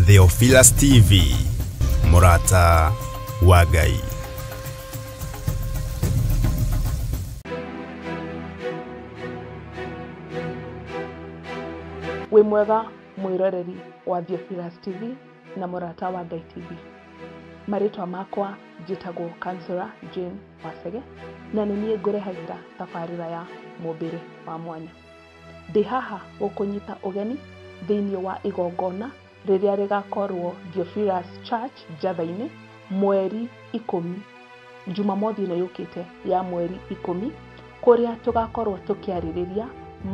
Theophilus TV, Mũrata wa Ngai. Wĩ mwega mwĩroreri wa Theophilus TV na Mũrata wa Ngai TV. Marĩtwa makwa njĩtagwo Councillor Jane Wacege na nĩ niĩ ngũrehagĩra tabarĩra ya mũmbĩre wa mwanya. Ndĩ haha gũkũnyita ũgeni thĩinĩ wa igongona rĩrĩa rĩgakorwo Theophilus Church Njatha-inĩ mweri 10, Jumamothi ĩno yũkĩte ya mweri 10, kũrĩa tũgakorwo tũkĩarĩrĩria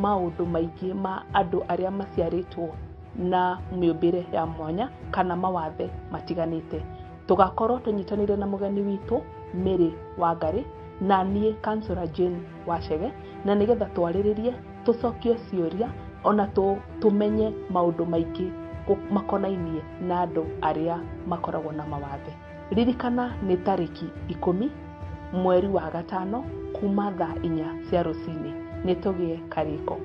maũndũ maingĩ ma andũ arĩa maciarĩtwo na mĩũmbĩre ya mwanya kana mawathe matiganĩte. Tũgakorwo tũnyitanĩire na mũgeni witũ Mary Wangari na niĩ Councillor Jane Wacege, na nĩgetha twarĩrĩrie, tũcokie ciũria ona tũmenye maũndũ maingĩ makonainie na andũ arĩa makoragwo na mawathe. Ririkana nĩ tarĩki 10 mweri wa 5 kuma thaa 4 cia rũcinĩ. Nĩ tũgĩe karĩko.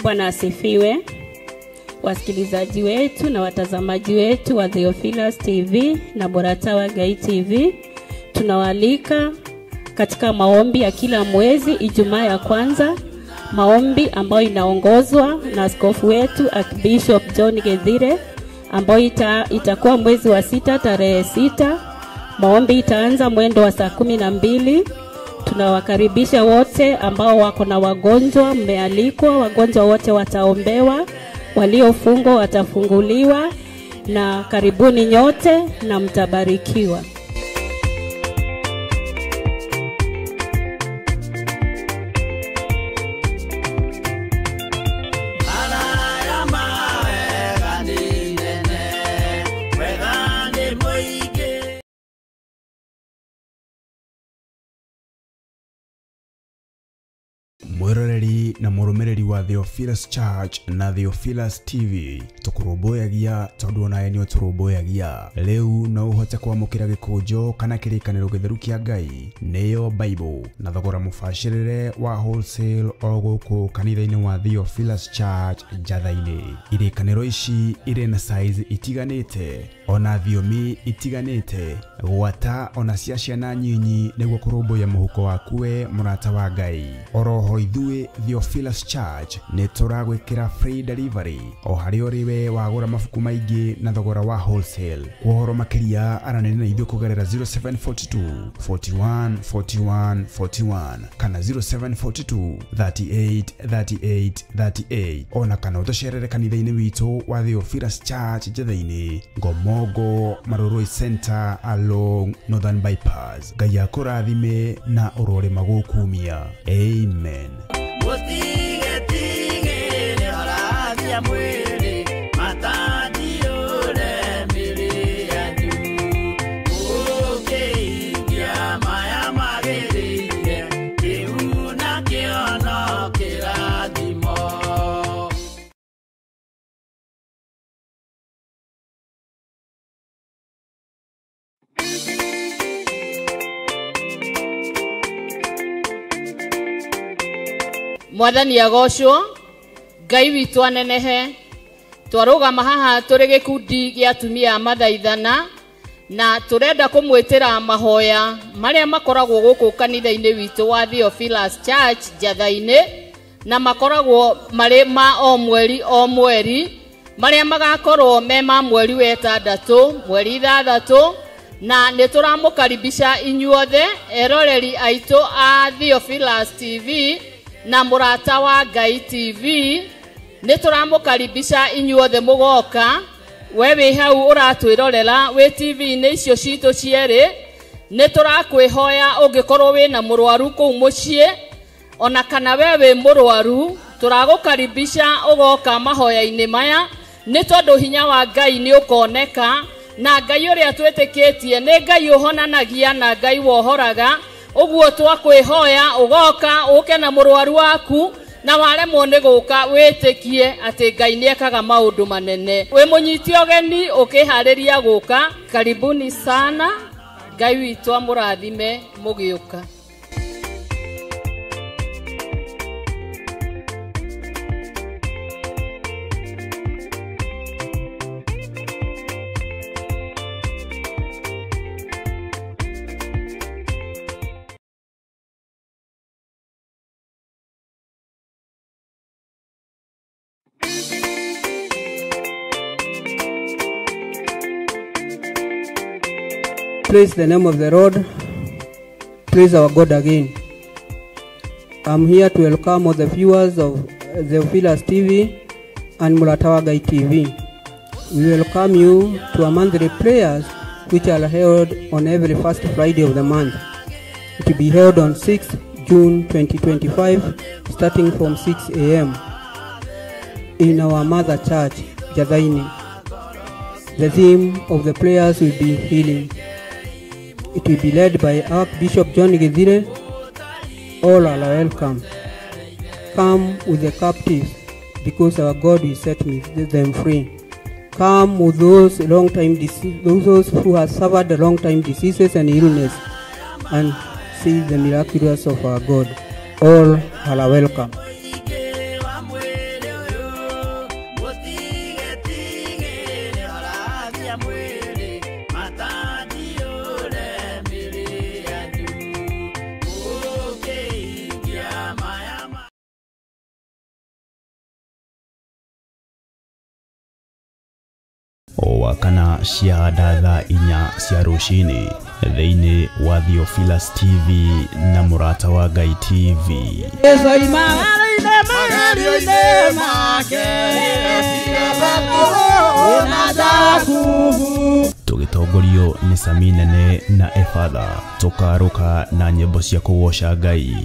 Bwana asifiwe. Wasikilizaji wetu na watazamaji wetu wa Theophilus TV na Mũrata wa Ngai TV, tunawaalika katika maombi ya kila mwezi Ijumaa ya kwanza, maombi ambayo inaongozwa na askofu wetu Archbishop John Gethire, ambayo itakuwa mwezi wa 6 tarehe 6. Maombi itaanza mwendo wa saa 12. Tunawakaribisha wote ambao wako na wagonjwa, mmealikwa, wagonjwa wote wataombewa, waliofungwa watafunguliwa, na karibuni nyote na mtabarikiwa. Mwiroreri na mũrũmĩrĩri wa Theophilus Church na Theophilus TV, tũkũrũmbũyagia tondũ onawe nĩ ũtũrũmbũyagia. Rĩu no ũhote kwamũkĩra gĩkũnjo kana kĩrĩkanĩro gĩtheru kĩa Ngai, nĩyo Bible, na thogora mũbacĩrĩre wa wholesale o gũkũ kanitha-inĩ wa Theophilus Church Njatha-inĩ. Irĩkanĩro ici irĩ na size itiganĩte ona thiomi itiganĩte, gwata ona cia ciana nyinyi, nĩguo kũrũmbũiya mũhuko waku we mũrata wa Ngai. Oroho ithuĩ Theophilus Church nĩ tũragwĩkĩra free delivery o harĩa ũrĩ we wagũra mabuku maingĩ na thogora wa wholesale. Kwa ũhoro makĩria aranĩria na ithuĩ kũgerera 0742 41 41 41 kana 0742 38 38 38, ona kana ũtũcerere kanitha-inĩ witũ wa Theophilus Church Njatha-inĩ, Ngomongo Marurui Center along Northern Bypass. Ngai akũrathime na ũrorĩma gũkumia. Amen. Mwathani agocwo, Ngai witũ anenehe. Twarũgama haha tũrĩ gĩkundi gĩa atumia a mathaithana na tũrenda kũmwĩtĩra mahoya marĩa makoragwo gũkũ kanitha-inĩ witũ wa Theophilus Church Njatha-inĩ, na makoragwo marĩ ma o mweri o mweri, marĩa magakorwo me ma mweri wa 6, mweri 6, na nĩ tũramũkaribisha inyuothe eroreri aitũ a Theophilus TV na Mũrata wa Ngai TV. Nĩ tũramũkaribisha inyuothe mũgoka. We wĩ hau ũratwĩrorera wĩ TV-inĩ icio citũ cierĩ, nĩ tũrakwĩhoya ũngĩkorwo wĩna mũrwaru kũu mũciĩ, ona kana we wĩ mũrwaru, tũragũkaribisha ũgoka mahoya-inĩ maya, nĩ tondũ hinya wa Ngai nĩ ũkoneka, na Ngai ũrĩa twĩtĩkĩtie nĩ Ngai ũhonanagia na Ngai wohoraga. Ũguo twakwĩhoya ũgoka ũke na mũrwaru waku, Na waremwo nĩ gũka wĩtĩkie atĩ Ngai nĩekaga maũndũ manene. Wĩ mũnyiti ũgeni ũkĩharĩria gũka, karibuni sana. Ngai witũ amũrathime mũgĩũka. Praise the name of the Lord. Praise our God again. I'm here to welcome all the viewers of Theophilus TV and Mũrata wa Ngai TV. We welcome you to our monthly prayers, which are held on every first Friday of the month. It will be held on 6th June 2025, starting from 6 a.m. in our mother church, Jathaini. The theme of the prayers will be healing. It will be led by Archbishop John Githire. All are welcome. Come with the captives, because our God will set them free. Come with those those who have suffered long time diseases and illness, and see the miraculous of our God. All are welcome. Wakana cia thaa 4 cia rũcinĩ thĩinĩ wa Theophilus TV na Mũrata wa Ngai TV. Tũgĩtongorio nĩ Sami Nene na Efatha, tũkarũka na nyĩmbo cia kũgoca Ngai.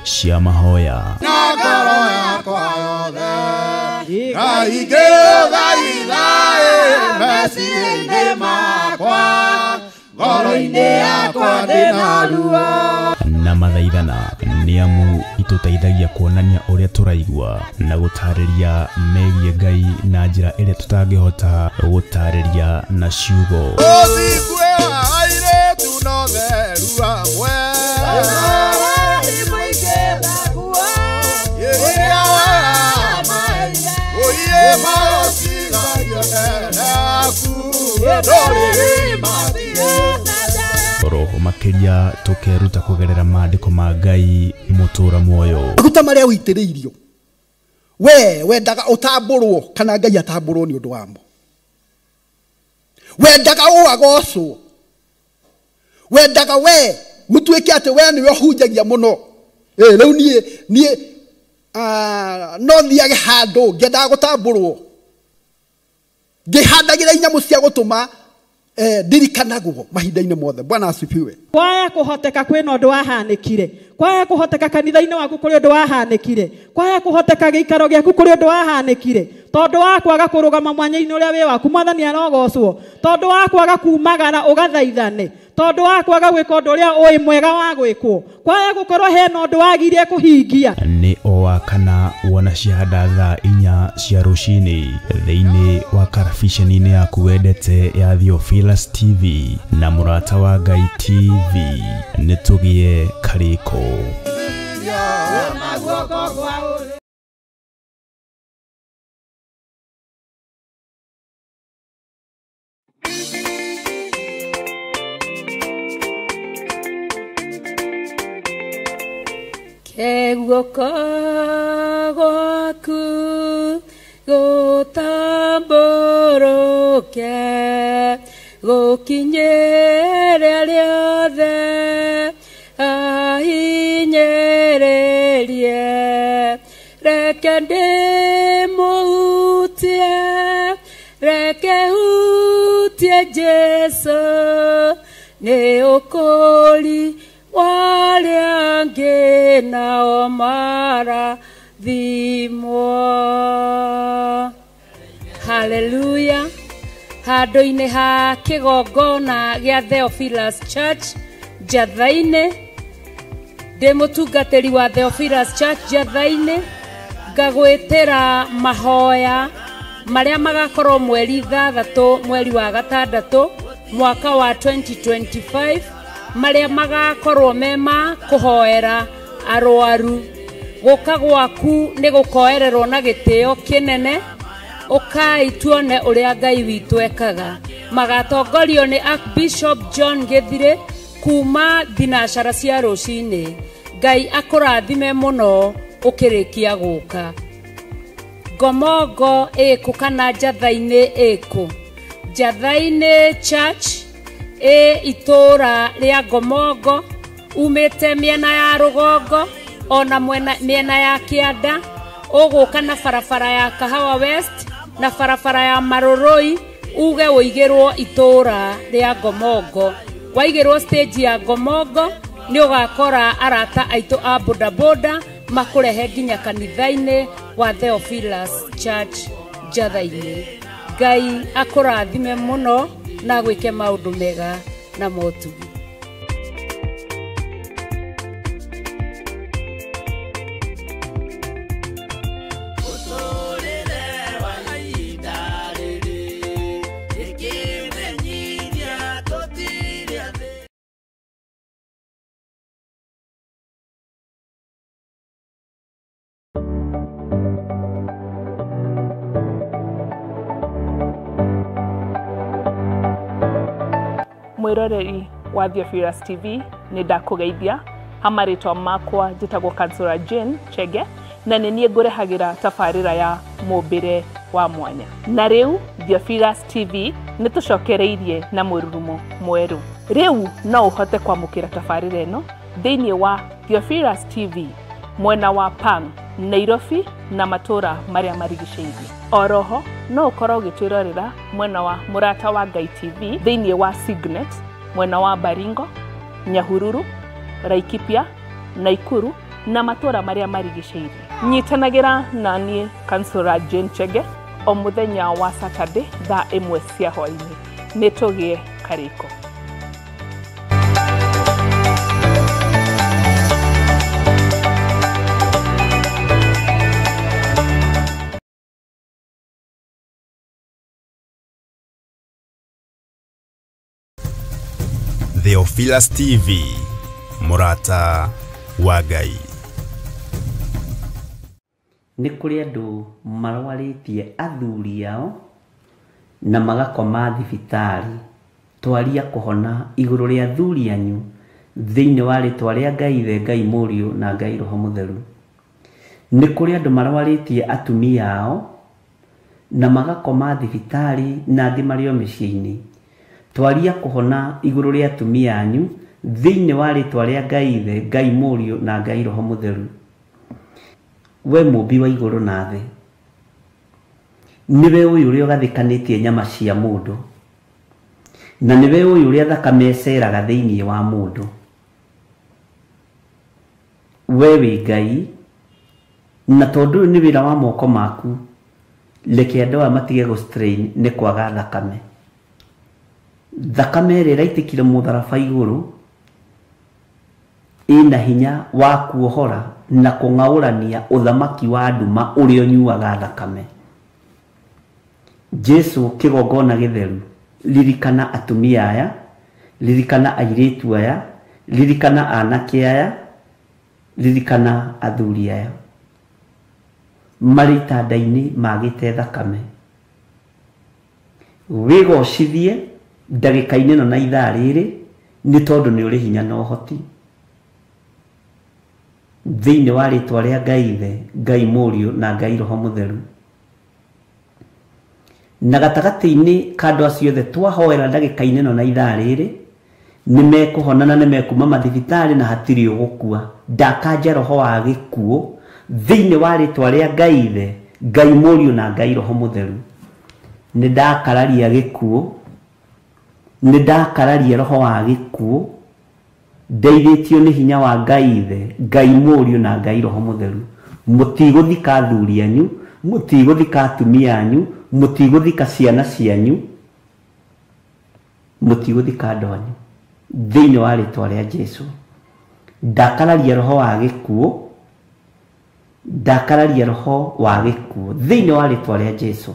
Cia mahoya na mathaithana nĩ amu itũteithagia kuonania ũrĩa tũraigua na gũtarĩria megiĩ Ngai na njĩra ĩrĩa tũtangĩhota gũtarĩria na ciugo. Roho makĩria tũkeruta kũgerera maandĩko ma Ngai mũtũra muoyo. Maguta marĩa ũitĩrĩirio we wendaga ũtambũrwo kana Ngai atambũrwo nĩ ũndũ wamo. Wendaga ũagocwo, wendaga we gũtuĩke atĩ we nĩwe ũhunjagia mũno. Rĩu niĩ no thiage handũ ngĩendaga gũtambũrwo, ngĩhandagĩra inyamũ cia gũtũma ndirikanagwo mahinda-inĩ mothe. Bwana asifiwe. Kwaya kũhoteka kwĩna ũndũ wahanĩkire, kwaya kũhoteka kanitha-inĩ waku kũrĩ ũndũ wahanĩkire, kwaya kũhoteka gĩikaro gĩaku kũrĩ ũndũ wahanĩkire, tondũ wa kwaga kũrũgama mwanya-inĩ ũrĩa wĩ waku Mwathani arogocwo, tondũ wa kwaga kumagara ũgathaithane, tondũ wa kwaga gwĩka ũndũ ũrĩa ũĩ mwega wa gwĩkwo, kwaya gũkorwo hena ũndũ wagire kũhingia. Nĩ o wa kana wona ciahanda thaa 4 cia rũcinĩ thĩinĩ wa karabiceni-inĩ yaku wendete ya Theophilus TV na Mũrata wa Ngai TV. Nĩ tũgĩe karĩko. Guoko gwaku gũtambũrũke gũkinyĩre arĩa othe ahinyĩrĩrie, reke ndĩmũhutie, reke hutie Jesũ, nĩ ũkũũri warĩa angĩ nao mara Kũrathimwo. Haleluya. Handũ-inĩ ha kĩgongona gĩa Theophilus Church Njatha-inĩ, ndĩ mũtungatĩri wa Theophilus Church Njatha-inĩ, ngagwĩtĩra mahoya marĩa magakorwo mweri 6 mweri wa 6 mwaka wa 2025, marĩa magakorwo mema kũhoera arwaru. Gũka gwaku nĩ gũkoererwo na gĩtĩo kĩnene, ũkai tuone ũrĩa Ngai witũ ekaga. Magatongorio nĩ Archbishop John Gĩthire kuma thinacara cia rũcinĩ. Ngai akũrathime mũno ũkĩrĩkia gũka. Ngomongo ĩkũ kana Njatha-inĩ ĩkũ? Njatha-inĩ Church ĩ itũra rĩa Ngomongo, umĩte mĩena ya rũgongo ona mĩena ya kĩanda, ũgũka na barabara ya Kahawa West na barabara ya Marũrũi, uge ũigĩrwo itũra rĩa Ngomongo. Waigĩrwo stage ya Ngomongo nĩ ũgakora arata aitũ a bodaboda makũrehe nginya kanitha-inĩ wa Theophilus Church Njatha-inĩ. Ngai akũrathime mũno na gwĩke maũndũ mega na motugi. Mwiroreri wa Theophilus TV, nĩ ndakũgeithia. Hamarĩtwa makwa njĩtagwo Kansura Jane Chege, na nĩ niĩ ngũrehagĩra tabarĩra ya mũmbĩre wa mwanya. Na rĩu Theophilus TV nĩ tũcokereirie na mũrurumo mwerũ. Rĩu no ũhote kwamũkĩra tabarĩra ĩno thĩinĩ wa Theophilus TV mwena wa Pang, Nairobi na matũra marĩa marigicĩirie. Oroho no ũkorwo ũgĩtwĩrorera mwena wa Mũrata wa Ngai TV thĩinĩ wa Signet, mwena wa Baringo, Nyahururu, Laikipia, Naikuru na matũra marĩa marigicĩirie. Nyitanagĩra na niĩ Kansura Jane Chege o mũthenya wa Saturday thaa 1 cia hwaĩ-inĩ. Nĩ tũgĩe karĩko. Theophilus TV, Mũrata wa Ngai. Nĩ kũrĩ andũ marwarĩtie athuri ao na magakoma thibitarĩ. Twaria kũhona igũrũ rĩa athuri anyu thĩinĩ wa rĩtwa rĩa Ngai Ithe, Ngai Mũriũ na Ngai Roho Mũtheru. Nĩ kũrĩ andũ marwarĩtie atumia ao na magakoma thibitarĩ na angĩ marĩ o mĩciĩ-inĩ. Twaria kũhona igũrũ rĩa atumia anyu thĩinĩ wa rĩtwa rĩa Ngai Ithe, Ngai Mũriũ na Ngai Roho Mũtheru. We mũmbi wa igũrũ na thĩ, nĩwe ũyũ ũrĩa ũgathĩkanĩtie nyama cia mũndũ, na nĩwe ũyũ ũrĩa thakame ĩceraga thĩinĩ wa mũndũ. We wĩ Ngai, na tondũ ũyũ nĩ wĩra wa moko maku, reke andũ aya matige gũ strain nĩ kwaga thakame. Thakame ĩrĩa ĩraitĩkire mũtharaba igũrũ ĩna hinya wa kuohora na kũng'aũrania ũthamaki wa nduma ũrĩa ũnyuaga thakame. Jesu kĩgongona gĩtheru, ririkana atumia aya, ririkana airĩtu aya, ririkana anake aya, ririkana athuri aya marĩ itanda-inĩ magĩte thakame. Wĩgocithie ndagĩka-inĩ ĩno na ithaa rĩrĩ, nĩ tondũ nĩ ũrĩ hinya na ũhoti. Thĩinĩ wa rĩtwa rĩa Ngai Ithe, Ngai Mũriũ na Ngai Roho Mũtheru. Na gatagatĩ-inĩ ka andũ acio othe twahoera ndagĩka-inĩ ĩno na ithaa rĩrĩ, nĩ mekũhona na nĩ mekuma mathibitarĩ na hatirĩ ũgũkua. Ndakanja roho wa gĩkuũ thĩinĩ wa rĩtwa rĩa Ngai Ithe, Ngai Mũriũ na Ngai Roho Mũtheru. Nĩ ndakararia gĩkuũ, nĩ ndakararia roho wa gĩkuũ, ndeithĩtio nĩ hinya wa Ngai Ithe, Ngai Mũriũ na Ngai Roho Mũtheru. Mũtigũthika athuri anyu, mũtigũthika atumia anyu, mũtigũthika ciana cianyu, mũtigũthika andũ anyu thĩinĩ wa rĩtwa rĩa Jesu. Ndakararia roho wa gĩkuũ, ndakararia roho wa gĩkuũ thĩinĩ wa rĩtwa rĩa Jesu.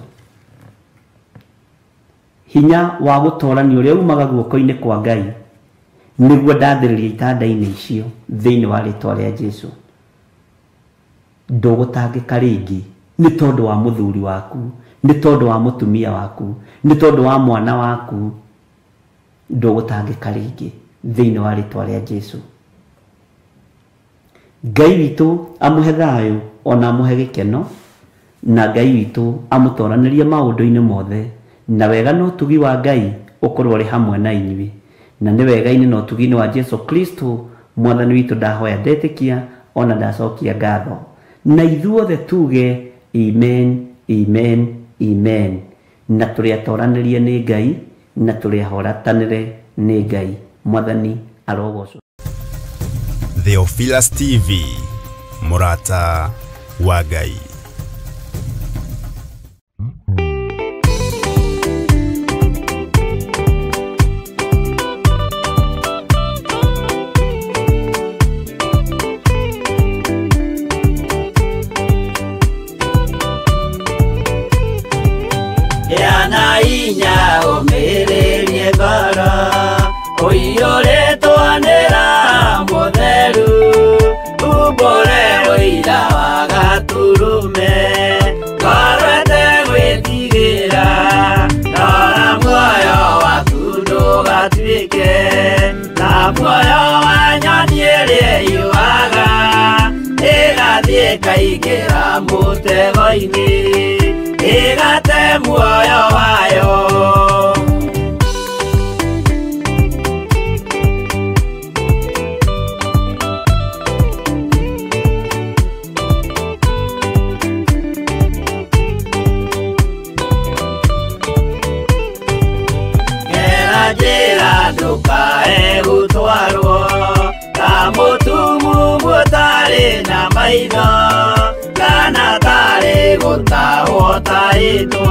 Hinya wa gũtorania ũrĩa umaga guoko-inĩ kwa Ngai nĩguo ndathĩrĩria itanda-inĩ icio thĩinĩ wa rĩtwa rĩa Jesu. Ndũgũtangĩka rĩngĩ nĩ tondũ wa mũthuri waku, nĩ tondũ wa mũtumia waku, nĩ tondũ wa mwana waku. Ndũgũtangĩka rĩngĩ thĩinĩ wa rĩtwa rĩa Jesu. Ngai witũ amũhe thayũ ona amũhe gĩkeno, na Ngai witũ amũtoranĩrie maũndũ-inĩ mothe, na wega na ũtugi wa Ngai ũkorwo ũrĩ hamwe na inyuĩ. Na nĩ wega-inĩ na ũtugi-inĩ wa Jesu Kristo mwathani witũ ndahoya ndetĩkia ona ndacokia ngatho, na ithuothe tuge amen, amen, amen. Na tũrĩ atoranĩrie nĩ Ngai, na tũrĩ ahoratanĩre nĩ Ngai. Mwathani arogocwo. Theophilus TV, mũrata wa Ngai. Yana inya ũmĩrĩrie ngoro, ũiyũrĩtwo nĩ Roho Mũtheru, umbũre ũira wa Gatũrũme, ngoro ĩtegwĩtigĩra, rora muoyo waku ndũgatuĩke ta muoyo wa nyoni ĩrĩa ĩyũaga, ĩgathiĩ ĩkaingĩra mũtego-inĩ, ĩgate muoyo wayo. Gera njĩra ndũkae gũtwarwo ta mũtumumu ũtarĩ na maitho, kana tarĩ gũtahwo tahĩtwo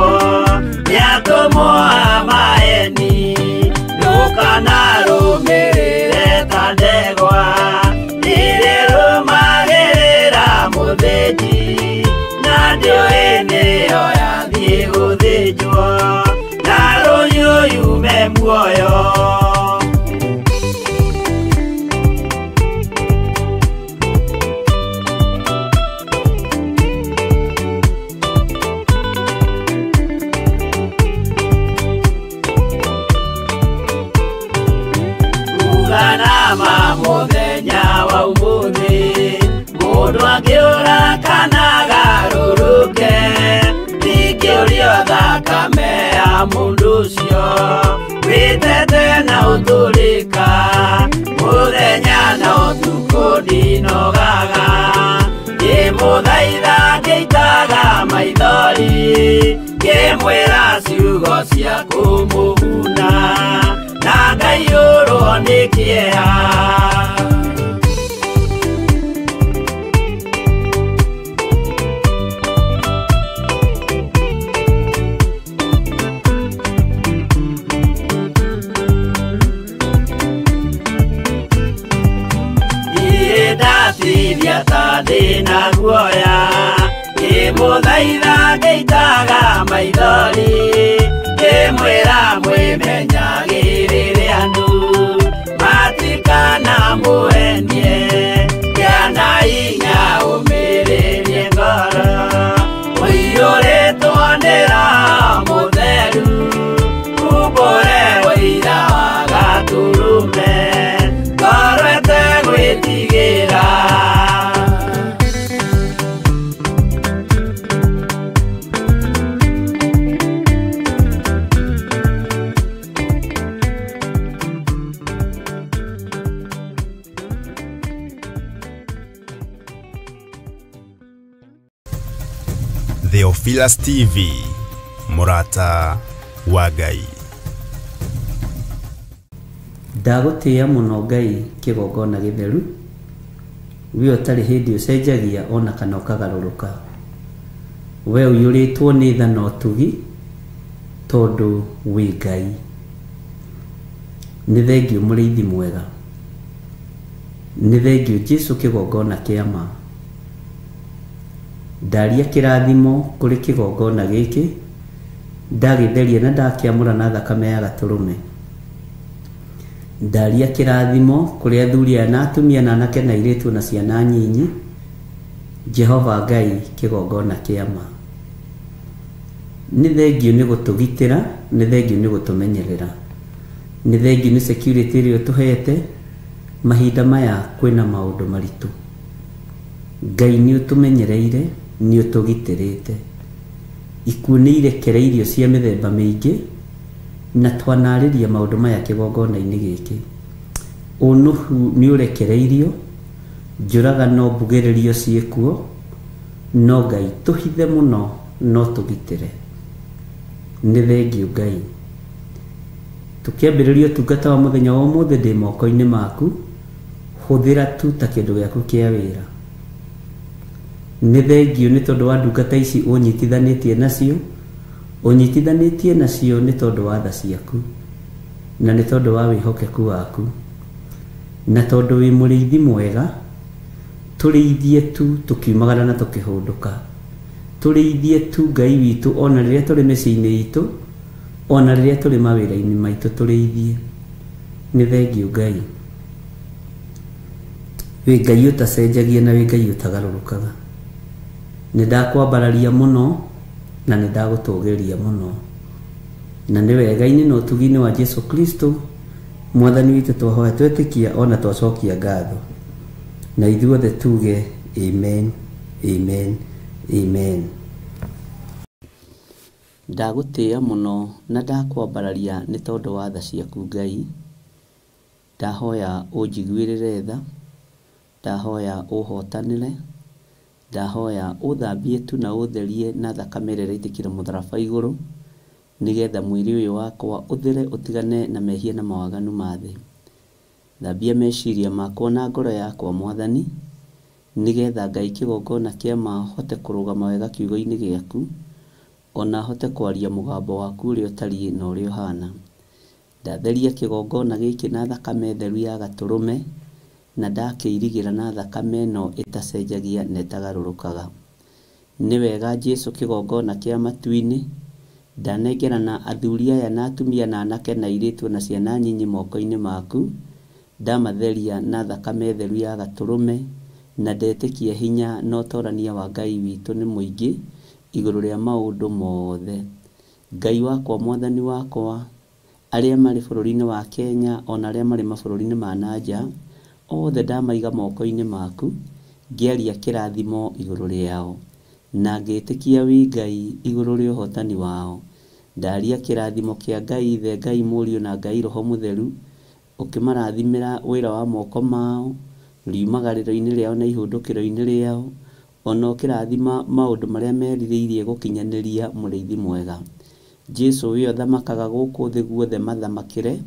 nĩ atũmwo a maeni. Ndũkanarũmĩrĩre ta ndegwa ĩrĩa ĩrũmagĩrĩra mũthĩnji, na ndĩũĩ nĩyo yathiĩ gũthĩnjwo, na rũhiũ yume muoyo. Uganama mũthenya wa ũmũthĩ, mũndũ angĩũra kana agarũrũke, ndingĩũrio thakame ya mũndũ ũcio wĩtete na ũtũrĩka, mũthenya na ũtukũ ndinogaga, ngĩmũthaitha ngĩitaga maithori, ngĩmwĩra ciugo cia kũmũguna, na ngaiyũrwo nĩ kĩeha. Niĩ ndatithia ta ndĩna guoya, ngĩmũthaitha ngĩitaga maithori, ngĩmwĩra mwĩmenyagĩrĩre andũ matikanamũhenie, kĩana hinya ũmĩrĩrie ngoro, ũiyũrĩtwo nĩ Roho Mũtheru, umbũre ũira wa Gatũrũme, ngoro ĩtegwĩtigĩra. Theophilus TV, mũrata wa Ngai. Ndagũtĩĩa mũno Ngai kĩgongona gĩtheru, We ũtarĩ hĩndĩ ũcenjagia ona kana ũkagarũrũka. We ũiyũrĩtwo nĩ tha na ũtugi tondũ wĩ Ngai. Nĩ thengiũ mũrĩithi mwega. Nĩ thengiũ Jesu kĩgongona kĩa ma. Ndaria kĩrathimo kũrĩ kĩgongona gĩkĩ, ndagĩtheria na ndakĩamũra na thakame ya gatũrũme. Ndaria kĩrathimo kũrĩ athuri aya na atumia na anake na airĩtu na ciana nyinyi. Jehova Ngai kĩgongona kĩa ma. Nĩ thengiũ nĩ gũtũgitĩra, nĩ thengiũ nĩ gũtũmenyerera, nĩ thengiũ nĩ security ĩrĩa ũtũhete. Mahinda maya kwĩna maũndũ maritũ. Ngai nĩ ũtũmenyereire, nĩ ũtũgitĩrĩte. Ikuũ nĩ irekereirio cia mĩthemba mĩingĩ, na twanarĩria maũndũ maya kĩgongona-inĩ gĩkĩ. Ũnũhu nĩ ũrekereirio, njũragano mbugĩrĩrio ciĩkuo, no Ngai tũhithe mũno no tũgitĩre. Nĩ thengiũ Ngai. Tũkĩambĩrĩria ũtungata wa mũthenya wa ũmũthĩ ndĩ moko-inĩ maku, hũthĩra tu ta kĩndũ gĩaku kĩa wĩra. Nĩ thengiũ nĩ tondũ wa ndungata ici ũnyitithanĩtie nacio, ũnyitithanĩtie nacio nĩ tondũ wa tha ciaku, na nĩ tondũ wa wĩhokeku waku, na tondũ wĩ mũrĩithi mwega. Tũrĩithie tu tũkiumagara na tũkĩhũndũka. Tũrĩithie tu Ngai witũ ona rĩrĩa tũrĩ mĩciĩ-inĩ itũ, ona rĩrĩa tũrĩ mawĩra-inĩ maitũ tũrĩithie. Nĩ thengiũ Ngai. Wĩ Ngai ũtacenjagia na wĩ Ngai ũtagarũrũkaga. Nĩ ndakwambararia mũno na nĩ ndagũtũgĩria mũno. Na nĩ wega-inĩ na ũtugi-inĩ wa Jesu Kristo Mwathani witũ twahoya twetĩkia ona twacokia ngatho. Na ithuothe tuge amen, amen, amen. Ndagũtĩĩa mũno na ndakwambararia nĩ tondũ wa tha ciaku Ngai. Ndahoya ũnjiguĩrĩre tha, ndahoya ũhotanĩre, ndahoya ũthambie tu na ũtherie na thakame ĩrĩa ĩraitĩkire mũtharaba igũrũ, nĩgetha mwĩrĩ ũyũ wakwa ũthere ũtigane na mehia na mawaganu ma thĩ. Thambia meciria makwa na ngoro yakwa Mwathani, nĩgetha Ngai kĩgongona kĩa ma hote kũrũgama wega kiugo-inĩ gĩaku, ona hote kwaria mũgambo waku ũrĩa ũtariĩ na ũrĩa ũhana. Ndatheria kĩgongona gĩkĩ na thakame theru ya gatũrũme, na ndakĩirigĩra na thakame ĩno ĩtacenjagia na ĩtagarũrũkaga. Nĩ wega Jesu kĩgongona kĩa matu-inĩ, ndanengerana athuri aya na atumia na anake na airĩtu na ciana nyinyi moko-inĩ maku, ndamatheria na thakame theru ya gatũrũme, na ndetĩkia hinya na ũtorania wa Ngai witũ nĩ mũingĩ igũrũ rĩa maũndũ mothe. Ngai wakwa Mwathani wakwa, arĩa marĩ bũrũri-inĩ wa Kenya ona arĩa marĩ mabũrũri-inĩ ma na nja, othe ndamaiga moko-inĩ maku, ngĩaria kĩrathimo igũrũ rĩao, na ngĩtĩkia wĩ Ngai igũrũ rĩa ũhotani wao. Ndaria kĩrathimo kĩa Ngai Ithe, Ngai Mũriũ na Ngai Roho Mũtheru, ũkĩmarathimĩra wĩra wa moko mao, riumagarĩro-inĩ rĩao na ihũndũkĩro-inĩ rĩao, ona ũkĩrathima maũndũ marĩa merirĩirie gũkinyanĩria mũrĩithi mwega. Jesu we ũthamakaga gũkũ thĩ guothe mathamakĩre,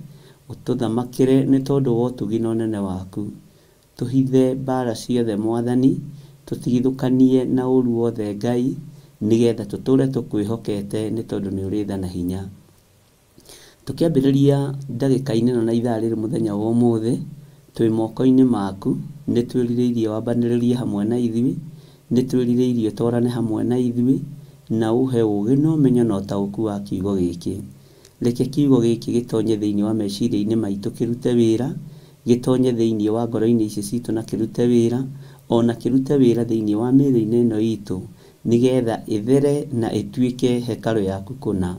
ũtũthamakĩre nĩ tondũ wa ũtugi na ũnene waku. Tũhithe mbara ciothe Mwathani, tũtigithũkanie na ũru wothe Ngai, nĩgetha tũtũre tũkwĩhokete nĩ tondũ nĩ ũrĩ tha na hinya. Tũkĩambĩrĩria ndagĩka-inĩ ĩno na ithaa rĩrĩ mũthenya wa ũmũthĩ, twĩ moko-inĩ maku, nĩ twĩrirĩirie wambanĩrĩrie hamwe na ithuĩ, nĩ twĩrirĩirie ũtwarane hamwe na ithuĩ, na ũhe ũũgĩ na ũmenyo na ũtaũku wa kiugo gĩkĩ. Reke kiugo gĩkĩ gĩtonye thĩinĩ wa meciria-inĩ maitũ kĩrute wĩra, gĩtonye thĩinĩ wa ngoro-inĩ ici citũ na kĩrute wĩra, ona kĩrute wĩra thĩinĩ wa mĩĩrĩ-inĩ ĩno itũ, nĩgetha ĩthere na ĩtuĩke hekarũ yaku kũna.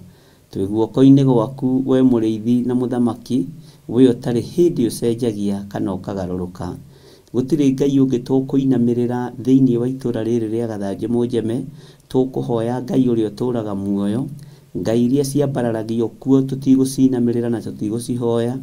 Twĩ guoko-inĩ gwaku we mũrĩithi na mũthamaki, we ũtarĩ hĩndĩ ũcenjagia kana ũkagarũrũka. Gũtirĩ Ngai ũngĩ tũkũinamĩrĩra thĩinĩ wa itũũra rĩrĩ rĩa Gathanjĩ Mũnjeme, tũkũhoya Ngai ũrĩa ũtũũraga muoyo. Ngai iria ciambararagio kuo tũtigũcinamĩrĩra na tũtigũcihoya.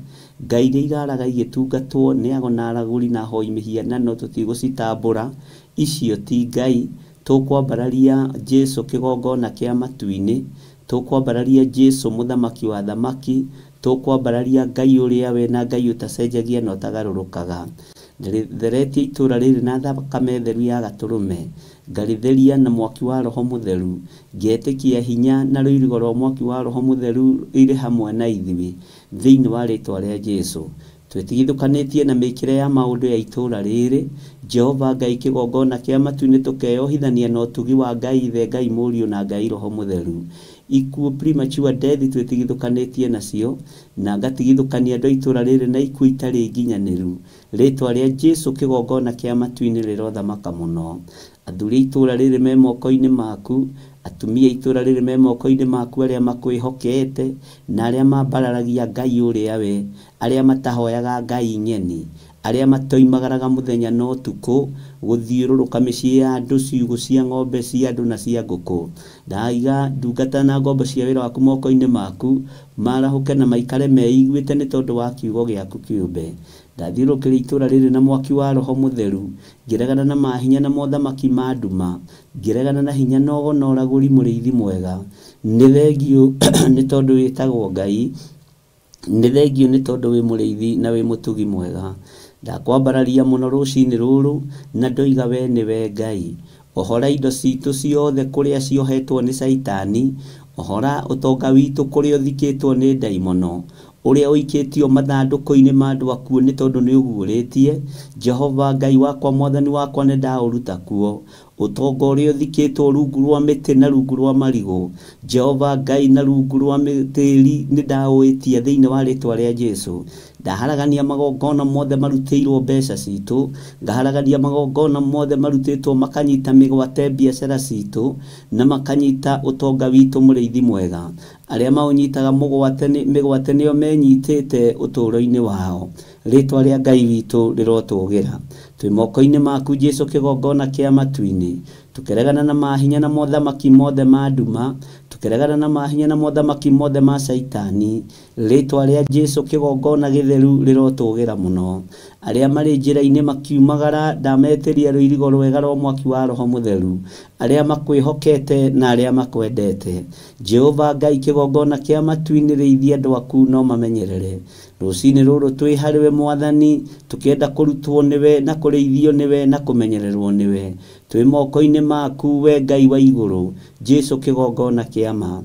Ngai iria iraraga igĩtungatwo nĩ ago na aragũri na ahoi mĩhianano tũtigũcitambũra. Icio ti Ngai. Tũkwambararia Jesu kĩgongona kĩa matu-inĩ, tũkwambararia Jesu mũthamaki wa thamaki, tũkwambararia Ngai ũrĩa we na Ngai ũtacenjagia na ũtagarũrũkaga. Ndĩrĩtheretie itũũra rĩrĩ na thakame theru ya gatũrũme, ngarĩtheria na mwaki wa Roho Mũtheru, ngetĩkia hinya na rũirigo rwa mwaki wa Roho Mũtheru irĩ hamwe na ithuĩ thĩinĩ wa rĩtwa rĩa Jesũ. Twĩtigithũkanĩtie na mĩkĩre ya maũndũ ya itũũra rĩrĩ, Jehova Ngai kĩgongona kĩa matu-inĩ, tũkeyohithania na ũtugi wa Ngai Ithe, Ngai Mũriũ na Ngai Roho Mũtheru. Ikuũ premature death twĩtigithũkanĩtie nacio, na ngatigithũkania andũ a itũũra rĩrĩ na ikuũ itarĩ nginyanĩru. Rĩtwa rĩa Jesũ kĩgongona kĩa matu-inĩ rĩrothamaka mũno. Athuri a itũũra rĩrĩ me moko-inĩ maku, atumia a itũũra rĩrĩ me moko-inĩ maku, arĩa makwĩhokete na arĩa mambararagia Ngai ũrĩa we, arĩa matahoyaga Ngai ng'eni, arĩa matoimagaraga mũthenya na ũtukũ gũthiũrũrũka mĩciĩ ya andũ, ciugũ cia ng'ombe cia andũ na cia ngũkũ. Ndaiga ndungata na ngombo cia wĩra waku moko-inĩ maku, marahũke na maikare meiguĩte nĩ tondũ wa kiugo gĩaku kĩũmbe. Ndathiũrũrũkĩria itũũra rĩrĩ na mwaki wa Roho Mũtheru, ngĩregana na mahinya na mothamaki ma nduma, ngĩregana na hinya na ũgo na ũragũri mũrĩithi mwega. Nĩ thengiũ nĩ tondũ wĩtagwo Ngai, nĩ thengiũ nĩ tondũ wĩ mũrĩithi na wĩ mũtugi mwega. Ndakwambararia mũno rũcinĩ rũrũ na ndoiga we nĩwe Ngai. Ohora indo citũ ciothe kũrĩa ciohetwo nĩ Caitani, ohora ũtonga witũ kũrĩa ũthikĩtwo nĩ ndaimono, ũrĩa ũikĩtio mathandũkũ-inĩ ma andũ akuũ nĩ tondũ nĩ ũguũrĩtie. Jehova Ngai wakwa, Mwathani wakwa, nĩ ndaũruta kuo. Ũtonga ũrĩa ũthikĩtwo rungu rwa mĩtĩ na rungu rwa marigũ, Jehova Ngai, na rungu rwa tĩri nĩ ndaũĩtia thĩinĩ wa rĩtwa rĩa Jesũ. Ndaharagania magongona mothe marutĩirwo mbeca citũ, ngaharagania magongona mothe marutĩtwo makanyita mĩgwate biacara citũ na makanyita ũtonga witũ mũrĩithi mwega. Arĩa maũnyitaga mĩgwate nĩo menyitĩte ũtũũro-inĩ wao. Rĩtwa rĩa Ngai witũ rĩrotũgĩra. Twĩ moko-inĩ maku Jesũ kĩgongona kĩa matu-inĩ, tũkĩregana na mahinya na mothamaki mothe ma nduma, tũkĩregana na mahinya na mothamaki mothe ma Caitani. Rĩtwa rĩa Jesũ kĩgongona gĩtheru rĩrotũgĩra mũno. Arĩa marĩ njĩra-inĩ makiumagara, ndametĩria rũirigo rwega rwa mwaki wa Roho Mũtheru, arĩa makwĩhokete na arĩa makwendete. Jehova Ngai kĩgongona kĩa matu-inĩ, rĩithia andũ aku no mamenyerere. Rũcinĩ rũrũ twĩ harĩwe Mwathani, tũkĩenda kũrutwo nĩwe na kũrĩithio nĩwe na kũmenyererwo nĩwe. Twĩ moko-inĩ maku we Ngai wa igũrũ, Jesũ kĩgongona kĩa ma.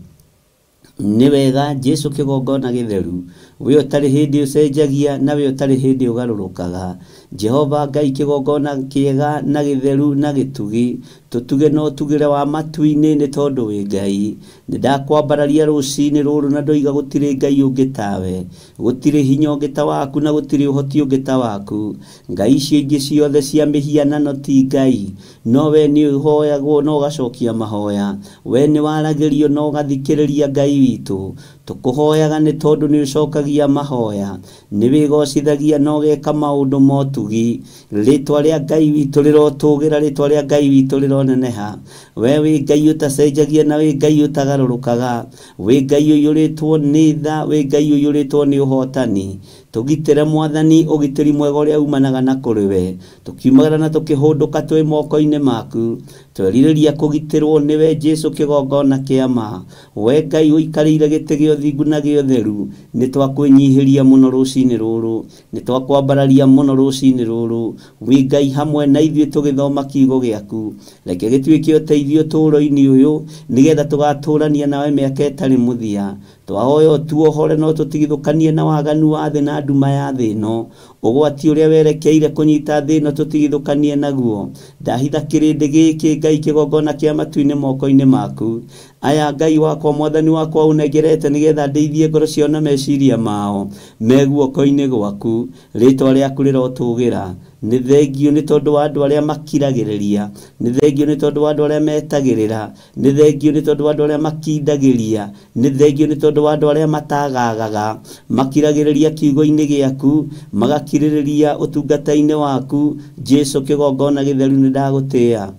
Nĩ wega Jesũ kĩgongona gĩtheru, we ũtarĩ hĩndĩ ũcenjagia na we ũtarĩ hĩndĩ ũgarũrũkaga. Jehova Ngai kĩgongona kĩega na gĩtheru na gĩtugi, tũtuge na ũtugĩre wa matu-inĩ nĩ tondũ wĩ Ngai. Nĩ ndakwambararia rũcinĩ rũrũ na ndoiga gũtirĩ Ngai ũngĩ tawe, gũtirĩ hinya ũngĩ ta waku na gũtirĩ ũhoti ũngĩ ta waku. Ngai icio ingĩ ciothe cia mĩhianano ti Ngai, no we nĩ ũhoyagwo na ũgacokia mahoya, we nĩ waragĩrio na ũgathikĩrĩria Ngai witũ. Tũkũhoyaga nĩ tondũ nĩ ũcokagia mahoya, nĩ wĩgocithagia na ũgeka maũndũ ma ũtugi. Rĩtwa rĩa Ngai witũ rĩrotũgĩra, rĩtwa rĩa Ngai witũ rĩroneneha. We wĩ Ngai ũtacenjagia na wĩ Ngai ũtagarũrũkaga, wĩ Ngai ũiyũrĩtwo nĩ tha, wĩ Ngai ũiyũrĩtwo nĩ ũhotani. Tũgitĩre Mwathani ũgitĩri mwega ũrĩa umanaga na kũrĩ we. Tũkiumagara na tũkĩhũndũka twĩ moko-inĩ maku, twerirĩria kũgitĩrwo nĩwe Jesũ kĩgongona kĩa ma. We Ngai ũikarĩire gĩtĩ gĩa ũthingu na gĩa ũtheru, nĩ twakwĩnyihĩria mũno rũcinĩ rũrũ, nĩ twakwambararia mũno rũcinĩ rũrũ. Wĩ Ngai hamwe na ithuĩ tũgĩthoma kiugo gĩaku, reke gĩtuĩke ũteithio ũtũũro-inĩ ũyũ, nĩgetha tũgatũũrania nawe mĩaka ĩtarĩ mũthia. Twahoya ũtuohore no tũtigithũkanie na waganu wa thĩ na nduma ya thĩ ĩno, ũgwati ũrĩa werekeire kũnyita thĩ ĩno tũtigithũkanie naguo. Ndahitha kĩrĩndĩ gĩkĩ Ngai kĩgongona kĩa matu-inĩ moko-inĩ maku. Aya Ngai wakwa, Mwathani wakwa, ũnengerete nĩgetha ndeithie ngoro ciao na meciria mao me guoko-inĩ gwaku. Rĩtwa rĩaku rĩrotũgĩra. Nĩ thengiũ nĩ tondũ wa andũ arĩa makiragĩrĩria, nĩ thengiũ nĩ tondũ wa andũ arĩa metagĩrĩra, nĩ thengiũ nĩ tondũ wa andũ arĩa makindagĩria, nĩ thengiũ nĩ tondũ wa andũ arĩa matagagaga, makiragĩrĩria kiugo-inĩ gĩaku, magakirĩrĩria ũtungata-inĩ waku. Jesũ kĩgongona gĩtheru, nĩ ndagũtĩĩa,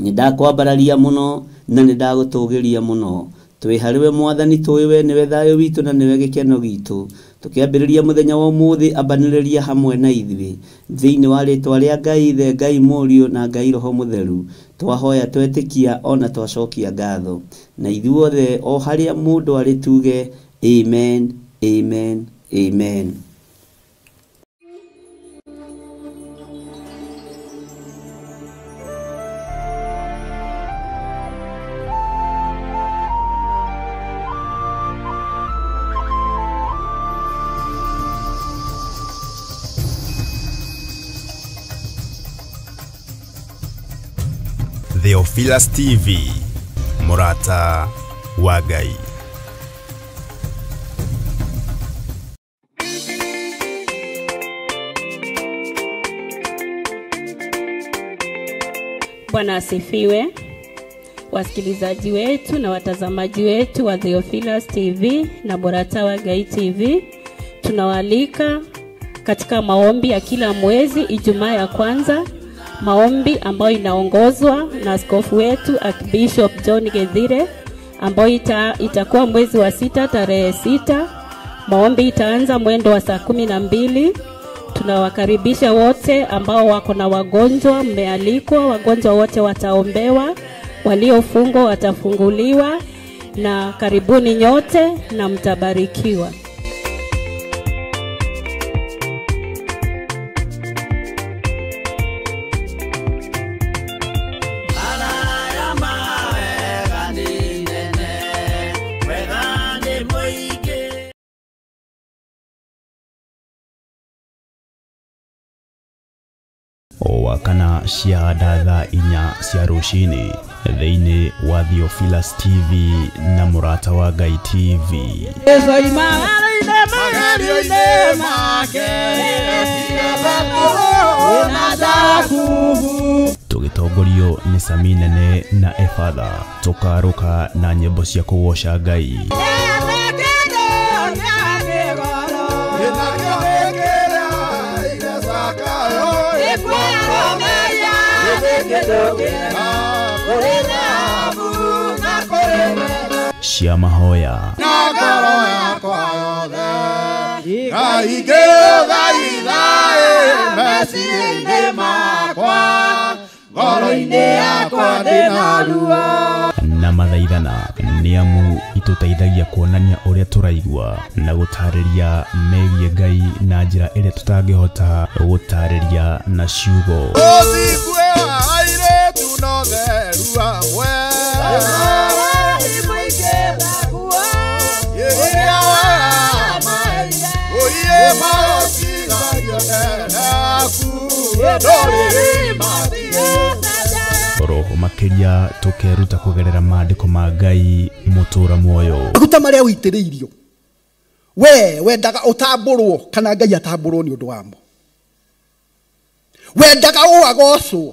nĩ ndakwambararia mũno na nĩ ndagũtũgĩria mũno. Twĩ harĩwe Mwathani, tũĩ we nĩwe thayũ witũ na nĩwe gĩkeno gitũ. Tũkĩambĩrĩria mũthenya wa ũmũthĩ, ambanĩrĩria hamwe na ithuĩ thĩinĩ wa rĩtwa rĩa Ngai Ithe, Ngai Mũriũ na Ngai Roho Mũtheru. Twahoya twetĩkia ona twacokia ngatho, na ithuothe o harĩa mũndũ arĩ tuge amen, amen, amen. Theophilus TV, mũrata wa Ngai. Bwana asifiwe. Wasikilizaji wetu na watazamaji wetu wa Theophilus TV na Mũrata wa Ngai TV, tunawaalika katika maombi ya kila mwezi Ijumaa ya kwanza, maombi ambayo inaongozwa na askofu wetu Archbishop John Gethire, ambayo itakuwa mwezi wa 6 tarehe 6. Maombi itaanza mwendo wa saa 12. Tunawakaribisha wote ambao wako na wagonjwa, mmealikwa, wagonjwa wote wataombewa, waliofungwa watafunguliwa, na karibuni nyote na mtabarikiwa. Wakana cia thaa 4 cia rũcinĩ thĩinĩ wa Theophilus TV na Mũrata wa Ngai TV. Tũgĩtongorio nĩ Sami Nene na Efatha, tũkarũka na nyĩmbo cia kũgoca Ngai. Cia mahoya na mathaithana nĩ amu itũteithagia kuonania ũrĩa tũraigua na gũtarĩria megiĩ Ngai na njĩra ĩrĩa tũtangĩhota gũtarĩria na ciugo. Roho makĩria tũkeruta kũgerera maandĩko ma Ngai mũtũra muoyo. Maguta marĩa ũitĩrĩirio we wendaga ũtambũrwo kana Ngai atambũrwo nĩ ũndũ wamo. Wendaga ũagocwo,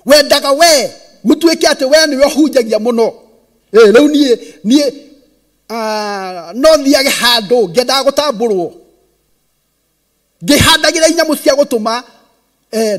wendaga we gũtuĩke atĩ we nĩwe ũhunjagia mũno. Rĩu niĩ no thiage handũ ngĩendaga gũtambũrwo, ngĩhandagĩra inyamũ cia gũtũma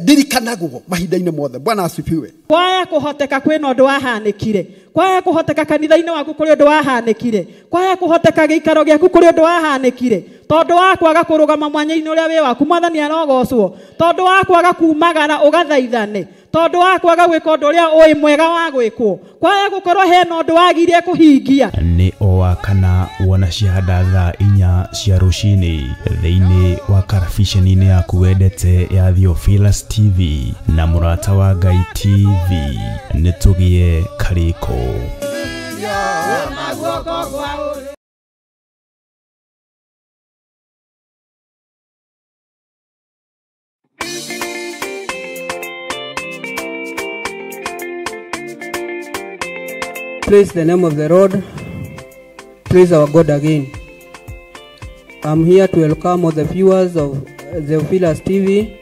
ndirikanagwo mahinda-inĩ mothe. Bwana asifiwe. Kwaya kũhoteka kwĩna ũndũ wahanĩkire, kwaya kũhoteka kanitha-inĩ waku kũrĩ ũndũ wahanĩkire, kwaya kũhoteka gĩikaro gĩaku kũrĩ ũndũ wahanĩkire, tondũ wa kwaga kũrũgama mwanya-inĩ ũrĩa wĩ waku mwathani arogocwo, tondũ wa kwaga kumagara ũgathaithane, tondũ wa kwaga gwĩka ũndũ ũrĩa ũĩ mwega wa gwĩkwo, kwaya gũkorwo hena ũndũ wagire kũhingia. Nĩ o wa kana wona ciahanda thaa 4 cia rũcinĩ thĩinĩ wa karabiceni-inĩ yaku wendete ya Theophilus TV na Mũrata wa Ngai TV. Nĩ tũgĩe karĩko. Praise the name of the Lord. Praise our God again. I'm here to welcome all the viewers of Theophilus TV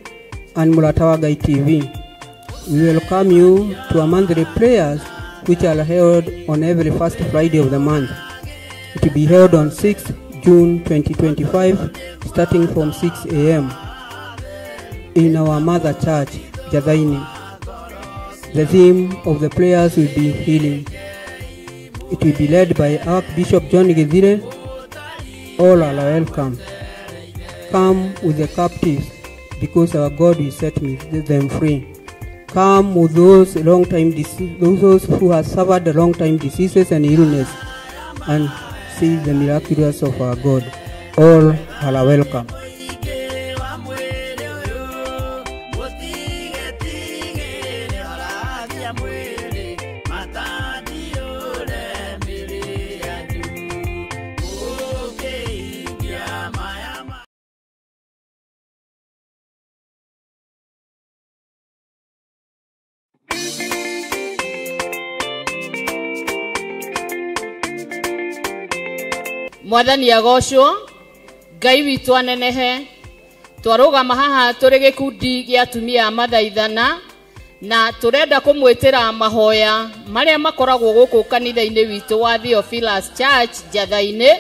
and Mũrata wa Ngai TV. We welcome you to our monthly prayers, which are held on every first Friday of the month. It will be held on 6th June 2025, starting from 6 a.m. in our mother church, Jathaini. The theme of the prayers will be healing. It will be led by Archbishop John Gethire. All are welcome. Come with the captives, because our God will set them free. Come with those those who have suffered long time diseases and illness, and see the miraculous of our God. All are welcome. Thank you. Mwathani agocwo, Ngai witũ anenehe. Twarũgama haha tũrĩ gĩkundi gĩa atumia a mathaithana na tũrenda kũmwĩtĩra mahoya marĩa makoragwo gũkũ kanitha-inĩ witũ wa Theophilus Church Njatha-inĩ,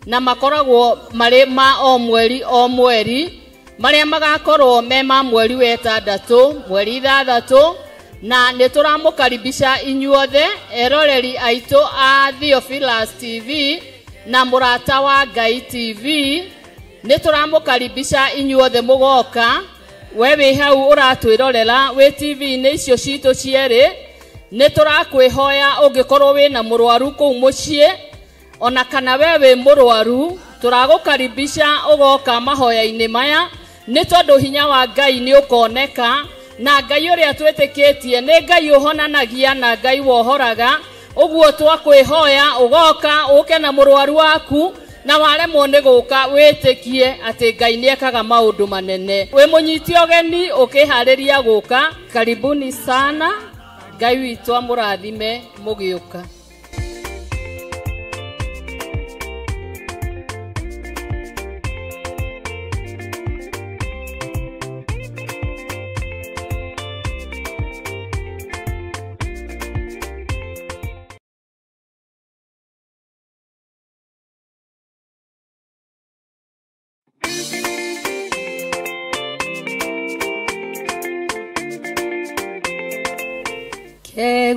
na makoragwo marĩ ma o mweri o mweri, marĩa magakorwo me ma mweri wa 6, mweri 6, na nĩ tũramũkaribisha inyuothe eroreri aitũ a Theophilus TV na Mũrata wa Ngai TV. Nĩ tũramũkaribisha inyuothe mũgoka. We wĩ hau ũratwĩrorera wĩ TV-inĩ icio citũ cierĩ, nĩ tũrakwĩhoya ũngĩkorwo wĩna mũrwaru kũu mũciĩ, ona kana we wĩ mũrwaru, tũragũkaribisha ũgoka mahoya-inĩ maya, nĩ tondũ hinya wa Ngai nĩ ũkoneka, na Ngai ũrĩa twĩtĩkĩtie nĩ Ngai ũhonanagia na Ngai wohoraga. Ũguo twakwĩhoya ũgoka ũke na mũrwaru waku, na waremwo nĩ gũka wĩtĩkie atĩ Ngai nĩekaga maũndũ manene. Wĩ mũnyiti ũgeni ũkĩharĩria gũka, karibuni sana. Ngai witũ amũrathime mũgĩũka.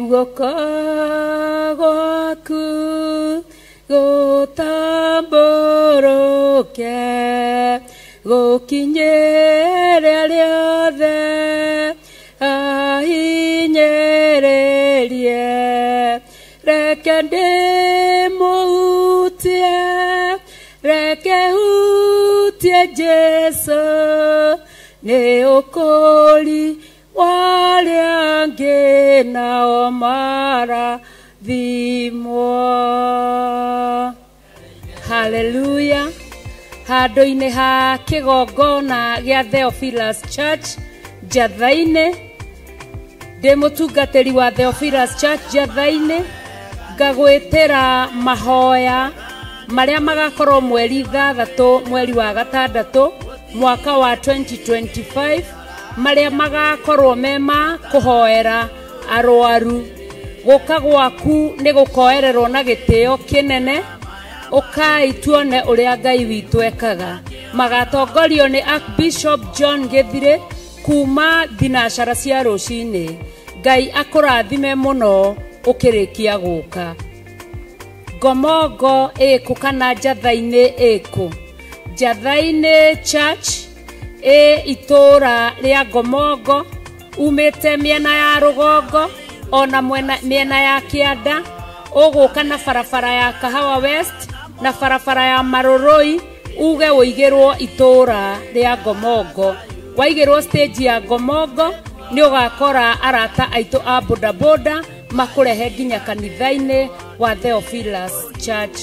Guoko gwaku gũtambũrũke gũkinyĩre arĩa othe ahinyĩrĩrie, reke ndĩmũhutie, reke hutie Jesũ, nĩ ũkũũri warĩa angĩ nao marathimwo. Haleluya. Handũ-inĩ ha kĩgongona gĩa Theophilus Church Njatha-inĩ, ndĩ mũtungatĩri wa Theophilus Church Njatha-inĩ, ngagwĩtĩra mahoya marĩa magakorwo mweri 6 mweri wa 6 mwaka wa 2025, marĩa magakorwo mema kũhoera arwaru. Gũka gwaku nĩ gũkoererwo na gĩtĩo kĩnene, ũkai tuone ũrĩa Ngai witũ ekaga. Magatongorio nĩ Archbishop John Gĩthire kuma thinacara cia rũcinĩ. Ngai akũrathime mũno ũkĩrĩkia gũka. Ngomongo ĩkũ kana Njatha-inĩ ĩkũ? Njatha-inĩ Church ĩ itũũra rĩa Ngomongo, umĩte mĩena ya rũgongo ona mĩena ya kĩanda, ũgũka na barabara ya Kahawa West na barabara ya Marũrũi, uge ũigĩrwo itũũra rĩa Ngomongo. Waigĩrwo stage ya Ngomongo nĩ ũgakora arata aitũ a bodaboda makũrehe nginya kanitha-inĩ wa Theophilus Church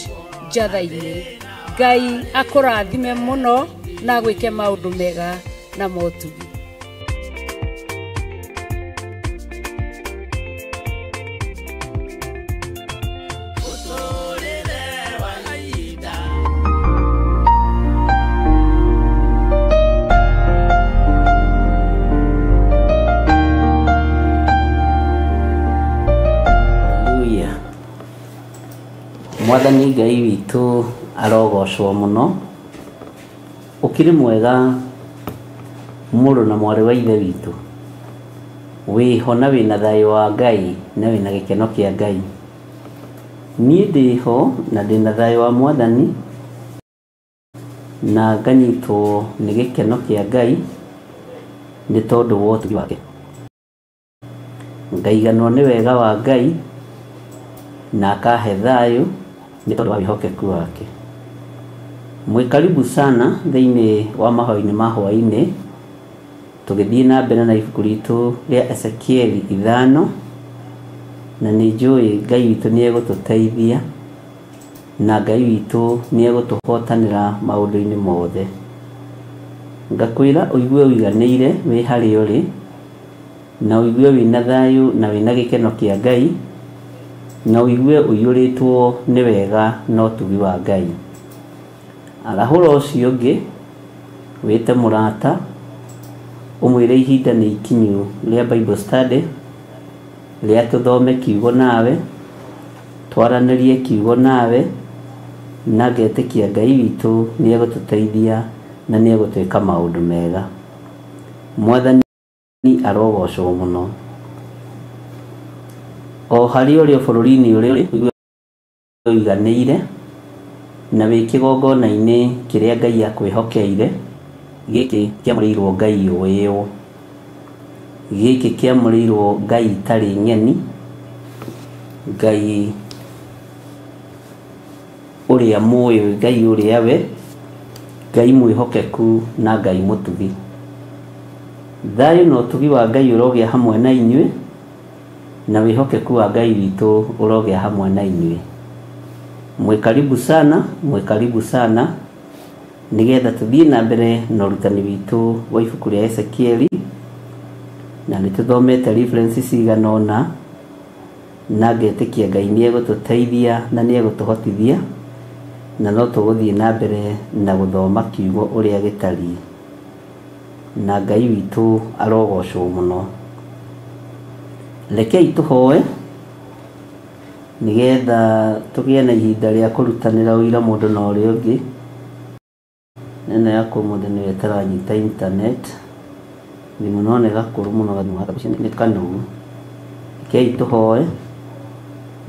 Njatha-inĩ. Ngai akũrathime mũno na gwĩke maũndũ mega na motugi. Haleluya. Mwathani Ngai witũ arogocwo mũno. Ũkĩrĩ mwega mũrũ na mwarĩ wa ithe witũ, wĩho na wĩna thayũ wa Ngai na wĩna gĩkeno kĩa Ngai. Niĩ ndĩho na ndĩna thayũ wa Mwathani na nganyitwo nĩ gĩkeno kĩa Ngai nĩ tondũ wa ũtugi wake. Ngaiganwo nĩ wega wa Ngai na akahe thayũ nĩ tondũ wa wĩhokeku wake. Mwĩ karibu sana thĩinĩ wa mahoya-inĩ ma hwaĩ-inĩ, tũgĩthiĩ na mbere na ibuku ritũ rĩa Ezekieli 5, na nĩ njũĩ Ngai witũ nĩ egũtũteithia na Ngai witũ nĩ egũtũhotanĩra maũndũ-inĩ mothe. Ngakwĩra ũigue ũiganĩire wĩ harĩa ũrĩ, na ũigue wĩna thayũ na wĩna gĩkeno kĩa Ngai, na ũigue ũiyũrĩtwo nĩ wega na ũtugi wa Ngai. Arahũra ũcio ũngĩ, wĩte mũrata, ũmwĩre ihinda nĩ ikinyu rĩa Bible study, rĩa tũthome kiugo nawe, twaranĩrie kiugo nawe, na ngetĩkia Ngai witũ nĩ egũtũteithia na nĩ egũtwĩka maũndũ mega. Mwathani arogocwo mũno. O harĩa ũrĩ o bũrũri-inĩ ũrĩa ũrĩ, ũigue ũiganĩire na wĩ kĩgongona-inĩ kĩrĩa Ngai akwĩhokeire, gĩkĩ kĩamũrĩirwo Ngai ũĩywo, gĩkĩ kĩamũrĩirwo Ngai itarĩ ng'eni, Ngai ũrĩa mũĩ, Ngai ũrĩa we, Ngai mwĩhokeku na Ngai mũtugi. Thayũ na ũtugi wa Ngai ũrogĩa hamwe na inyuĩ, na wĩhokeku wa Ngai witũ ũrogĩa hamwe na inyuĩ. Mwĩ karibu sana, mwĩ karibu sana, nĩgetha tũthiĩ na mbere na ũrutani witũ wa ibuku rĩa Ezekieli, na nĩ tũthomete references cigana ũna, na ngetĩkia Ngai nĩ egũtũteithia na nĩ egũtũhotithia, na no tũgũthiĩ na mbere na gũthoma kiugo ũrĩa gĩtariĩ, na Ngai witũ arogocwo mũno. Rekei tũhoe nĩgetha tũgĩe na ihinda rĩa kũrutanĩra ũira mũndũ na ũrĩa ũngĩ. Ĩno yakwa ũmũthĩ nĩyo ĩtaranyita internet, thimũ no nĩ gakũrũ mũno gathimũ gaka nĩ kanogu. Rekei tũhoe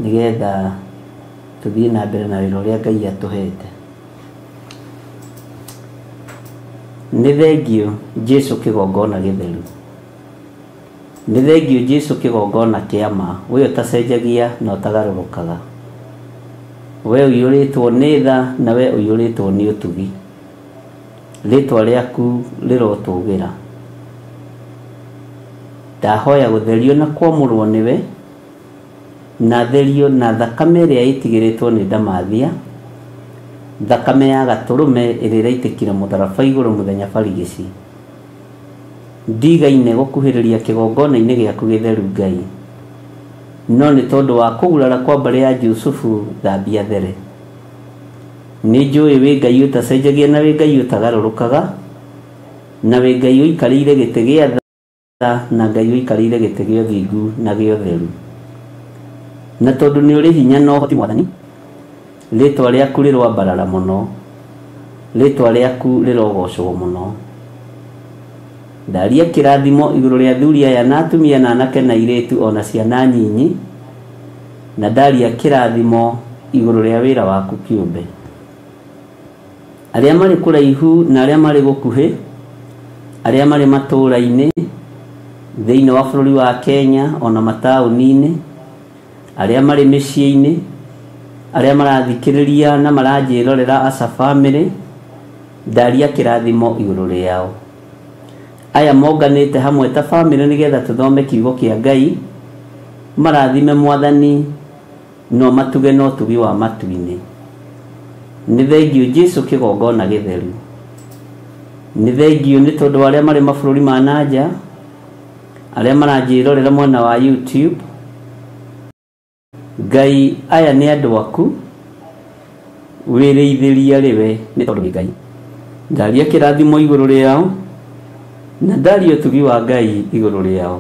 nĩgetha tũthiĩ na mbere na wĩra ũrĩa Ngai atũhete. Nĩ thengiũ Jesũ kĩgongona gĩtheru, nĩ thengiũ Jesũ kĩgongona kĩa ma, we ũtacenjagia na ũtagarũrũkaga, we ũiyũrĩtwo nĩ tha na we ũiyũrĩtwo nĩ ũtugi, rĩtwa rĩaku rĩrotũgĩra. Ndahoya gũtherio na kwamũrwo nĩwe, na therio na thakame ĩrĩa ĩtigĩrĩtwo nĩ ndamathia, thakame ya gatũrũme ĩrĩa ĩraitĩkire mũtharaba igũrũ mũthenya barigici. Ndigaine gũkuhĩrĩria kĩgongona-inĩ gĩaku gĩtheru Ngai, no nĩ tondũ wa kũgurara kwa mbarĩ ya Jusufu thambia there. Nĩ njũĩ wĩ Ngai ũtacenjagia na wĩ Ngai ũtagarũrũkaga, na wĩ Ngai ũikarĩire gĩtĩ gĩa tha na Ngai ũikarĩire gĩtĩ gĩa ũthingu na gĩa ũtheru. Na tondũ nĩ ũrĩ hinya na ũhoti Mwathani, rĩtwa rĩaku rĩroambarara mũno, rĩtwa rĩaku rĩrogocwo mũno. Ndaria kĩrathimo igũrũ rĩa athuri aya na atumia na anake na airĩtu ona ciana nyinyi, na ndaria kĩrathimo igũrũ rĩa wĩra waku kĩũmbe. Arĩa marĩ kũraihu na arĩa marĩ gũkuhĩ, arĩa marĩ matũũra-inĩ thĩinĩ wa bũrũri wa Kenya ona mataũni-inĩ, arĩa marĩ mĩciĩ-inĩ, arĩa marathikĩrĩria na maranjĩrorera as a family, ndaria kĩrathimo igũrũ rĩao. Aya monganĩte hamwe ta family nĩgetha tũthome kiugo kĩa Ngai, marathime Mwathani no matuge na ũtugi wa matu-inĩ. Nĩ thengiũ Jesũ kĩgongona gĩtheru, nĩ thengiũ nĩ tondũ wa arĩa marĩ mabũrũri ma nanja, arĩa maranjĩrorera mwena wa YouTube. Ngai aya nĩ andũ aku, wĩrĩithĩria rĩwe nĩ tondũ wĩ Ngai. Ndaria kĩrathimo igũrũ rĩao, na ndaria ũtugi wa Ngai igũrũ rĩao.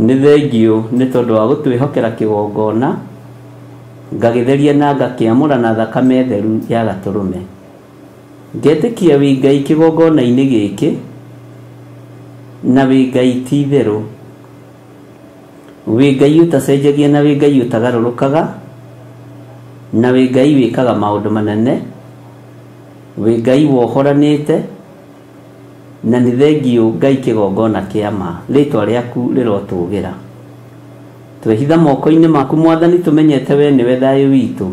Nĩ thengiũ nĩ tondũ wa gũtwĩhokera kĩgongona, ngagĩtheria na ngakĩamũra na thakame theru ya gatũrũme. Ngetĩkia wĩ Ngai kĩgongona-inĩ gĩkĩ, na wĩ Ngai ti itherũ, wĩ Ngai ũtacenjagia na wĩ Ngai ũtagarũrũkaga, na wĩ Ngai wĩkaga maũndũ manene, wĩ Ngai wohoranĩte, na nĩ thengiũ Ngai kĩgongona kĩa ma, rĩtwa rĩaku rĩrotũgĩra. Twehitha moko-inĩ maku Mwathani, tũmenyete we nĩwe thayũ witũ,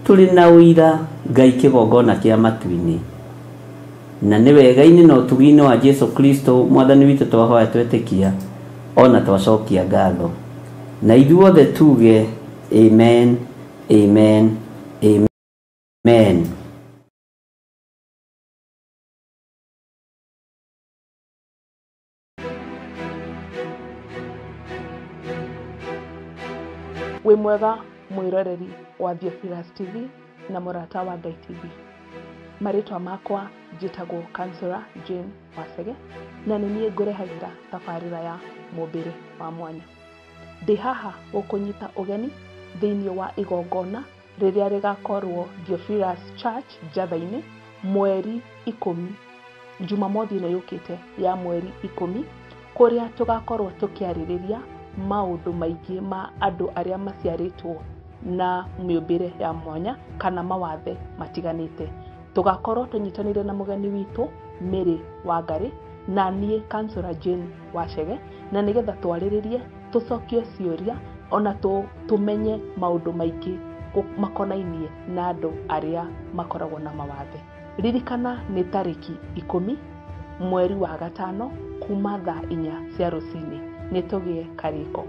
tũrĩ na ũira Ngai kĩgongona kĩa matu-inĩ, na nĩ wega-inĩ na ũtugi-inĩ wa Jesũ Kristo Mwathani witũ twahoya twetĩkia ona twacokia ngatho, na ithuothe tuge amen, amen, amen. Wĩ mwega mwĩroreri wa Theophilus TV na mũrata wa Ngai TV. Marĩtwa makwa njĩtagwo Councillor Jane Wacege na nĩ niĩ ngũrehagĩra tabarĩra ya mũmbĩre wa mwanya. Ndĩ haha gũkũnyita ũgeni thĩinĩ wa igongona rĩrĩa rĩgakorwo Theophilus Church Njatha-inĩ mweri 10, Jumamothi ĩno yũkĩte ya mweri 10, kũrĩa tũgakorwo tũkĩarĩrĩria maũndũ maingĩ ma andũ arĩa maciarĩtwo na mĩũmbĩre ya mwanya kana mawathe matiganĩte. Tũgakorwo tũnyitanĩire na mũgeni witũ Mary Wangari na niĩ Councillor Jane Wacege, na nĩgetha twarĩrĩrie, tũcokie ciũria ona tũmenye maũndũ maingĩ makonainie na andũ arĩa makoragwo na mawathe. Ririkana nĩ tarĩki 10 mweri wa 5 kuma thaa 4 cia rũcinĩ. Nĩ tũgĩe karĩko.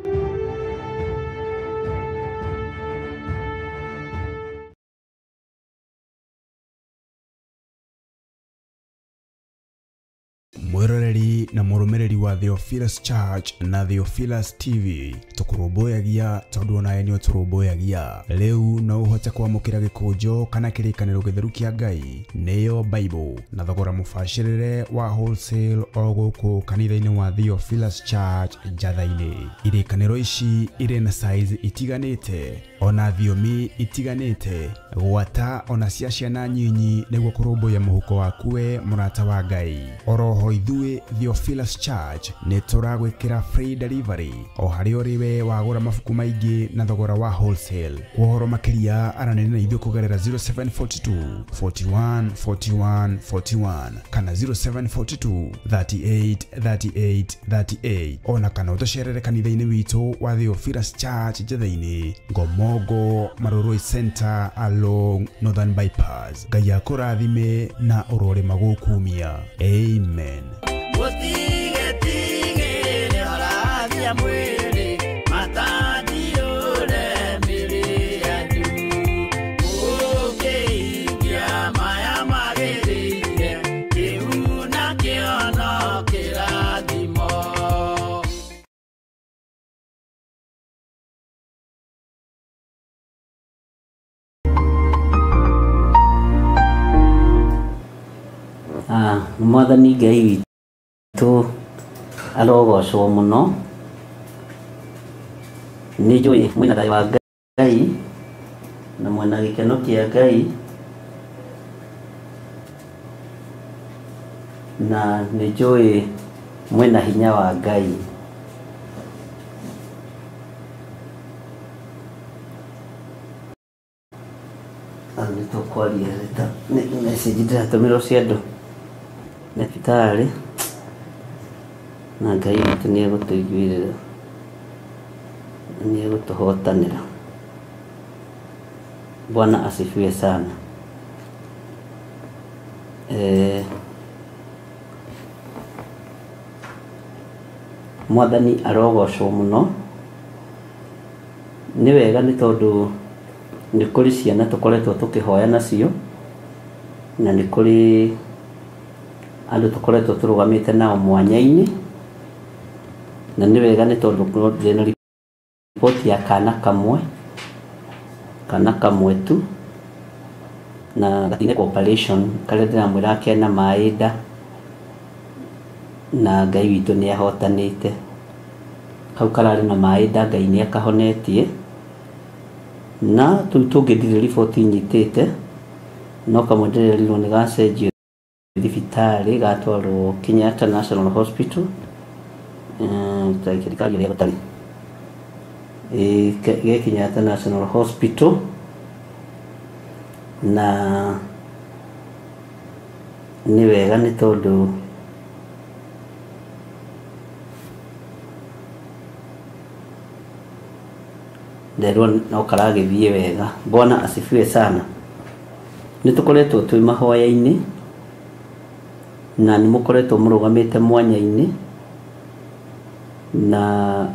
Mwiroreri na mũrũmĩrĩri wa Theophilus Church na Theophilus TV, tũkũrũmbũyagia tondũ onawe nĩ ũtũrũmbũyagia. Rĩu no ũhote kwamũkĩra gĩkũnjo kana kĩrĩkanĩro gĩtheru kĩa Ngai nĩyo Bible na thogora mũbacĩrĩre wa wholesale o gũkũ kanitha-inĩ wa Theophilus Church Njatha-inĩ. Irĩkanĩro ici irĩ na size itiganĩte ona thiomi itiganĩte, gwata ona cia ciana nyinyi nĩguo kũrũmbũiya mũhuko waku we mũrata wa Ngai. Oroho ithuĩ Theophilus Church nĩ tũragwĩkĩra free delivery o harĩa ũrĩ we wagũra mabuku maingĩ na thogora wa wholesale. Kwa ũhoro makĩria aranĩria na ithuĩ kũgerera 0742 41 41 41 kana 0742 38 38 38, ona kana ũtũcerere kanitha-inĩ witũ wa Theophilus Church Njatha-inĩ, Ngomongo Marurui Center along Northern Bypass. Ngai akũrathime na ũrore magũkumia. Amen. Mwathani Ngai witũ arogocwo mũno. Nĩ njũĩ mwĩna thayũ wa Ngai na mwĩna gĩkeno kĩa Ngai, na nĩ njũĩ mwĩna hinya wa Ngai. Nĩ tũkwaria nĩ message ndĩratũmĩrwo cia andũ thibitarĩ, na Ngai witũ nĩ egũtũiguĩrĩra, nĩ egũtũhotanĩra. Bwana asifiwe sana. Mwathani arogocwo mũno. Nĩ wega nĩ tondũ nĩ kũrĩ ciana tũkoretwo tũkĩhoya nacio, na nĩ kũrĩ andũ tũkoretwo tũrũgamĩte nao mwanya-inĩ, na nĩ wega nĩ tondũ ndĩna riboti ya kana kamwe tu, na gatinekwo operation karĩa ndĩramwĩra kena maĩ nda, na Ngai witũ nĩ ahotanĩte. Kau kararĩ na maĩ nda, Ngai nĩ akahonetie. Na tũu tũngĩ ndirĩ riboti nyitĩte, no kamwe ndĩrerirwo nĩ gacenjio thibitarĩ gatwarwo Kenyatta National Hospital, ge Kenyatta National Hospital, na nĩ wega nĩ tondũ nderwo no karagĩthiĩ wega. Bwana asifiwe sana. Nĩ tũkoretwo twĩ mahoya-inĩ na nĩ mũkoretwo mũrũgamĩte mwanya-inĩ, na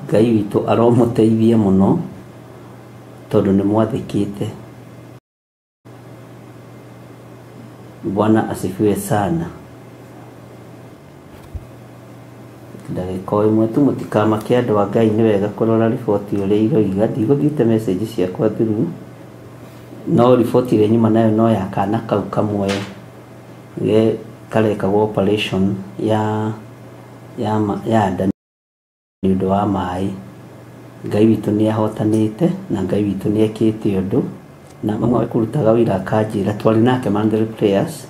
Ngai witũ aromũteithia mũno tondũ nĩ mwathĩkĩte. Bwana asifiwe sana. Ndagĩka o ĩmwe tu mũtikamake andũ a Ngai, nĩ wega kũrora riboti ũrĩa iroiga. Ndigũthiĩte message ciakwa through, no riboti ĩrĩa nyuma nayo no ya kana kau kamwe Ge karekagwo operation ya ya ya nda nĩ ũndũ wa maĩ. Ngai witũ nĩ ahotanĩte na Ngai witũ nĩ ekĩte ũndũ, na mamwe kũrutaga wĩra akanjĩra twarĩ nake Mandela Prayers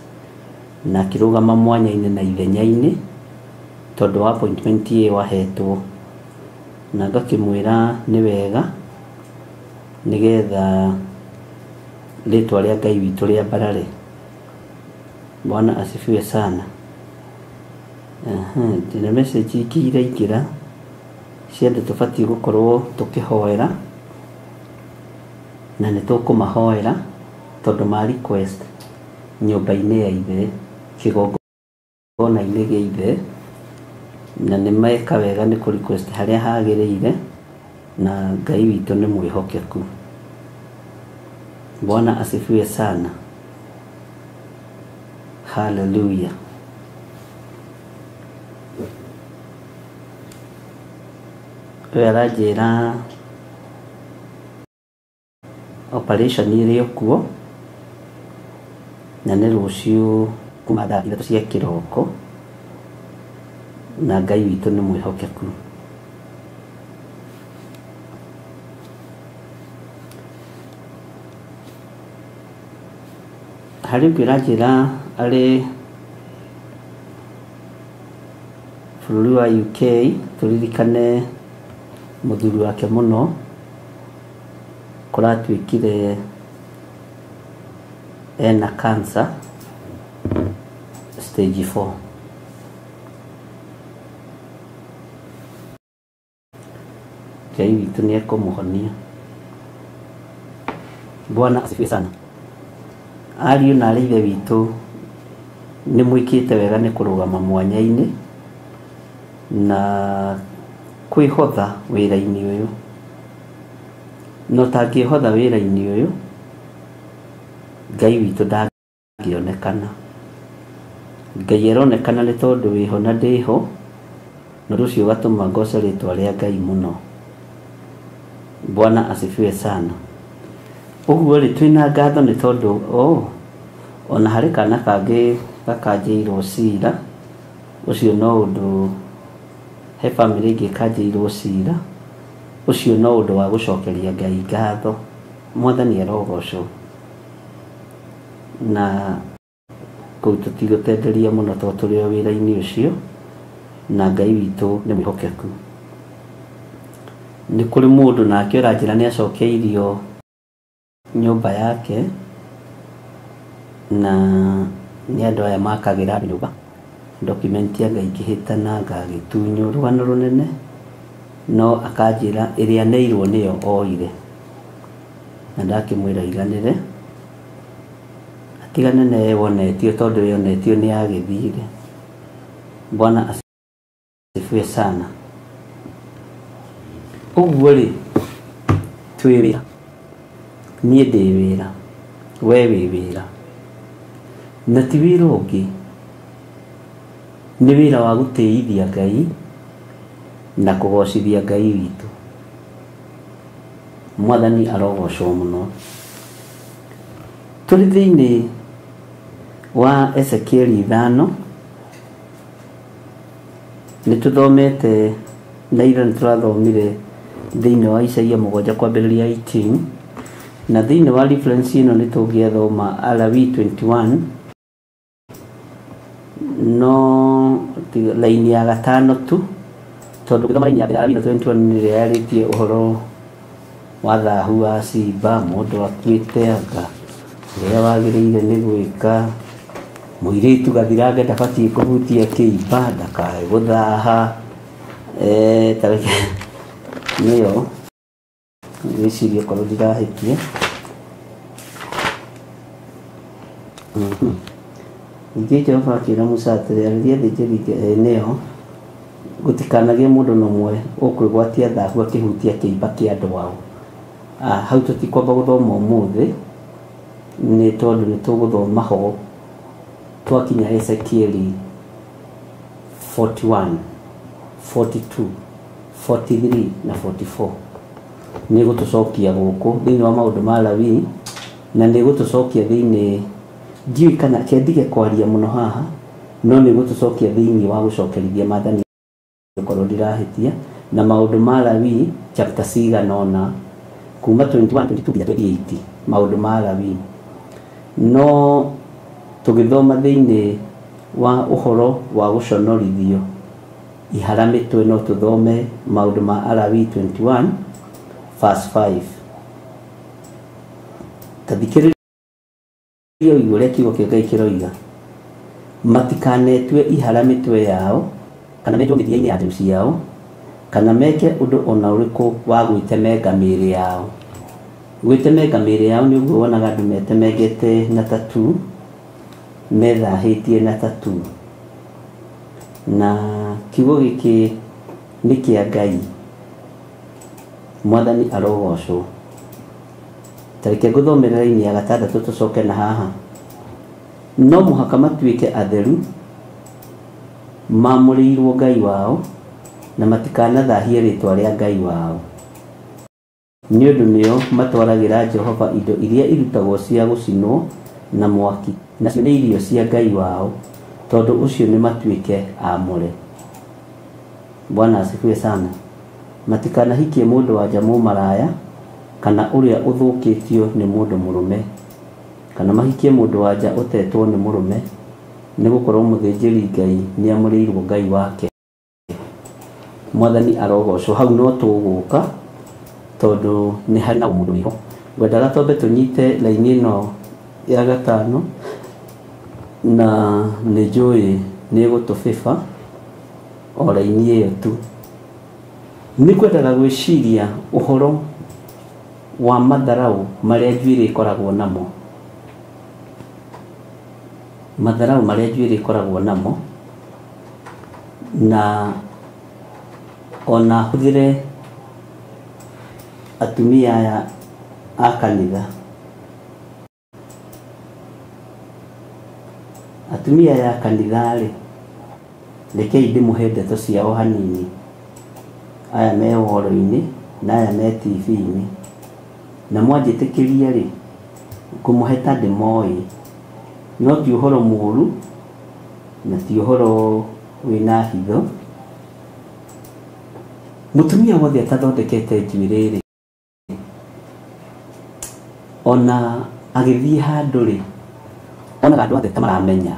na akĩrũgama mwanya-inĩ na ithenya-inĩ tondũ wa appointment ĩyo ahetwo, na ngakĩmwĩra nĩ wega nĩgetha rĩtwa rĩa Ngai witũ rĩambarare. Bwana asifiwe sana. Ndĩna message ingĩ iraingĩra cia andũ tũbatiĩ gũkorwo tũkĩhoera, na nĩ tũkũmahoera tondũ ma request nyũmba-inĩ ya ithe, kĩgongona-inĩ gĩa ithe, na nĩ meka wega nĩ kũ request harĩa hagĩrĩire, na Ngai witũ nĩ mwĩhokeku. Bwana asifiwe sana. Hallelujah. Ũyũ aranjĩra operation ĩrĩ o kuo na nĩ rũciũ kuma thaa 3 cia kĩroko, na Ngai witũ nĩ mwĩhokeku. Harĩ ũngĩ ũranjĩra arĩ bũrũri wa UK, tũririkane mũthuri wake mũno, kũratuĩkire ena cancer stage 4. Ngai witũ nĩ ekũmũhonia. Bwana asifiwe sana. Ariũ na arĩ ithe witũ nĩ mwĩkĩte wega nĩ kũrũgama mwanya-inĩ na kwĩhotha wĩra-inĩ ũyũ. No tangĩhotha wĩra-inĩ ũyũ, Ngai witũ ndangĩonekana. Ngai aronekana nĩ tondũ wĩho na ndĩho, na ũndũ ũcio ũgatũma ngoce rĩtwa rĩa Ngai mũno. Bwana asifiwe sana. Ũguo rĩ, twĩna ngatho nĩ tondũ ona harĩ kana kangĩ gakanjĩirwo cira, ũcio no ũndũ, he bamĩrĩ ĩngĩ ĩkanjĩirwo cira, ũcio no ũndũ wa gũcokeria Ngai ngatho. Mwathani arogocwo. Na kũu tũtigũtenderia mũno tondũ tũrĩ o wĩra-inĩ ũcio, na Ngai witũ nĩ mwĩhokeku. Nĩ kũrĩ mũndũ nake ũranjĩra nĩ acokeirio nyũmba yake, na nĩ andũ aya makagĩra nyũmba, document ya Ngai ĩkĩhĩtana ngagĩtunywo rũgano rũnene, no akanjĩra ĩrĩa aneirwo nĩyo oire, na ndakĩmwĩra aiganĩre, atigane na ĩyo onetio tondũ ĩyo onetio nĩ yagĩthire. Bwana asifiwe sana. Ũguo rĩ, twĩ wĩra, niĩ ndĩ wĩra, we wĩ wĩra, na ti wĩra ũngĩ, nĩ wĩra wa gũtĩithia Ngai na kũgocithia Ngai witũ. Mwathani arogocwo mũno. Tũrĩ thĩinĩ wa Ezekieli 5, nĩ tũthomete na ira nĩ tũrathomire thĩinĩ wa Isaia 7 kwambĩrĩria 18, na thĩinĩ wa reference ĩno nĩ tũngĩathoma Alawi 21, no laini ya 5 tu, tondũ gĩthoma laini ya mbere Alawi 21 nĩ ĩrĩa yarĩtie ũhoro wa thahu wa ciimba, mũndũ akuĩte anga ũrĩa wagĩrĩire nĩ gwĩka, mũirĩtu gathirange ndabatiĩ kũhutia kĩimba ndakae gũthaha, tareke nĩyo ngwĩciria korwo ndirahĩtia. Ningĩ Jehova akĩĩra Musa atĩrĩ, arĩria athĩnjĩri-Ngai nĩyo gũtikanagĩe mũndũ na ũmwe ũkwĩgwatia thahu akĩhutia kĩimba kĩa andũ ao. Hau tũtikwamba gũthoma ũmũthĩ nĩ tondũ nĩ tũgũthoma ho twakinya Ezekieli 41, 42, 43 na 44. Nĩ gũtũcokia gũkũ thĩinĩ wa maũndũ ma Lawi, na nĩ gũtũcokia thĩinĩ Ndiũĩ kana kendige kwaria mũno haha, no nĩ gũtũcokia thĩinĩ wa gũcokerithia maathani okorwo ndirahĩtia, na maũndũ ma Lawi chapter cigana ũna kuma 21 22 nginya 28, maũndũ ma Lawi. No tũgĩthoma thĩinĩ wa ũhoro wa gũconorithio ihara mĩtwe, no tũthome maũndũ ma Alawi 21 verse 5. Ta thikĩrĩria ũigue ũrĩa kiugo kĩa Ngai kĩroiga: matikanetue ihara mĩtwe yao, kana menjwo mĩthia-inĩ ya nderu ciao, kana meke ũndũ ona ũrĩkũ wa gwĩtemenga mĩĩrĩ yao. Gwĩtemenga mĩĩrĩ yao nĩ ũguo wonaga andũ metemengete na tattoo, methahĩtie na tattoo. Na kiugo gĩkĩ nĩ kĩa Ngai. Mwathani arogocwo. Ta reke ngũthomere raini ya gatandatũ tũcoke na haha. No mũhaka matuĩke atheru, mamũrĩirwo Ngai wao, na matikanathahie rĩtwa rĩa Ngai wao. Nĩ ũndũ nĩo matwaragĩra Jehova indo iria irutagwo cia gũcinwo na mwaki, nacio nĩ irio cia Ngai wao, tondũ ũcio nĩ matuĩke aamũre. Bwana asifiwe sana. Matikanahikie mũndũ wa nja mũmaraya, kana ũrĩa ũthũkĩtio nĩ mũndũ mũrũme, kana mahikie mũndũ wa nja ũtetwo nĩ mũrũme, nĩ gũkorwo mũthĩnjĩri Ngai nĩamũrĩirwo Ngai wake. Mwathani arogocwo. Hau no tũgũka tondũ nĩ harĩ na mũndũ wĩho. Ngwendaga twambe tũnyite raini ĩno ya gatano, na nĩ njũĩ nĩ ĩgũtũbĩba o raini ĩyo tu. Nĩ ngwendaga gwĩciria ũhoro wa matharau marĩa njuĩrĩ ĩkoragwo namo. Matharau marĩa njuĩrĩ ĩkoragwo namo, na ona hũthĩre atumia aya a kanitha. Atumia aya a kanitha rĩ, rekei ndĩmũhe ndeto ciao hanini. Aya me ũhoro-inĩ na aya me TV-inĩ, na mwanjĩtĩkĩria rĩ, ngũmũhe ta ndĩmoĩ, no ti ũhoro mũũru na ti ũhoro wĩna hitho. Mũtumia wothe atathondekete njuĩrĩ rĩ, ona agĩthiĩ handũ rĩ, onaga andũ othe ta maramenya.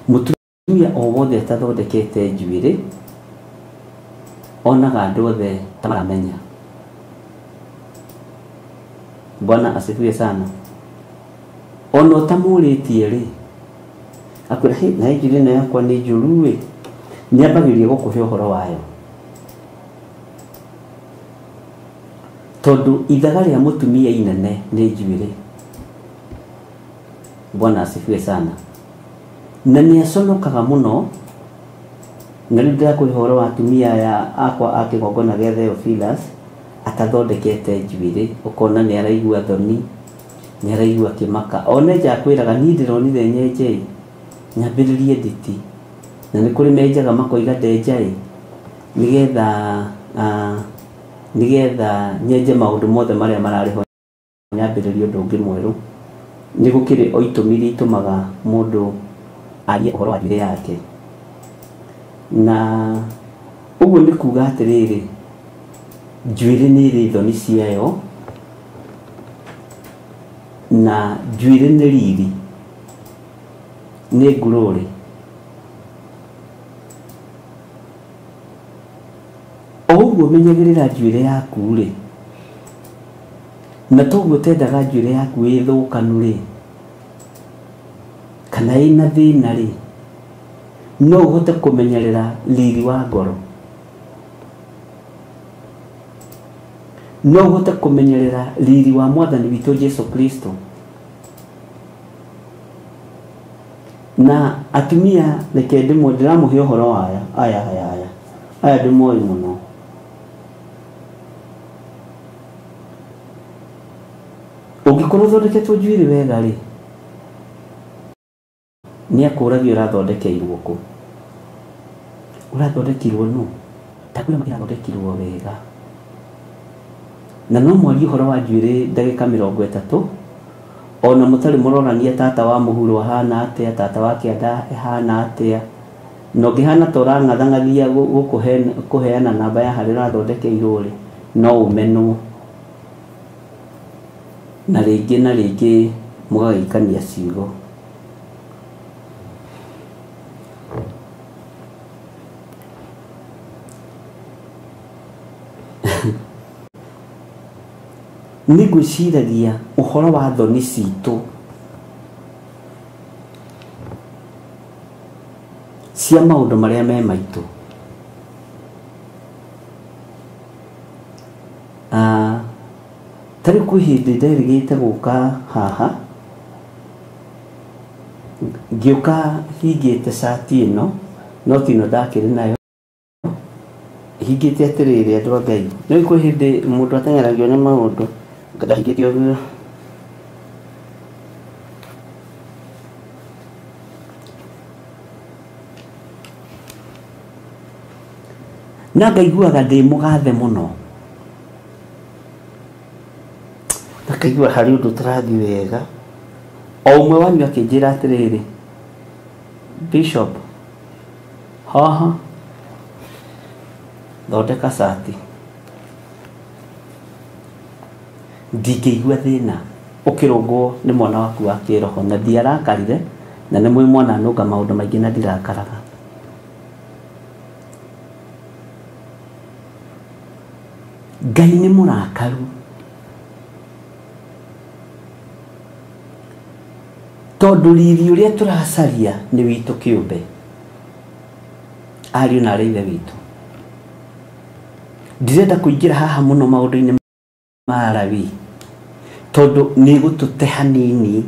Mũtumia o wothe atathondekete njuĩrĩ onaga andũ othe ta maramenya. Bwana asifiwe sana. Ona ũtamũrĩtie rĩ, akwĩra, "Hĩ, na njuĩrĩ ĩno yakwa nĩ njũru ĩ," nĩambagĩrĩria gũkũhe ũhoro wayo. Tondũ ithaga rĩa mũtumia inene nĩ njuĩrĩ. Bwana asifiwe sana. Na nĩ aconokaga mũno. Na rĩu ndĩrakũhe ũhoro wa atumia aya akwa a kĩgongona gĩa Theophilus atathondekete njuĩrĩ, ũkona nĩ araigua thoni, nĩ araigua kĩmaka. One nja akwĩraga, niĩ ndĩronire nyenje ĩ, nyambĩrĩrie nditi. Na nĩ kũrĩ menjaga makoiga ndenja ĩ, nĩgetha nyenje maũndũ mothe marĩa mararĩ ho, nyambĩrĩrie ũndũ ũngĩ mwerũ. Nĩ gũkĩrĩ o itũmi iria itũmaga mũndũ arie ũhoro wa njuĩrĩ yake. Na ũguo nĩ kuga atĩrĩrĩ, njuĩrĩ nĩ ĩrĩ thoni ciayo, na njuĩrĩ nĩ riri, nĩ ngurũrĩ. O ũguo menyagĩrĩra njuĩrĩ yaku rĩ, na toguo ũtendaga njuĩrĩ yaku ĩthũkanu rĩ, kana ĩna thĩna rĩ, no ũhote kũmenyerera riri wa ngoro. No ũhote kũmenyerera riri wa Mwathani witũ Jesu Kristo. Na atumia reke ndĩramũhe ũhoro wa aya, aya, aya, aya. Aya ndĩmoĩ mũno. Ũngĩkorwo ũthondeketwo njuĩrĩ wega rĩ, nĩ akũragia ũrathondekeirwo kũ. Ũrathondekirwo nũ? Ndakwĩra irathondekirwo wega. Na no mwarie ũhoro wa njuĩrĩ ndagĩka 30, Ona mũtarĩ mũronania tata wa mũhuro ahana atĩa, tata wa kĩanda ahana atĩa. Na ũngĩhana ta ũrang'athang'athia kũheana namba ya harĩa ũrathondekeirwo rĩ, no ũmenwo. Na rĩngĩ na rĩngĩ mũgagĩikania ciugo. Nĩ ngwĩciragia ũhoro wa thoni citũ cia maũndũ marĩa me maitũ. Ta rĩu kwĩ hĩndĩ nderĩgĩte gũka haha, ngĩũka hingĩte cati ĩno, no ti ĩno ndakĩrĩ nayo, hingĩte atĩrĩrĩ andũ a Ngai. Nĩ kwĩ hĩndĩ mũndũ ateng'eragio nĩ maũndũ, ndahingĩte ũguo. Na ngaiguaga ndĩ mũgathe mũno, na ngaigua harĩ ũndũ ũtarathiĩ wega. O ũmwe wanyu akĩnjĩra atĩrĩrĩ, Bishop, haha thondeka cati. Ndingĩigua thĩna ũkĩrũngwo nĩ mwana waku wa kĩroho, na ndiarakarire, na nĩ mwĩ mwana nũnga maũndũ maingĩ na ndirakaraga. Ngai nĩ mũrakaru, tondũ riri ũrĩa tũracaria nĩ witũ kĩũmbe, ariũ na arĩ ithe witũ. Ndirenda kũingĩra haha mũno maũndũ-inĩ ma Lawi, tondũ nĩ gũtũte hanini.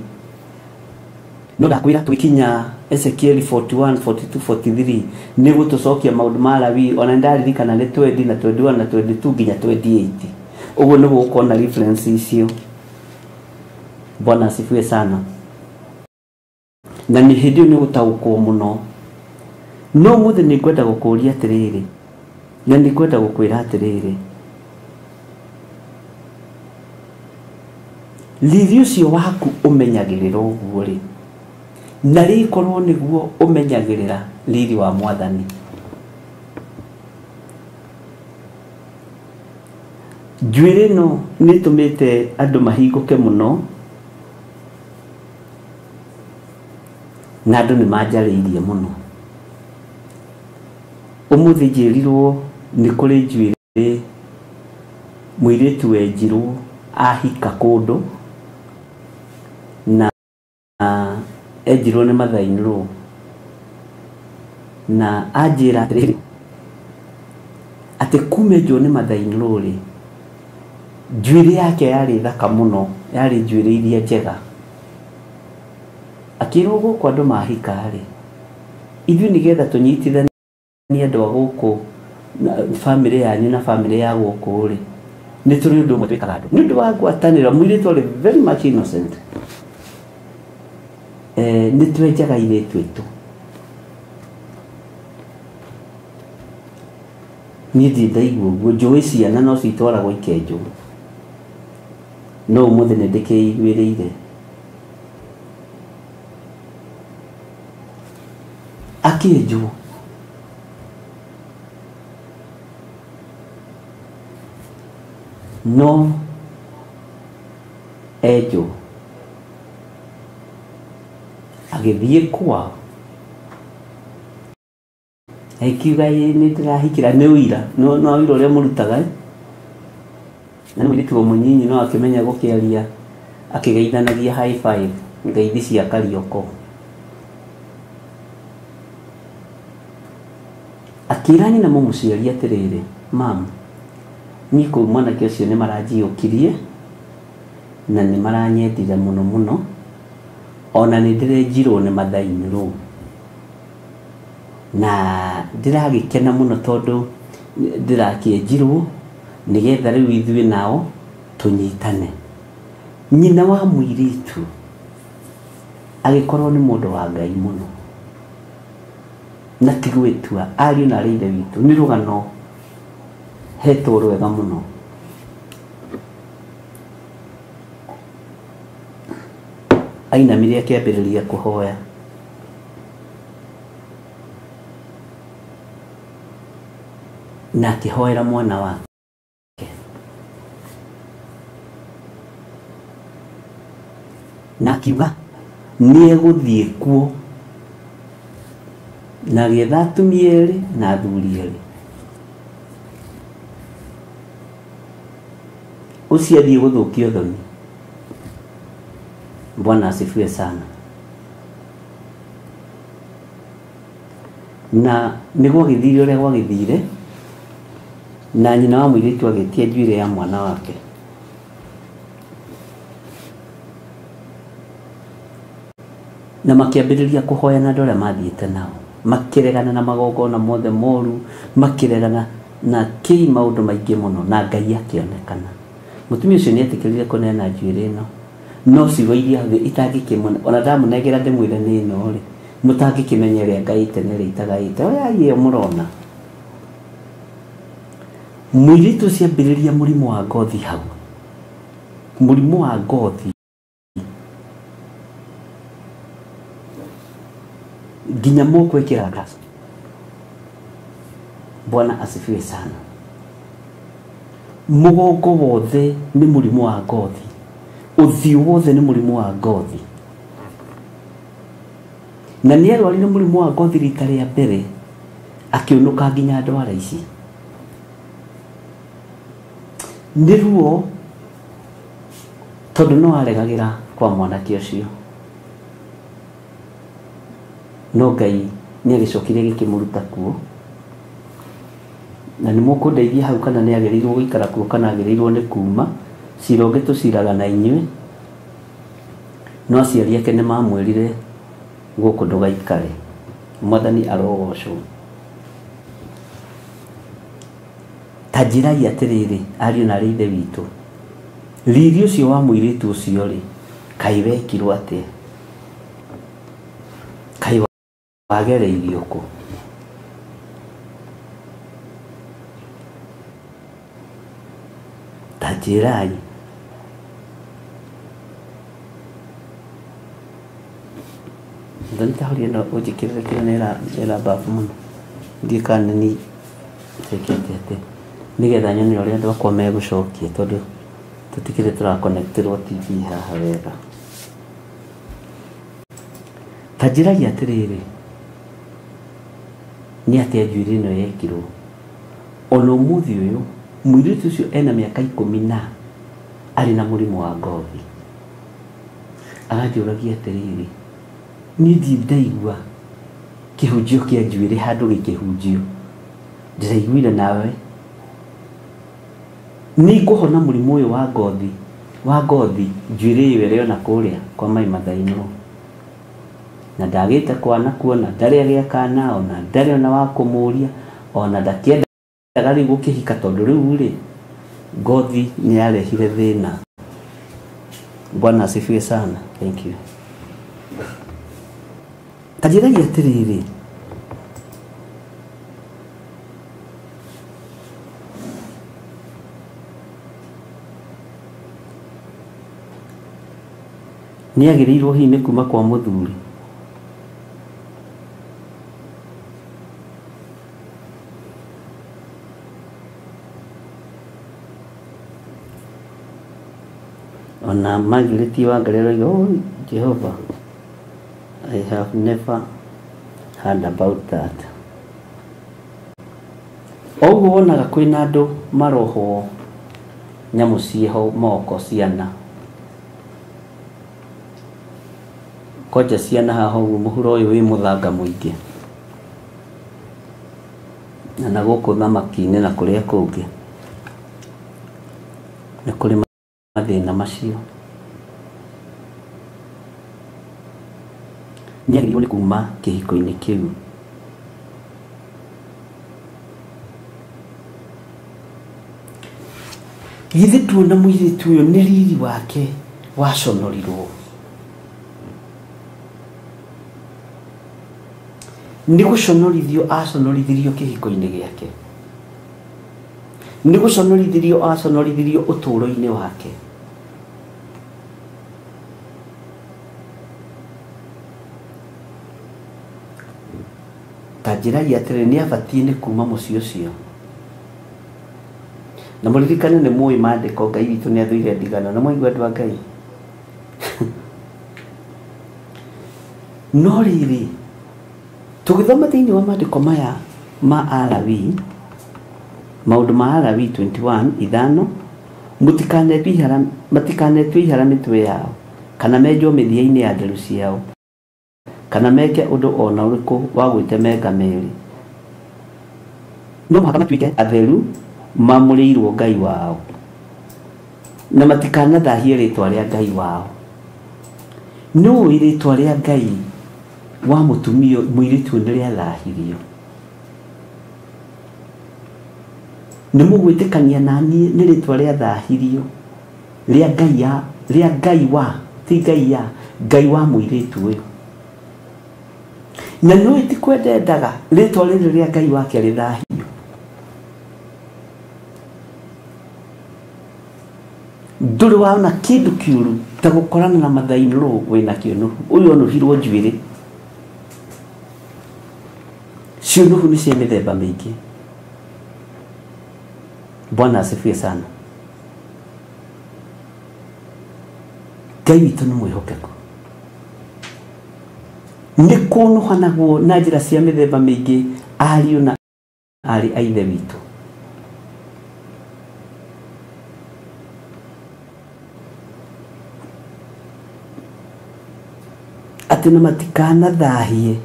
No ndakwĩra tũgĩkinya Ezekiel 41, 42, 43 nĩ gũtũcokia maũndũ ma Lawi. Ona nĩndaririkana nĩ 20 na 21 na 22 nginya 28. Ũguo nĩguo ũkona reference icio. Bwana asifiwe sana. Na nĩ hĩndĩ ĩyo nĩ gũtaũkwo mũno. No ũmũthĩ nĩ ngwenda gũkũria atĩrĩrĩ, na nĩ ngwenda gũkwĩra atĩrĩrĩ, riri ũcio waku ũmenyagĩrĩra ũguo rĩ, na rĩkorwo nĩguo ũmenyagĩrĩra riri wa Mwathani. Njuĩrĩ ĩno nĩ ĩtũmĩte andũ mahingũke mũno, na andũ nĩ manjarĩirie mũno. Ũmũthĩ njĩrirwo nĩ kũrĩ njuĩrĩ mũirĩtu wenjirwo ahika kũndũ, na enjirwo nĩ mother-in-law, na anjĩra atĩrĩrĩ, atĩ kuma enjwo nĩ mother-in-law rĩ, njuĩrĩ yake yarĩ thaka mũno, yarĩ njuĩrĩ iria njega. Akĩrwo gũkũ andũ mahika rĩ, ithuĩ nĩgetha tũnyitithanie andũ a gũkũ, bamĩrĩ yanyu na bamĩrĩ ya gũkũ rĩ, nĩ tũrĩ ũndũ ũmwe twĩkaga andũ. Nĩ ũndũ wa ngwatanĩro, mũirĩtu arĩ very much innocent. Nĩ twenjaga airĩtu aitũ. Niĩ ndirĩ ndaigua ũguo, njũĩ ciana no citwaragwo ikenjwo. No ũmũthĩ nĩ ndĩkĩiguĩrĩire. Akĩenjwo. No enjwo agĩthiĩ kwao, akiuga ĩ nĩ ndĩrahikĩra, nĩ ũira, no ũira ũrĩa mũrutaga. Na nĩ mũirĩtu o mũnyinyi no akĩmenya gũkĩaria, akĩgeithanagia high five, ngeithi cia Karioko. Akĩra nyina mũmũciari atĩrĩrĩ, mam, niĩ kũu mwanake ũcio nĩ maranjiyũkirie na nĩ maranyendire mũno mũno, ona nĩ ndĩrenjirwo nĩ mother-in-law. Na ndĩragĩkena mũno tondũ ndĩrakĩenjirwo nĩgetha rĩu ithuĩ nao tũnyitane. Nyina wa mũirĩtu agĩkorwo nĩ mũndũ wa Ngai mũno, na ti gwĩtua, ariũ na arĩ ithe witũ, nĩ rũgano hetwo rwega mũno. Ainamire akĩambĩrĩria kũhoya. Na akĩhoera mwana wake. Na akiuga nĩ egũthiĩ kuo na agĩetha atumia erĩ na athuri erĩ. Ũcio athiĩ gũthũkia ũthoni. Bwana asifiwe sana. Na nĩ gwagĩthire ũrĩa gwagĩthire, na nyina wa mũirĩtu agĩtia njuĩrĩ ya mwana wake. Na makĩambĩrĩria kũhoya na andũ arĩa mathiĩte nao, makĩregana na magongona mothe moru, makĩregana na kĩi maũndũ maingĩ mũno, na Ngai akĩonekana. Mũtumia ũcio nĩ etĩkĩrire kũneana njuĩrĩ ĩno, no ciugo iria itangĩkĩmũne, ona ndamũnengera ndĩmwĩre nĩ ĩno rĩ, mũtangĩkĩmenya ĩrĩa ngaĩte na ĩrĩa itagaĩte, oyai ĩyo mũrona. Mũirĩtu ũcio ambĩrĩria mũrimũ wa ngothi hau, mũrimũ wa ngothi nginya mũkwĩkĩra gas. Bwana asifiwe sana. Mũgongo wothe nĩ mũrimũ wa ngothi, ũthiũ wothe nĩ mũrimũ wa ngothi. Na nĩ arwarire mũrimũ wa ngothi rita rĩa mbere, akĩũnũka nginya ndwara ici. Nĩ ruo tondũ no aregagĩra kwa mwanake ũcio, no Ngai nĩ agĩcokire gĩkĩmũruta kuo. Na nĩ mũkũndeithia hau kana nĩ agĩrĩirwo gũikara kuo kana agĩrĩirwo nĩ kuma. Cira ũngĩ tũciraga na inyuĩ, no aciari ake nĩ mamwĩrire gũkũ ndũgaikare. Mwathani arogocwo. Ta njĩrai atĩrĩrĩ, ariũ na arĩ ithe witũ, riri ũcio wa mũirĩtu ũcio rĩ, kaĩ wekirwo atĩa? Kaĩ wagereirio kũ? Ta njĩrai. Nthoni ta horia ĩno ũnjĩkĩrĩre kĩrĩa nĩ ĩra bafu mũno. Ndiũĩ kana nĩ njĩkĩte atĩa, nĩgetha nyone ũrĩa andũ akwa megũcokia, tondũ tũtikĩrĩ tũrakonekterwo TV haha wega. Ta njĩrai atĩrĩrĩ, nĩ atĩa njuĩrĩ ĩno yekirwo? Ona ũmũthĩ ũyũ mũirĩtu ũcio ena mĩaka 10 na arĩ na mũrimũ wa ngothi. Aganjũragia atĩrĩrĩ, niĩ ndirĩ ndaigua kĩhunjio kĩa njuĩrĩ handũ gĩkĩhunjio, ndĩraiguire nawe nĩ ngũhona mũrimũ ũyũ wa ngothi, njuĩrĩ ĩyo ĩrĩ ona kũrĩa kwa Mai Mathai-inĩ. Na ndagĩte kwana kuona, ndarĩ agĩa kana, ona ndarĩ ona wa kũmũria, ona ndakĩendaga rĩu gũkĩhika, tondũ rĩu rĩ ngothi nĩ yarehire thĩna. Bwana asifiwe sana. Thank you. Ta njĩrai atĩrĩrĩ, nĩ agĩrĩirwo hihi nĩ kuma kwa mũthuri? Ona Margaret Wangari aroiga, oh Jehovah, I have never heard about that. Oguo wonaga kwĩna andũ marohwo nyamũ ciĩho moko, ciana kwanja ciana haha ũguo mũhuro ũyũ wĩ mũthanga mũingĩ, na gũkũ thamaki-inĩ na kũrĩa kũngĩ nĩ kũrĩ mathĩna macio. Nĩ agĩrĩirwo nĩ kuma kĩhiko-inĩ kĩu. Githĩ tuona mũirĩtu ũyũ nĩ riri wake waconorirwo, nĩ gũconorithio aconorithirio kĩhiko-inĩ gĩake, nĩ gũconorithirio aconorithirio ũtũũro-inĩ wake. Ta njĩrai atĩrĩ, nĩ abatiĩ nĩ kuma mũciĩ ũcio? Na mũririkane nĩ mũĩ maandĩko, Ngai witũ nĩ athũire ndigano. Na mwaigua andũ a Ngai. No rĩrĩ, tũgĩthoma thĩinĩ wa maandĩko maya ma Alawii, maũndũ ma Alawii 21:5, matikanetue ihara mĩtwe yao, kana menjwo mĩthia-inĩ ya nderu ciao, kana meke ũndũ o na ũrĩkũ wa gwĩtemenga mĩĩrĩ. No mũhaka matuĩke atheru mamũrĩirwo Ngai wao, na matikanathahie rĩtwa rĩa Ngai wao. No rĩtwa rĩa Ngai wa mũtumia mũirĩtu nĩ rĩathahirio. Nĩ mũgwĩtĩkania na niĩ nĩ rĩtwa rĩathahirio rĩa Ngai ya rĩa Ngai wa ti Ngai ya Ngai wa mũirĩtu ũyũ. Na no ĩtikwendendaga rĩtwa rĩrĩ rĩa Ngai wake rĩthahio. Ndũrĩ waona kĩndũ kĩũru ta gũkorana na mathainĩ wĩna kĩũnũhu. Ũyũ onũhirwo njuĩrĩ. Ciũnũhu nĩ cia mĩthemba mĩingĩ. Bwana asifiwe sana. Ngai witũ nĩ mwĩhokeku. Nĩ kũnũhanagwo na njĩra cia mĩthemba mĩingĩ ariũ na aarĩ a Ithe witũ. Atĩ na matikanathahie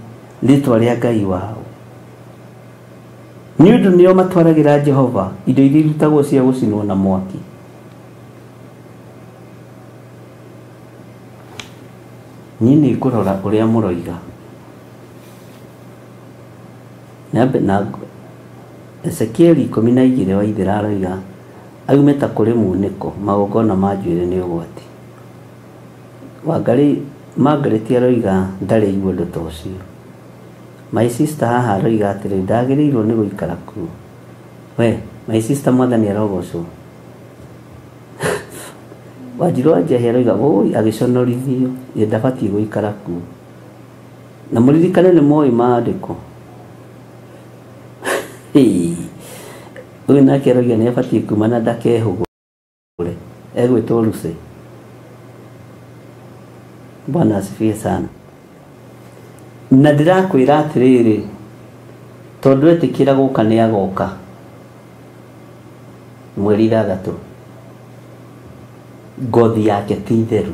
rĩtwa rĩa Ngai wao. Nĩ ũndũ nĩo matwaragĩra Jehova indo iria irutagwo cia gũcinwo na mwaki. Niĩ nĩ ngũrora ũrĩa mũroiga. Na Ezekieli 12 wa ithĩra aroiga aume ta kũrĩ munĩko, magongona ma njuĩrĩ nĩ ũgwati. Wangarĩ Margaret aroiga ndarĩ igua ũndũ ta ũcio. My sister haha aroiga atĩrĩ, ndagĩrĩirwo nĩ gũikara kuo. We, my sister Mwathani arogocwo. Wanjirũ wa Njehe aroiga ũi agĩconorithio, ye ndabatiĩ gũikara kuo. Na mũririkane nĩ moĩ maandĩko. Ũyũ nake aroiga nĩ abatiĩ kuma na ndakehũgũre. Egwĩtwo Lucy. Bwana asifiwe sana. Na ndĩrakwĩra atĩrĩrĩ, tondũ etĩkĩra gũka nĩ agoka mweri 6, ngothi yake ti theru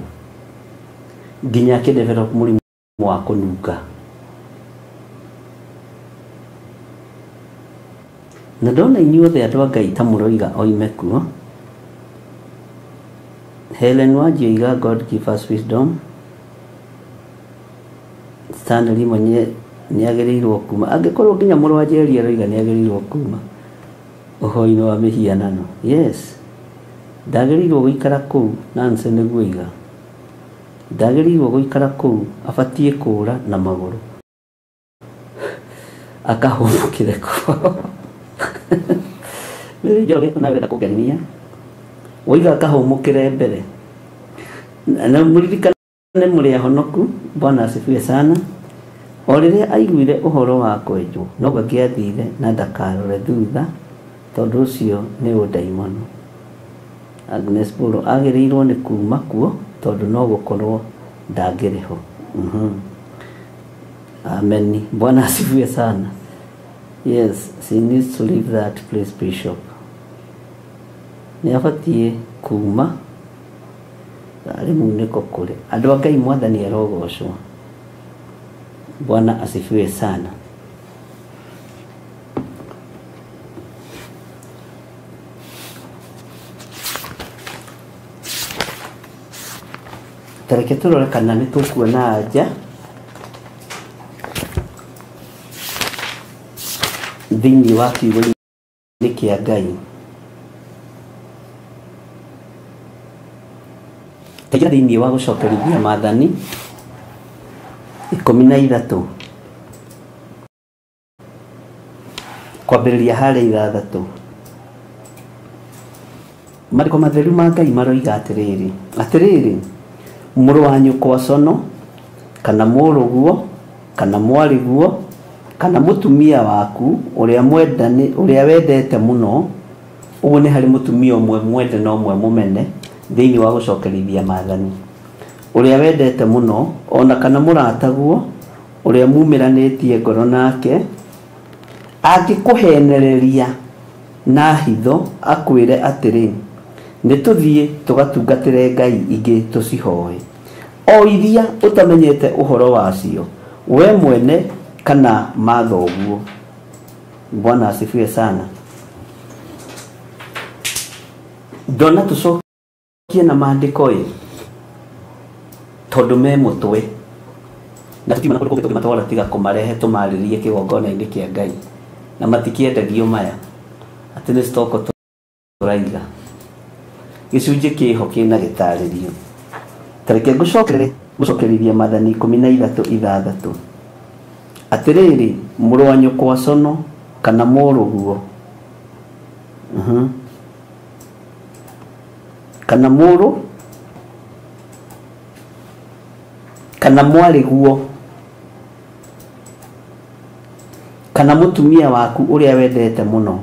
nginya akĩdevelop mũrimũ wa kũnunga. Na ndona inyuothe andũ a Ngai ta mũroiga oime kuo. Helen Wanji oiga God give us wisdom. Stanley mwenye nĩ agĩrĩirwo kuma, angĩkorwo nginya mũrũ wa Njeri aroiga nĩ agĩrĩirwo kuma ũhoro-inĩ wa mĩhianano. Yes, ndagĩrĩirwo gũikara kũu. Nancy nĩguo oiga ndagĩrĩirwo gũikara kũu, abatiĩ kũũra na magũrũ akahũmũkĩre kwao. Mary Njoroge nawe ũrenda kũngenia, woiga akahũmũkĩre mbere. Na mũririkane mũrĩ ahonoku. Bwana asifiwe sana. O rĩrĩa aiguire ũhoro wa kwenjwo, noguo angĩathire na ndakarore thutha, tondũ ũcio nĩ ũndaimono. Agnes Polo agĩrĩirwo nĩ kuma kuo tondũ no gũkorwo ndangĩrĩ ho. Amen. Bwana asifiwe sana. Yes, she needs to leave that place, Bishop. Nĩ abatiĩ kuma arĩ munĩko kũrĩ andũ a Ngai. Mwathani arogocwo. Bwana asifiwe sana. Tareke tũrore kana nĩ tũkuona anja thĩinĩ wa kiugo-inĩ kĩa Ngai. Taingĩra thĩinĩ wa gũcokerithia maathani 13 kwambĩrĩria harĩa 6. Marĩko matheru ma Ngai maroiga atĩrĩrĩ, atĩrĩrĩ, mũrũ wa nyũkwa cono kana mũrũguo kana mwarĩguo Kana mũtumia waku ũrĩa mwendani ũrĩa wendete mũno, ũguo nĩ harĩ mũtumia ũmwe mwende na ũmwe mũmene thĩinĩ wa gũcokerithia maathani, ũrĩa wendete mũno ona kana mũrataguo ũrĩa mumĩranĩtie ngoro nake, angĩkũhenereria na hitho akwĩre atĩrĩ, nĩ tũthiĩ tũgatungatĩre ngai ingĩ tũcihoe, o iria ũtamenyete ũhoro wacio we mwene kana mathoguo. Bwana asifiwe sana. Ndona tũcokie na maandĩko ĩ, tondũ me mũtwe na tũtiuma na kũndũ kũngĩ tũngĩmatwara tiga kũmarehe tũmarĩrie kĩgongona-inĩ kĩa Ngai, na matikĩendagio maya atĩ nĩ stoko tũraiga. Gĩcunjĩ kĩho kĩna gĩtarĩrio. Ta reke ngũcokerithia maathani 13:6. Atĩrĩrĩ, mũrũ wa nyũkwa cono kana mũrũguo, kana mũrũ kana mwarĩguo kana mũtumia waku ũrĩa wendete mũno,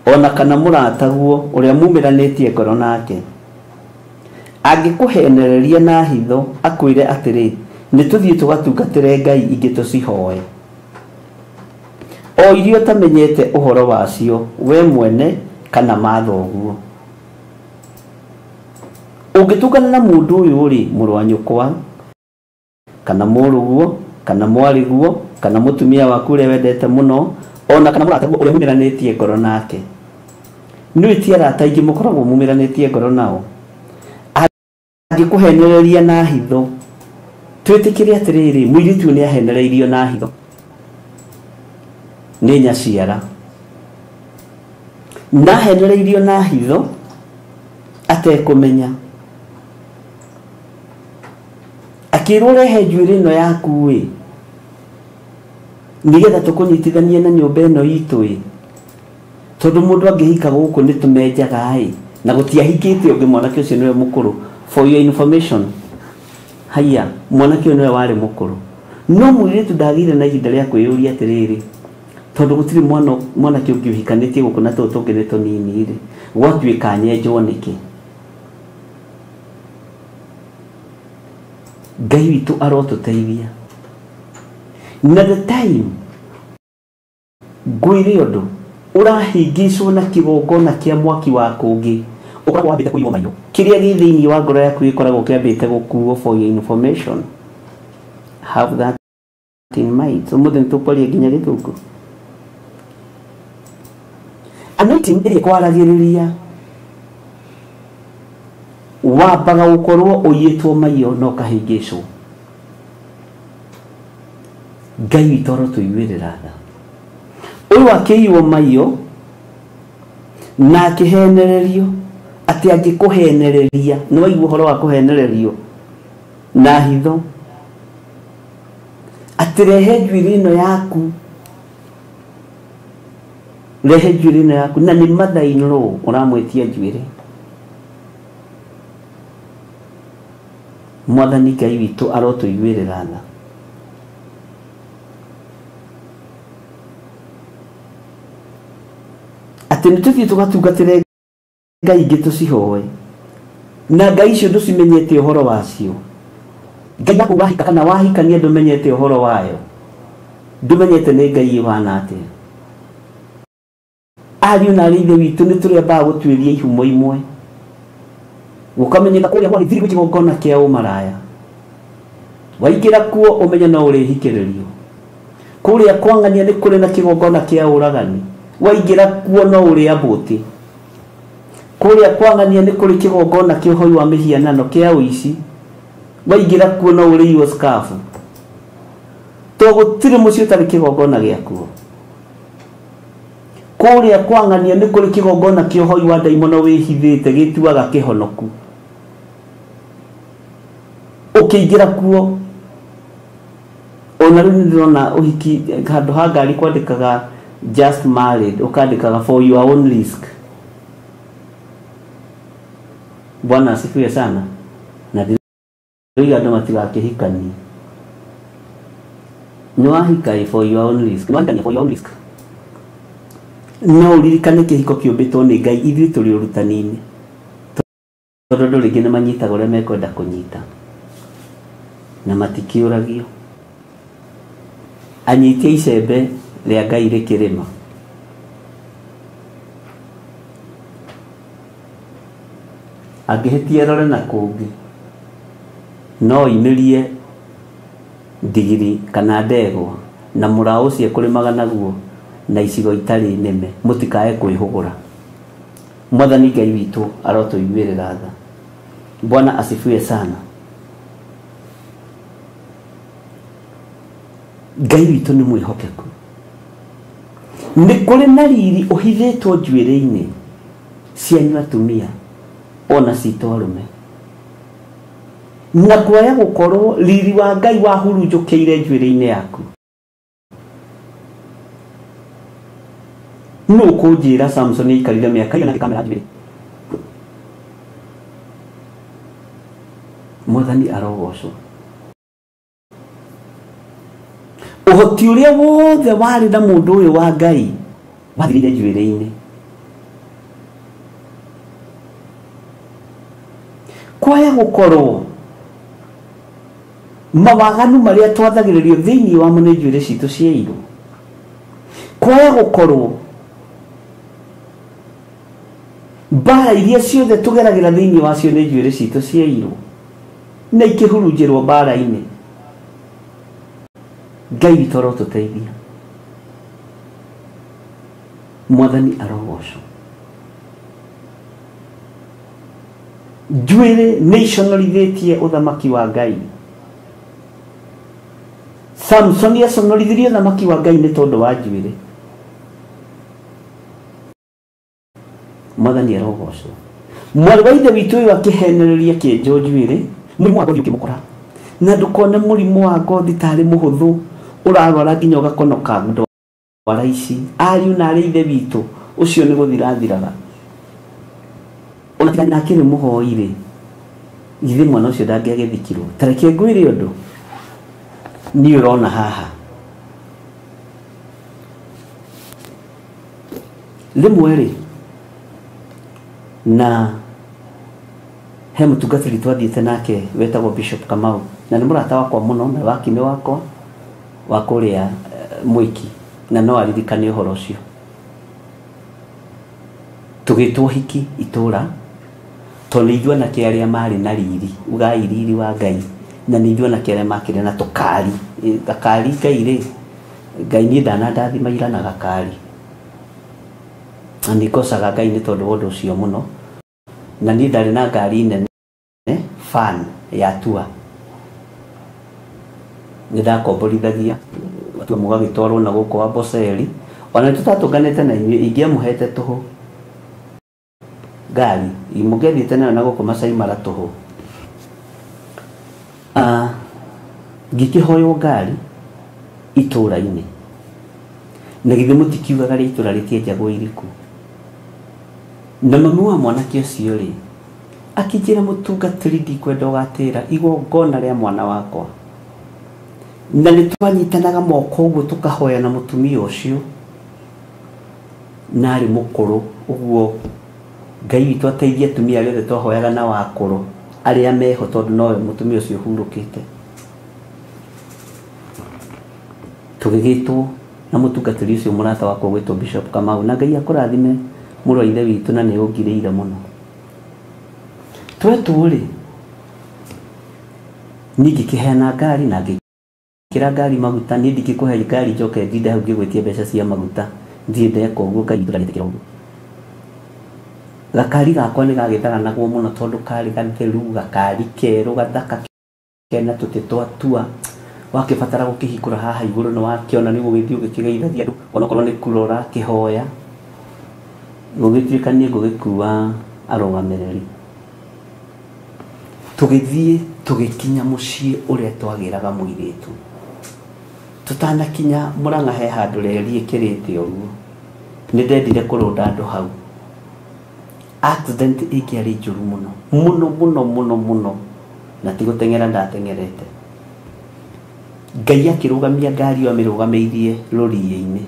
ona kana mũrataguo ũrĩa mumĩranĩtie ngoro nake, angĩkũhenereria na hitho akwĩre atĩrĩ, nĩ tũthiĩ tũgatungatĩre ngai ingĩ tũcihoe, o iria ũtamenyete ũhoro wacio we mwene kana mathoguo. Ũngĩtũngana na mũndũ ũyũ rĩ, mũrũ wa nyũkwa kana mũrũguo kana mwarĩguo kana mũtumia waku ũrĩa wendete mũno, ona kana mũrataguo ũrĩa mumĩranĩtie ngoro nake. Nĩ ti arata aingĩ mũkoragwo mumĩranĩtie ngoro nao. Angĩkũhenereria na hitho, twĩtĩkĩre atĩrĩrĩ, mũirĩtu ũyũ nĩ ahenereirio na hitho nĩ nyaciara, na ahenereirio na hitho atekũmenya, akĩrwo rehe njuĩrĩ ĩno yaku ĩ, nĩgetha tũkũnyitithanie na nyũmba ĩno itũ ĩ, tondũ mũndũ angĩhika gũkũ nĩ tũmenjaga ĩ, na gũtiahikĩte ũngĩ, mwanake ũcio nĩwe mũkũrũ. For your information, haya, mwanake ũyũ nĩwe warĩ mũkũrũ, no mũirĩtu ndagĩire na ihinda rĩa kwĩyũria atĩrĩrĩ, tondũ gũtirĩ mwanake ũngĩ ũhikanĩtie gũkũ na tũtũ tũngĩ nĩ tũnini rĩ, gwatuĩka nyenjwo nĩkĩ? Ngai witũ arotũteithia. Na the time ngwĩre ũndũ ũrahĩngĩcwo na kĩgongona kĩa mwaki wa kũngĩ, ũkoragwo wambĩte kũiywo maitho. Kĩrĩa gĩ thĩinĩ wa ngoro yaku gĩkoragwo kĩambĩte gũkuo. For your information, have that in mind. Ũmũthĩ nĩtũkwaria nginya gĩthũngũ. Anointing ĩrĩa ĩkwaragĩrĩria wambaga gũkorwo ũiyĩtwo maiyo na ũkahĩngĩcwo. Ngai witũ arotũiguĩrĩra tha. Ũyũ akĩiywo maiyo na akĩhenererio atĩ angĩkũhenereria, nĩ waigua ũhoro wa kũhenererio na hitho, atĩ rehe njuĩrĩ ĩno yaku, rehe njuĩrĩ ĩno yaku, na nĩ mother in law ũramwĩtia njuĩrĩ. Mwathani Ngai witũ arotũiguĩrĩra tha. Atĩ nĩ tũthiĩ tũgatungatĩre ngai ingĩ tũcihoe, na ngai icio ndũcimenyete ũhoro wacio. Ngai yaku wahika kana wahikania ndũmenyete ũhoro wayo, ndũmenyete nĩ ngai ĩhana atĩa. Ariũ na arĩ ithe witũ nĩ tũrĩambaga gũtuĩria ihumo imwe, gũkamenyeka kũrĩa gwagĩthirie kĩgongona kĩa ũmaraya, waingĩra kuo ũmenye no ũrĩhikĩrĩrio. Kũrĩa kwang'ania nĩ kũrĩ na kĩgongona kĩa ũragani, waingĩra kuo no ũrĩambũti. Kũrĩa kwang'ania nĩ kũrĩ kĩgongona kĩa ũhoi wa mĩhianano kĩa ũici, waingĩra kuo no ũrĩiywo scarf. To gũtirĩ mũciĩ ũtarĩ kĩgongona gĩakuo. Kũrĩa kwang'ania nĩ kũrĩ kĩgongona kĩa ũhoi wa ndaimono wĩhithĩte gĩtuaga kĩhonoku, ũkĩingĩra kuo. Ona rĩu nĩndĩrona ũhiki handũ ha ngari kwandĩkaga just married, ũkandĩkaga for your own risk. Bwana asifiwe sana. Na ndĩroiga andũ matigakĩhikanie, Nĩ wahika for your own risk. Nĩ wahikania for your own risk. No ũririkane kĩhiko kĩũmbĩtwo nĩ Ngai, ithuĩ tũrĩ ũrutani-inĩ. Tondũ andũ rĩngĩ nĩ manyitaga ũrĩa mekwenda kũnyita na matikĩũragio. Anyitie icembe rĩa Ngai rĩkĩrĩma. Angĩhĩtia rore na kũngĩ, no oimĩrie ndigiri kana ndegwa na mũraũ ũcio ekũrĩmaga naguo na icigo itarĩ nĩme, mũtikae kwĩhũgũra. Mwathani Ngai witũ arotũiguĩrĩra tha. Bwana asifiwe sana. Ngai witũ nĩ mwĩhokeku. Nĩ kũrĩ na riri ũhithĩtwo njuĩrĩ-inĩ cianyu atumia ona citũ arũme. Na kwaya gũkorwo riri wa Ngai wahurunjũkĩire njuĩrĩ-inĩ yaku. Nũ ũkũnjĩra Samson aikarire mĩaka igana akĩkamera njuĩrĩ? Mwathani arogocwo. Ũhoti ũrĩa wothe warĩ na mũndũ ũyũ wa Ngai wathirire njuĩrĩ-inĩ. Kwaya gũkorwo mawaganu marĩa twathagĩrĩrio thĩinĩ wamo nĩ njuĩrĩ citũ ciairwo. Kwaya gũkorwo mbara iria ciothe tũgeragĩra thĩinĩ wacio nĩ njuĩrĩ citũ ciairwo na ikĩhurunjĩrwo mbara-inĩ. Ngai witũ arotũteithia. Mwathani arogocwo. Njuĩrĩ nĩ iconorithĩtie ũthamaki wa Ngai. Samsoni aconorithirie ũthamaki wa Ngai nĩ tondũ wa njuĩrĩ. Mwathani arogocwo. Mwarĩ wa ithe witũ ũyũ akĩhenereria kĩenjwo njuĩrĩ, mũrimũ wa ngothi ũkĩmũkora. Na ndũkone mũrimũ wa ngothi tarĩ mũhũthũ ũrarwara nginya ũgakonoka ndwara ici. Ariũ na arĩ ithe witũ ũcio nĩ gũthirathiraga. Ona tiga akĩrĩ mũhoi rĩ, githĩ mwana ũcio ndangĩagĩthikirwo. Ta reke ngwĩre ũndũ niĩ ũrona haha. Rĩmwe rĩ, na he mũtungatĩri twathiĩte nake wetagwo Bishop Kamau, na nĩ mũrata wakwa mũno na wakime wakwa wa kũrĩa Mwĩki, na no aririkane ũhoro ũcio. Tũgĩtwo hiki itũra tondũ nĩ ithuĩ anake arĩa marĩ na riri, ugai riri wa Ngai, na nĩ ithuĩ anake arĩa makĩrĩ na tũkari. Gakari Ngai rĩ, Ngai niĩ ndanandathima ira na gakari. Na nĩ ngocaga Ngai nĩ tondũ wa ũndũ ũcio mũno. Na niĩ ndarĩ na ngari nene fan ya tua. Nĩ ndakomborithagia tua mũgagĩtwarwo na gũkũ Amboseli. Ona nĩ tũtatũnganĩte na inyuĩ, ingĩamũhete tũhũ ngari, mũngĩathiĩte nayo na gũkũ Masai Mara tũhũ. Ngĩkĩhoywo ngari itũra-inĩ. Na githĩ mũtikiugaga rĩa itũra rĩtienjagwo iriku. Na mami wa mwanake ũcio rĩ, akĩnjĩra mũtungatĩri ndikwenda ũgatĩra igongona rĩa mwana wakwa. Na nĩ twanyitanaga moko ũguo tũkahoya na mũtumia ũcio, na arĩ mũkũrũ ũguo. Ngai witũ ateithie atumia arĩa othe twahoyaga na wakũrũ arĩa meho, tondũ nowe mũtumia ũcio ũhurũkĩte. Tũgĩgĩtwo na mũtungatĩri ũcio mũrata wakwa ũgwĩtwo Bishop Kamau, na Ngai akũrathime mũrũ wa ithe witũ, na nĩ ũngirĩire mũno. Twetwo rĩ, niĩ ngĩkĩheana ngari na ngĩkĩra ngari maguta. Niĩ ndingĩkũhe ngari njoke ndinde hau ngĩgwĩtia mbeca cia maguta, ndirĩ ndeka ũguo, Ngai witũ ndangĩtĩkĩra ũguo. Gakari gakwa nĩ gagĩtharanagwo mũno tondũ karĩ gatheru, gakari kerũ, gathaka kena tũtĩ twa tua. Wakĩbatara gũkĩhingũra haha igũrũ nĩ wakĩona nĩ ũgũgĩthiĩ ũgĩkĩgeithagia andũ, onokorwo nĩ kura ũrakĩhoya. Gũgĩtuĩka niĩ ngũgĩkua arũgamĩrĩri. Tũgĩthiĩ tũgĩkinya mũciĩ ũrĩa twagĩraga mũirĩtu. Tũtanakinya Mũrang'a he handũ reri ĩkĩrĩte ũguo, nĩ ndendire kũrũnda andũ hau. Accident ĩngĩarĩ njũru mũno mũno mũno mũno mũno, na ti gũteng'era ndateng'erete. Ngai akĩrũgamia ngari ĩyo amĩrũgamĩirie rũriĩ-inĩ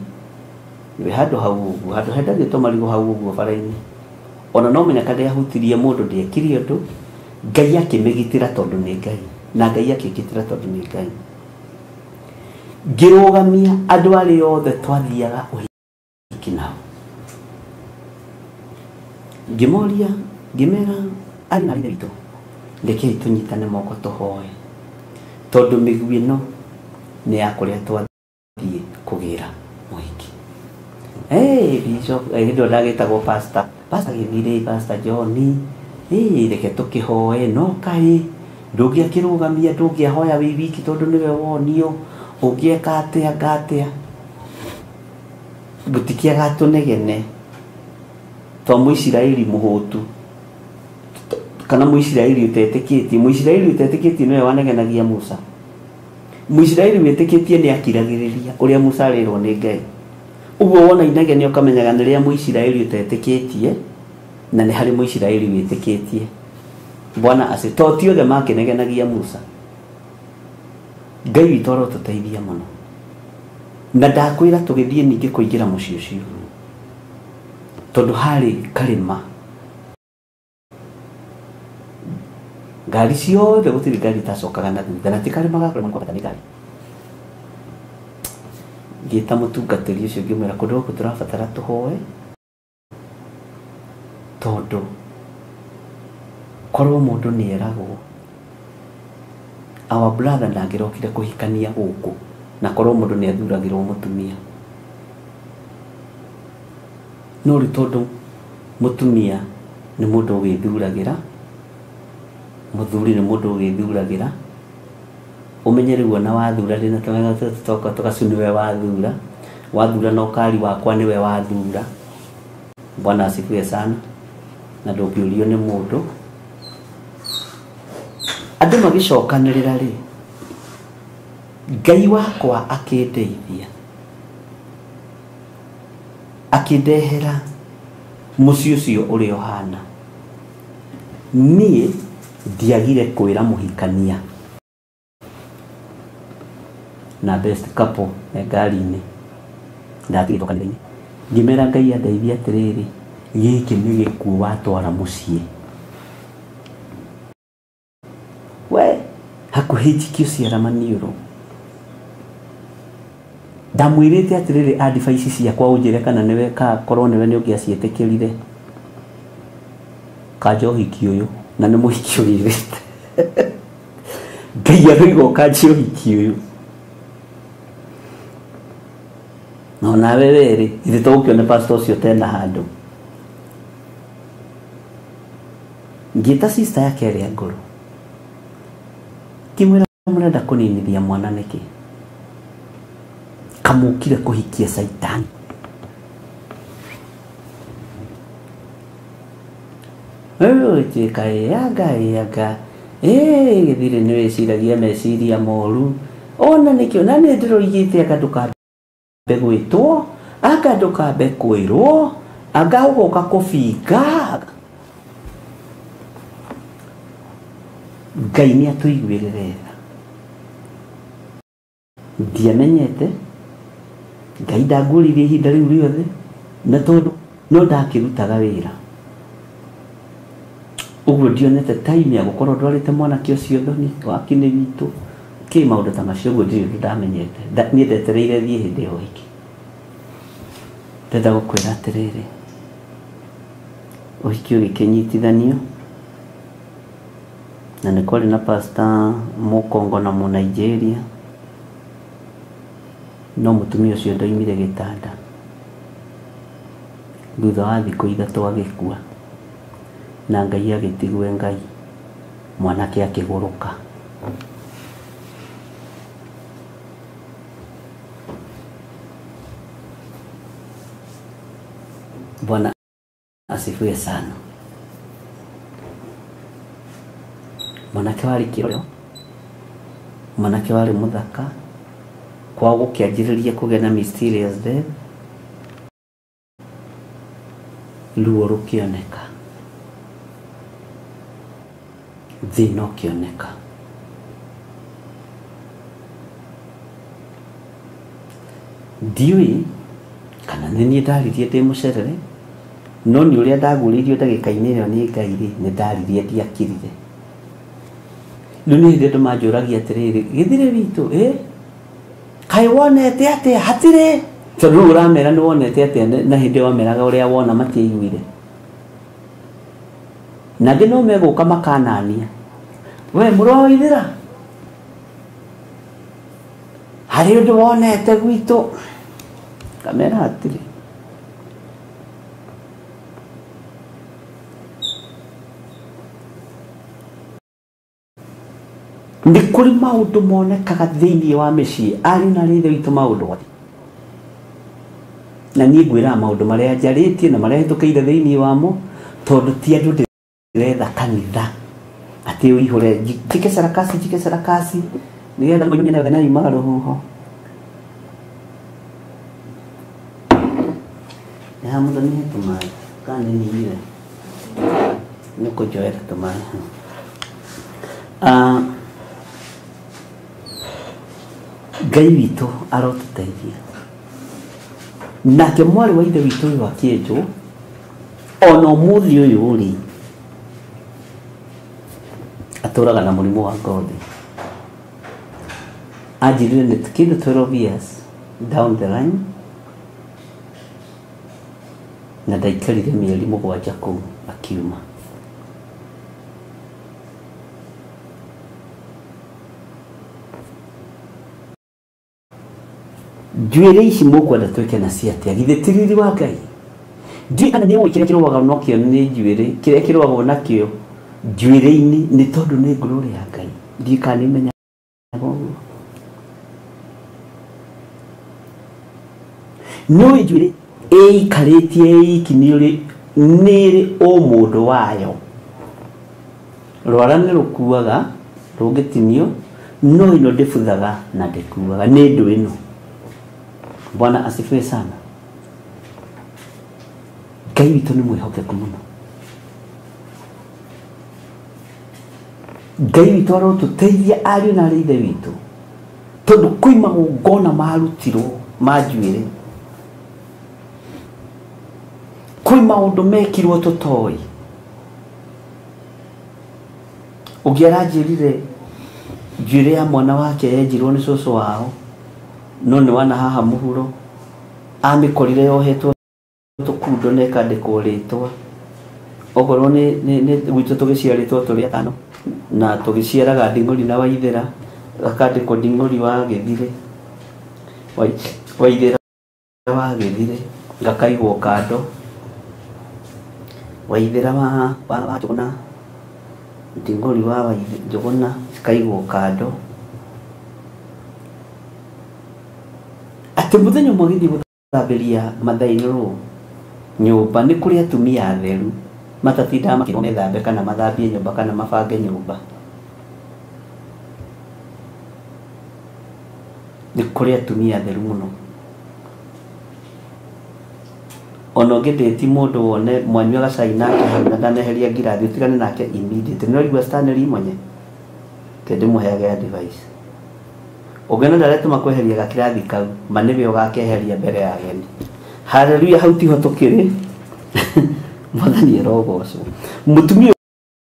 nĩ handũ hau ũguo handũ hendagĩtwo marigũ hau ũguo bara-inĩ ona no mũnyaka ndĩahutirie mũndũ ndĩekire ũndũ Ngai akĩmĩgitĩra tondũ nĩ Ngai na Ngai akĩngitĩra tondũ nĩ Ngai ngĩrũgamia andũ arĩa othe twathiaga ũhiki nao ngĩmoria ngĩmera arĩ na ithe witũ rekei tũnyitane moko tũhoe tondũ mĩguĩ ĩno nĩ ya kũrĩa twathiĩ kũgĩra mũhiki. Hey, Bishop, hĩndĩ ĩyo ndagĩtagwo pastor pastor gĩthirĩ pastor John reke tũkĩhoe no kaĩ ndũngĩakĩrũgamia ndũngĩahoya wĩ wiki tondũ nĩwe wonio ũngĩeka atĩa ngatĩa gũtikĩaga tũnegene twa Mũisiraeli mũhũtu kana Mũisiraeli ũtetĩkĩtie Mũisiraeli ũtetĩkĩtie nĩwe wanegenagia Musa Mũisiraeli wĩtĩkĩtie nĩ akiragĩrĩria ũrĩa Musa arĩrwo nĩ Ngai ũguo wona inegene ũkamenyaga nĩ rĩa Mũisiraeli ũtetĩkĩtie na nĩ harĩ Mũisiraeli wĩtĩkĩtie Bwana asifiwe to ti othe makĩnegenagia Musa Ngai witũ arotũteithia mũno na ndakwĩra tũgĩthiĩ ningĩ kũingĩra mũciĩ ũcio tondũ harĩ karĩma ngari ciothe gũtirĩ ngari itacokaga na thutha na ti karĩma ga kũrĩma kwambata nĩ ngari ngĩta mũtungatĩri ũcio ngĩmwĩra kũndũ gũkũ tũrabatara tũhoe tondũ korwo mũndũ nĩ eragwo our brother ndangĩrokire kũhikania gũkũ na korwo mũndũ nĩ athuragĩrwo mũtumia no rĩu tondũ mũtumia nĩ mũndũ ũgĩthuragĩra mũthuri nĩ mũndũ ũgĩthuragĩra ũmenye rĩu ona wathura rĩ na tũgacu nĩwe wathura wathura na ũkari wakwa nĩwe wathura Bwana asifiwe sana na ndũngĩũrio nĩ mũndũ andũ magĩcokanĩrĩra rĩ Ngai wakwa akĩndeithia akĩndehera mũciĩ ũcio ũrĩa ũhana niĩ ndiagire kwĩra mũhikania na best couple me ngari-inĩ ndatigĩtwo kanitha-inĩ ngĩmera Ngai andeithia atĩrĩrĩ gĩkĩ nĩ gĩkuũ watwara mũciĩ we hakuhĩ njikio ciara maniũrũ ndamwĩrĩte atĩrĩrĩ advice ciakwa ũnjĩre kana nĩwe ka korwo nĩwe nĩ ũngĩaciĩtĩkĩrire kanja ũhiki ũyũ na nĩ mũhiki ũgĩrĩte Ngai aroiga ũkanjie ũhiki ũyũ no nawe werĩ ithe tũgũkĩone pastor ũcio tena handũ ngĩta sister yake ĩrĩa ngũrũ ngĩmwĩra mũrenda kũninithia mwana nĩkĩ kamũkire kũhikia caitani ĩtuĩka anga anga gĩthirĩ nĩ wĩciragia meciria moru ona nĩkĩo na nĩ ndĩroigĩte anga ndũkambe gwĩtwo anga ndũkambe kwĩrwo anga ũgoka kũbinga Ngai nĩ atũiguĩrĩre tha ndiamenyete Ngai ndangũririe ihinda rĩu rĩothe na tondũ no ndakĩrutaga wĩra ũguo ndionete time ya gũkorwo ndwarĩte mwanake ũcio thoni wakinĩ witũ kĩ maũndũ ta macio ũguo ndirĩ ũndũ ndamenyete niĩ ndetereire thiĩ hĩndĩ ya ũhiki ndenda gũkwĩra atĩrĩrĩ ũhiki ũgĩkĩnyitithanio na nĩ kwarĩ na pastor Mũkongo na Mũnigeria no mũtumia ũcio ndoimire gĩtanda thutha wa thikũ 3 agĩkua na Ngai agĩtigwe Ngai mwanake akĩgũrũka Bwana asifiwe sana mwanake warĩ kĩrorero mwanake warĩ mũthaka kwao gũkĩanjĩrĩria kũgĩa na mysterious death ruo rũkĩoneka thĩna ũkĩoneka Ndiũĩ kana nĩ niĩ ndaririe ndĩ mũcerere, no nĩ ũrĩa ndagũrĩirio ndagĩka-inĩ ĩyo nĩ Ngai rĩ, nĩ ndaririe ndiakirire. Rĩu nĩ hĩndĩ andũ manjũragia atĩrĩrĩ, gĩthire witũ, kaĩ wonete atĩa? Hatirĩ. Tondũ rĩu ũramera nĩ wonete atĩa na hĩndĩ wameraga ũrĩa wona matiaiguire. Na angĩ no megũka makanania, we mũroithĩra harĩ ũndũ wonete gwitũ. Kamera hatirĩ. Nĩ kũrĩ maũndũ monekaga thĩinĩ wa mĩciĩ ariũ na arĩ ithe witũ maũndũ othe. Na niĩ ngwĩraga maũndũ marĩa njarĩtie na marĩa hĩtũkĩire thĩinĩ wamo, tondũ ti andũ ndĩretha kanitha atĩ ũihũre njike sarakasi njike sarakasi nĩgetha mũnyone na yumaga rũhuho. Nĩ mũthoni he tũmaĩ kana nĩ ninyire nĩ ũkũnjoera tũmaĩ. Ngai witũ arotũteithia. Nake mwarĩ wa ithe witũ ũyũ akĩenjwo ona ũmũthĩ ũyũ rĩ, atũraga na mũrimũ wa ngothi. Anjĩrire nĩ kĩndũ 12 years down the line, na ndaikarire mĩeri 7 kũu akiuma. Njuĩrĩ ici mũkwenda twĩke nacio atĩa? Githĩ ti riri wa Ngai? Ndiũĩ kana nĩ ũĩ kĩrĩa kĩrũagwo nakĩo nĩ njuĩrĩ, kĩrĩa kĩrũagwo nakĩo njuĩrĩ-inĩ nĩ tondũ nĩ glory ya Ngai. Ndiũĩ kana nĩ ũmenyaga ũguo. Nĩ ũĩ njuĩrĩ ĩikarĩtie ĩiki nĩ ĩrĩ ũmũndũ wayo. Rwara nĩ rũkuaga rũngĩtinio, no ĩno ndĩbuthaga na ndĩkuaga, nĩ ndũ ĩno. Bwana asifiwe sana. Ngai witũ nĩ mwĩhokeku mũno. Ngai witũ arotũteithia ariũ na arĩ ithe witũ, tondũ kwĩ magongona marutirwo ma njuĩrĩ, kwĩ maũndũ mekirwo tũtoĩ. Ũngĩ aranjĩrire njuĩrĩ ya mwana wake yenjirwo nĩ cũcũ wao, no nĩ wana haha mũhuro amĩkorire yohetwo tũkundo na ĩkandĩkwo rĩtwa. Okorwo nĩ gwitũ tũgĩciarĩtwo tũrĩ atano na tũgĩciaraga Nding'ũri na Waithĩra, gakandĩkwo Nding'ũri wa Gĩthire, Waithĩra wa Gĩthire, gakaigwo kando, Waithĩra wa Njũgũna, Nding'ũri wa Njũgũna cikaigwo kando. Atĩ mũthenya ũmwe agĩthiĩ gũthambĩria Mathai-inĩ nyũmba, nĩ kũrĩ atumia atheru matatindaga makĩrwo methambe kana mathambie nyũmba kana mabange nyũmba. Nĩ kũrĩ atumia atheru mũno. Ona ũngĩndĩti mũndũ wone mwanyua gacai nake hau na ndaneheria ngirathi, ũtigane nake immediately. Nĩ ũraigua Stanley Imonye? Ke ndĩmũheage advice. Ũngĩona ndaretũma kweheria gakirathi kau, ma nĩwe ũgakeheria mbere ya ageni. Haleluya, hau tiho tũkĩrĩ. Mwathani arogocwo. Mũtumia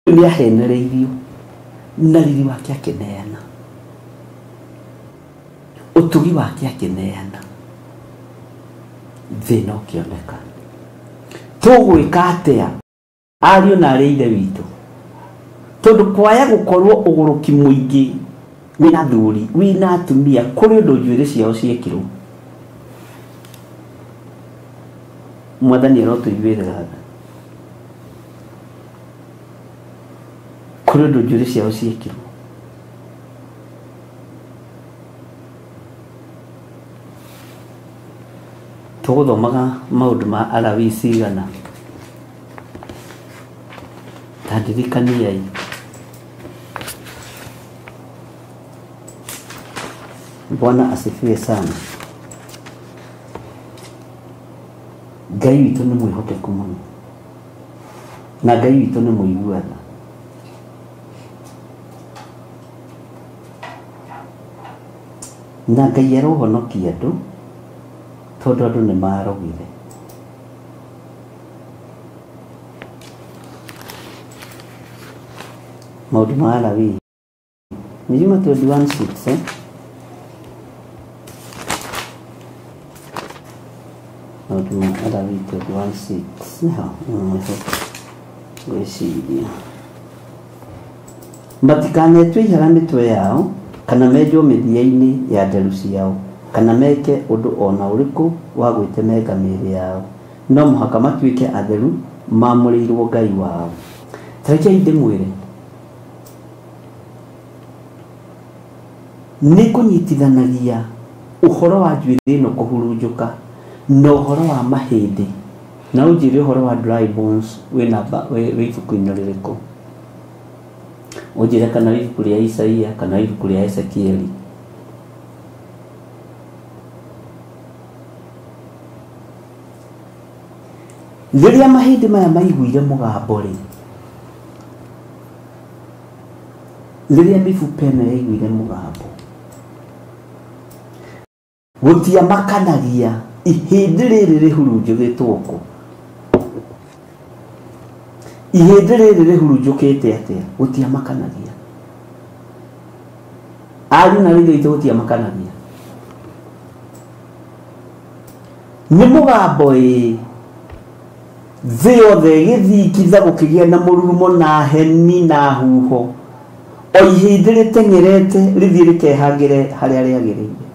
ũyũ nĩ ahenereirio na riri wake akĩneana, ũtugi wake akĩneana, thĩna ũkĩoneka. Tũgwĩka atĩa ariũ na arĩ ithe witũ? Tondũ kwaya gũkorwo ũgũrũki mũingĩ wĩna athuri wĩna atumia, kũrĩ ũndũ njuĩrĩ ciao ciekirwo. Mwathani arotũiguĩra tha. Kũrĩ ũndũ njuĩrĩ ciao ciekirwo. Tũgũthomaga maũndũ ma Alawii cigana? Ta ndirikaniai. Bwana asifiwe sana. Ngai witũ nĩ mwĩhokeku mũno, na Ngai witũ nĩ mũigua tha. Na Ngai arohonokia andũ Tondũ andũ nĩ marogire. Maũndũ ma Alawii nĩ Juma 21:6 eh? Maũndũ ma Alawii 21:6 nĩho nĩho ngwĩciria. Matikanetue ihara mĩtwe yao kana menjwo mĩthia-inĩ ya nderu ciao kana meke ũndũ ona ũrĩkũ wa gwĩtemenga mĩĩrĩ yao, no mũhaka matuĩke atheru maamũrĩirwo Ngai wao. Tarekei ndĩmwĩre, nĩ kũnyitithanagia ũhoro wa njuĩrĩ ĩno kũhurunjũka na ũhoro wa mahĩndĩ. Na ũnjĩre ũhoro wa dry bones wĩ namba wĩ ibuku-inĩ rĩrĩkũ? Ũnjĩre kana wĩ ibuku rĩa Isaia kana wĩ ibuku rĩa Ezekieli. Rĩrĩa mahĩndĩ maya maiguire mũgambo rĩ, rĩrĩa mĩbupa ĩno yaiguire mũgambo, gũtiamakanagia ihĩndĩ rĩrĩ rĩhurunjũkĩtwo kũ. Ihĩndĩ rĩrĩ rĩhurunjũkĩte atĩa? Gũtiamakanagia. Ariũ na aarĩ aitũ, gũtiamakanagia. Nĩ mũgambo ĩĩ, thĩ yothe ĩgĩthingitha, gũkĩgĩa na mũrurumo na heni na huho, o ihĩndĩ rĩteng'erete rĩthiĩ rĩkehangĩre harĩa rĩagĩrĩire.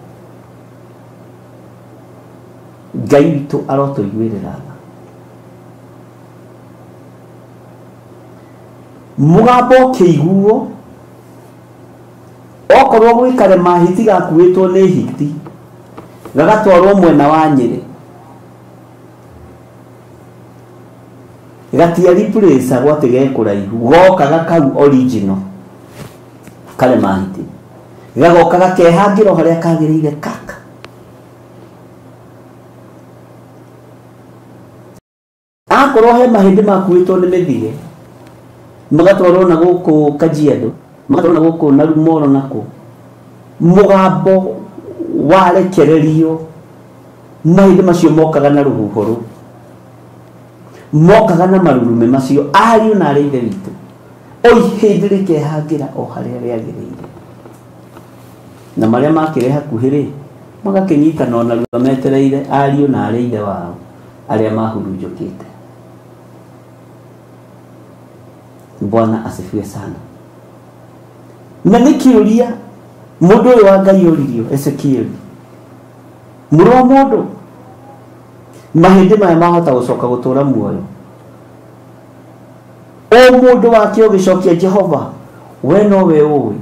Ngai witũ arotũiguĩrĩra tha. Mũgambo ũkĩiguo, okorwo gwĩ karema hiti gakuĩtwo nĩ hiti gagatwarwo mwena wa Nyĩrĩ, gatiari replaceagwo atĩ ge kũraihu, gokaga kau original karema hiti gagoka gakehangĩra harĩa kagĩrĩire kaka. Akorwo he mahĩndĩ makuĩtwo nĩ mĩthige magatwarwo na gũkũ Kajiado, magatwarwo na gũkũ Narumoro nakũ, mũgambo warekererio mahĩndĩ macio mokaga na rũhuho rũu, mokaga na marurume macio. Ariũ na arĩ ithe witũ, o ihĩndĩ rĩkehangĩra o harĩa rĩagĩrĩire, na marĩa makĩrĩ hakuhĩ rĩ magakĩnyitana o narua metereire ariũ na arĩ ithe wao arĩa mahurunjũkĩte. Bwana asifiwe sana. Na nĩ kĩũria mũndũ ũyũ wa Ngai oririo Ezekieli, mũrũ wa mũndũ, mahĩndĩ maya mahota gũcoka gũtũra muoyo? O mũndũ wake ũgĩcokia, Jehova, we nowe ũĩ.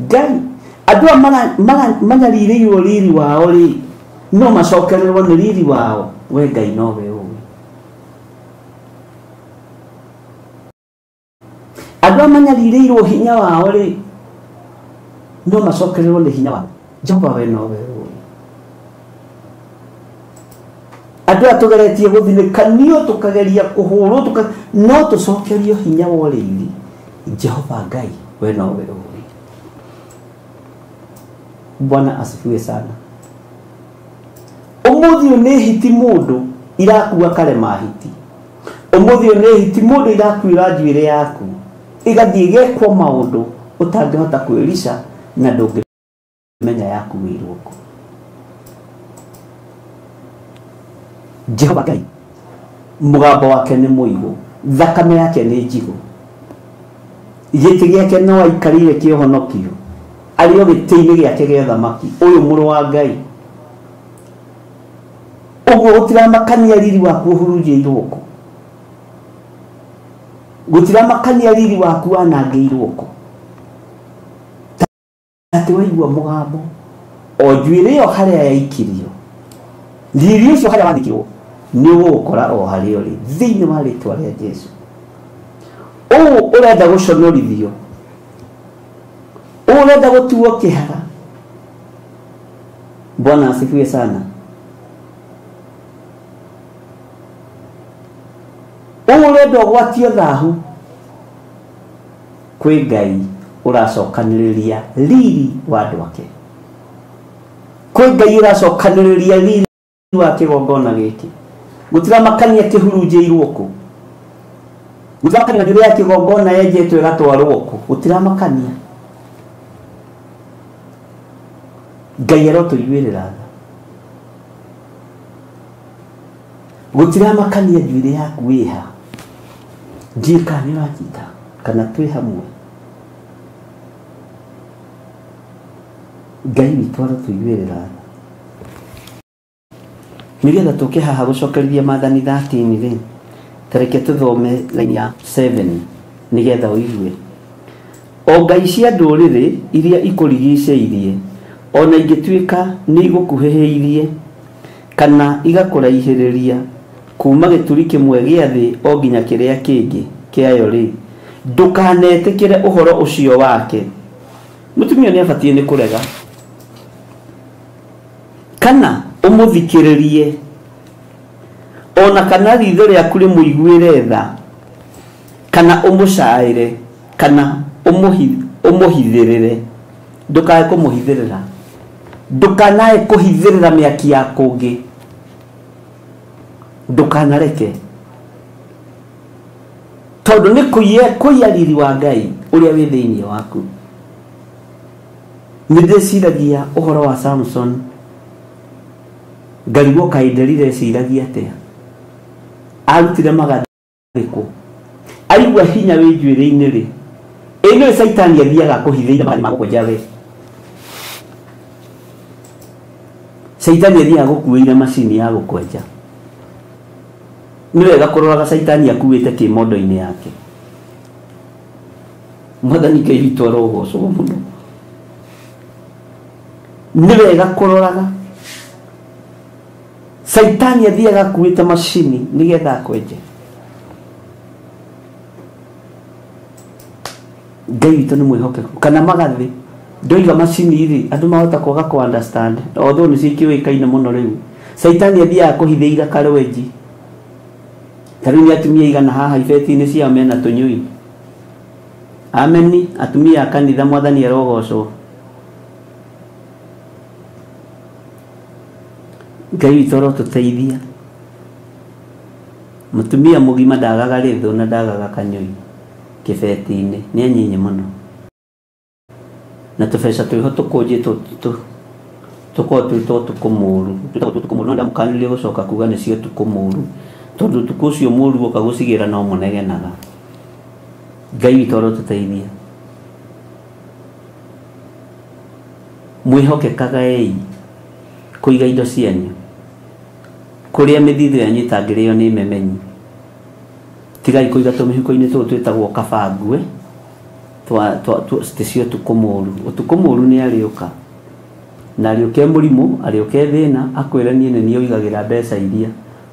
Ngai, andũ aya manyarirĩirwo riri wao rĩ, no macokererwo nĩ riri wao, we Ngai nowe ũĩ. Andũ aya manyarirĩirwo hinya wao rĩ, no macokererwo nĩ hinya wao, Jehova we nowe ũĩ. Andũ aya tũgeretie gũthinĩkanio, tũkageria kũhũrwo, no tũcokerio hinya wa ũrĩithi, Jehova Ngai we nowe ũĩ. Bwana asifiwe sana. Ũmũthĩ ũyũ nĩ hiti mũndũ irakua karema hiti, ũmũthĩ ũyũ nĩ hiti mũndũ irakuĩra njuĩrĩ yaku, ĩgathiĩ ĩgekwo maũndũ ũtangĩhota kwĩrica na ndũngĩmenya yakuĩrwo kũ. Jehova Ngai mũgambo wake nĩ mũigũ, thakame yake nĩ njigũ, gĩtĩ gĩake no aikarĩire kĩhonokio, arĩ o gĩtĩ-inĩ gĩake gĩa ũthamaki, ũyũ mũrũ wa Ngai. Ũguo gũtiramakania riri waku ũhurunjĩirwo kũ, gũtiramakania riri waku wanangĩirwo kũ, atĩ waigua mũgambo o njuĩrĩ ĩyo harĩa yaikirio, riri ũcio harĩa wathikirwo nĩ ũgũgũkora o harĩa ũrĩ thĩinĩ wa rĩtwa rĩa Jesu. Ũũ ũrenda gũconorithio, ũũ ũrenda gũtuo kĩhara. Bwana asifiwe sana. Ũũ ũrenda ũgwatio thahu, kwĩ Ngai ũracokanĩrĩria riri wa andũ ake, Kwĩ Ngai ũracokanĩrĩria riri wa kĩgongona gĩkĩ. Gũtiramakania kĩhurunjĩirwo kũ. Gũtiramakania njuĩrĩ ya kĩgongona yenjetwo ĩgatwarwo kũ. Gũtiramakania. Ngai arotũiguĩrĩra tha. Gũtiramakania njuĩrĩ yaku wĩha. Ndiũĩ kana nĩ ũranyita kana twĩ hamwe. Ngai witũ arotũiguĩrĩra tha. Nĩgetha tũke haha gũcokereria maathani 13 rĩ, ta reke tũthome line ya 7 nĩgetha ũigue. O ngai cia ndũrĩrĩ iria ikũrigicĩirie, ona ingĩtuĩka nĩ igũkuhĩhĩirie kana igakũraihĩrĩria kuma gĩturi kĩmwe gĩa thĩ o nginya kĩrĩa kĩngĩ kĩayo rĩ, ndũkanetĩkĩre ũhoro ũcio wake. Mũtumia nĩ abatiĩ nĩ kũrega kana ũmũthikĩrĩrie, ona kana ritho rĩaku rĩmũiguĩre tha, kana ũmũcaĩre, kana ũmũhithĩrĩre. Ndũkae kũmũhithĩrĩra, ndũkanae kũhithĩrĩra mĩaki ya kũngĩ, ndũkanareke, tondũ nĩ kũiya riri wa Ngai ũrĩa wĩ thĩinĩ waku. Nĩ ndĩciragia ũhoro wa Samson, ngarigwo kaĩ nderireciragia atĩa. Arutire magathĩkũ, aigua hinya wĩ njuĩrĩ-inĩ rĩ, ĩ nĩwe Caitani athiaga kũhithĩire magathĩ ma gũkwenja we. Caitani athiaga gũkuĩire macini ya gũkwenja. Nĩ wega kũroraga Caitani akuĩte kĩmondo-inĩ yake. Mwathani Ngai witũ arogocwo mũno. Nĩ wega kũroraga Caitani athiaga akuĩte macini nĩgetha akwenje. Ngai witũ nĩ mwĩhokeku. Kana magathĩ, ndoiga macini rĩ, andũ mahota kwaga kũ understand, although nĩcio ikĩũĩkaine mũno rĩu. Caitani athiaga kũhithĩire karwenji. Ta rĩu nĩ atumia igana haha ibeti-inĩ ciao mena tũnyui. Ameni, atumia a kanitha, Mwathani arogocwo. Ngai witũ arotũteithia. Mũtumia mũgima ndagaga rĩthũ na ndagaga kanyui kĩbeti-inĩ, nĩ anyinyi mũno. Na tũbeca twĩho tũkũnjĩtwo tũkorwo twĩtwo ũtukũ mũũru. Twĩtagwo ũtukũ mũũru, no ndamũkanirie gũcoka kuga nĩcio ũtukũ mũũru, tondũ ũtukũ ũcio mũũru woka gũcigĩra no mũnegenaga. Ngai witũ arotũteithia. Mwĩhokekagaei kũiga indo cianyu, kũrĩa mĩthithũ yanyu ĩtangĩrĩo nĩ memenyi. Tigai kũiga tũmĩhuko-inĩ tũtũ twĩtagwo kabangue, ticio ũtukũ mũũru. Ũtukũ mũũru nĩ arĩũka, na arĩũke mũrimũ, arĩũke thĩna, akwĩre niĩ nĩ niĩ ũigagĩra mbeca iria.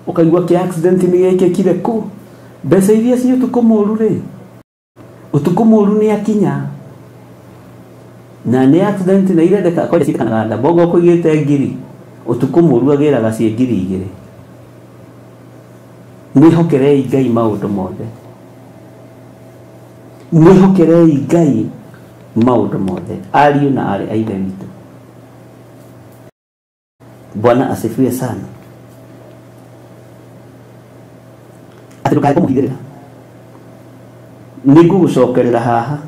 Ũkaigua kĩ accident nĩ gĩkĩkire kũ, mbeca iria ci ũtukũ mũũru rĩ, ũtukũ mũũru nĩ akinya. Na nĩ accident na irendeka kwanja ciĩkanaga nda, bongo ũkũigĩte ngiri, ũtukũ mũũru agĩraga ciĩ 2000. Mwĩhokerei Ngai maũndũ mothe. Mwĩhokerei Ngai maũndũ mothe, ariũ na aarĩ a Ithe witũ. Bwana asifiwe sana. Atĩ ndũkae kũmũhithĩrĩra. Nĩ ngũgũcokerera haha,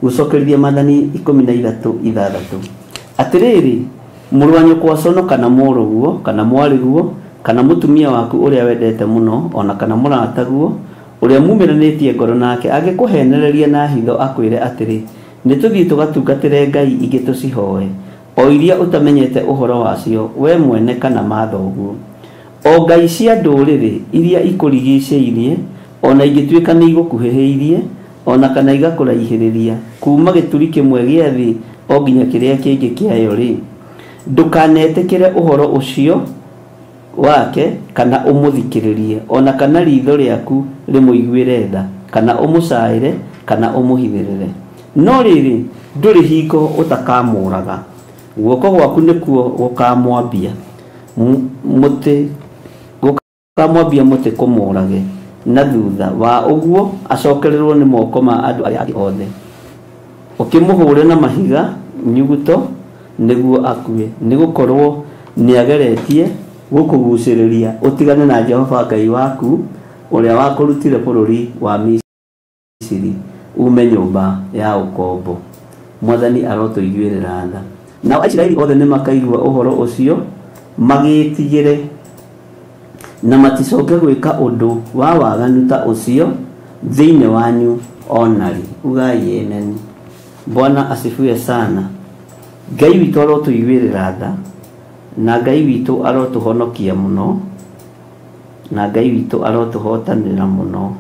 gũcokereria maathani 13 6. Atĩrĩrĩ, mũrũ wa nyũkwa cono kana mũrũguo kana mwarĩguo kana mũtumia waku ũrĩa wendete mũno, ona kana mũrataguo ũrĩa mumĩranĩtie ngoro nake, angĩkũhenereria na hitho akwĩre atĩrĩ, nĩ tũthiĩ tũgatungatĩre ngai ingĩ tũcihoe, o iria ũtamenyete ũhoro wacio we mwene kana mathoguo. O ngai cia ndũrĩrĩ iria ikũrigicĩirie, ona ingĩtuĩka nĩ igũkuhĩhĩirie, ona kana igakũraihĩrĩria kuma gĩturi kĩmwe gĩa thĩ o nginya kĩrĩa kĩngĩ kĩayo rĩ, ndũkanetĩkĩre ũhoro ũcio wake kana ũmũthikĩrĩrie, ona kana ritho rĩaku rĩmũiguĩre tha, kana ũmũcaĩre, kana ũmũhithĩrĩre. No rĩrĩ, ndũrĩ hingo ũtakamũũraga, guoko gwaku nĩkuo gũkamwambia mũtĩ, gũkamwambia mũtĩ kũmũũrage, na thutha wa ũguo acokererwo nĩ moko ma andũ arĩa angĩ othe. Ũkĩmũhũre na mahiga nyuguto, nĩguo akue, nĩgũkorwo nĩageretie gũkũgucĩrĩria ũtigane na Jehova Ngai waku ũrĩa wakũrutire bũrũri wa Misiri ume nyũmba ya ũkombo. Mwathani arotũiguĩrĩra tha. Nao Aisiraeli othe nĩmakaigua ũhoro ũcio magĩĩtigĩre na maticoke gwĩka ũndũ wa waganu ta ũcio thĩinĩ wanyu ona rĩ. Ugai amen. Bwana asifiwe sana. Ngai witũ arotũiguĩrĩra tha na Ngai witũ arotũhonokia mũno na Ngai witũ arotũhotanĩra mũno.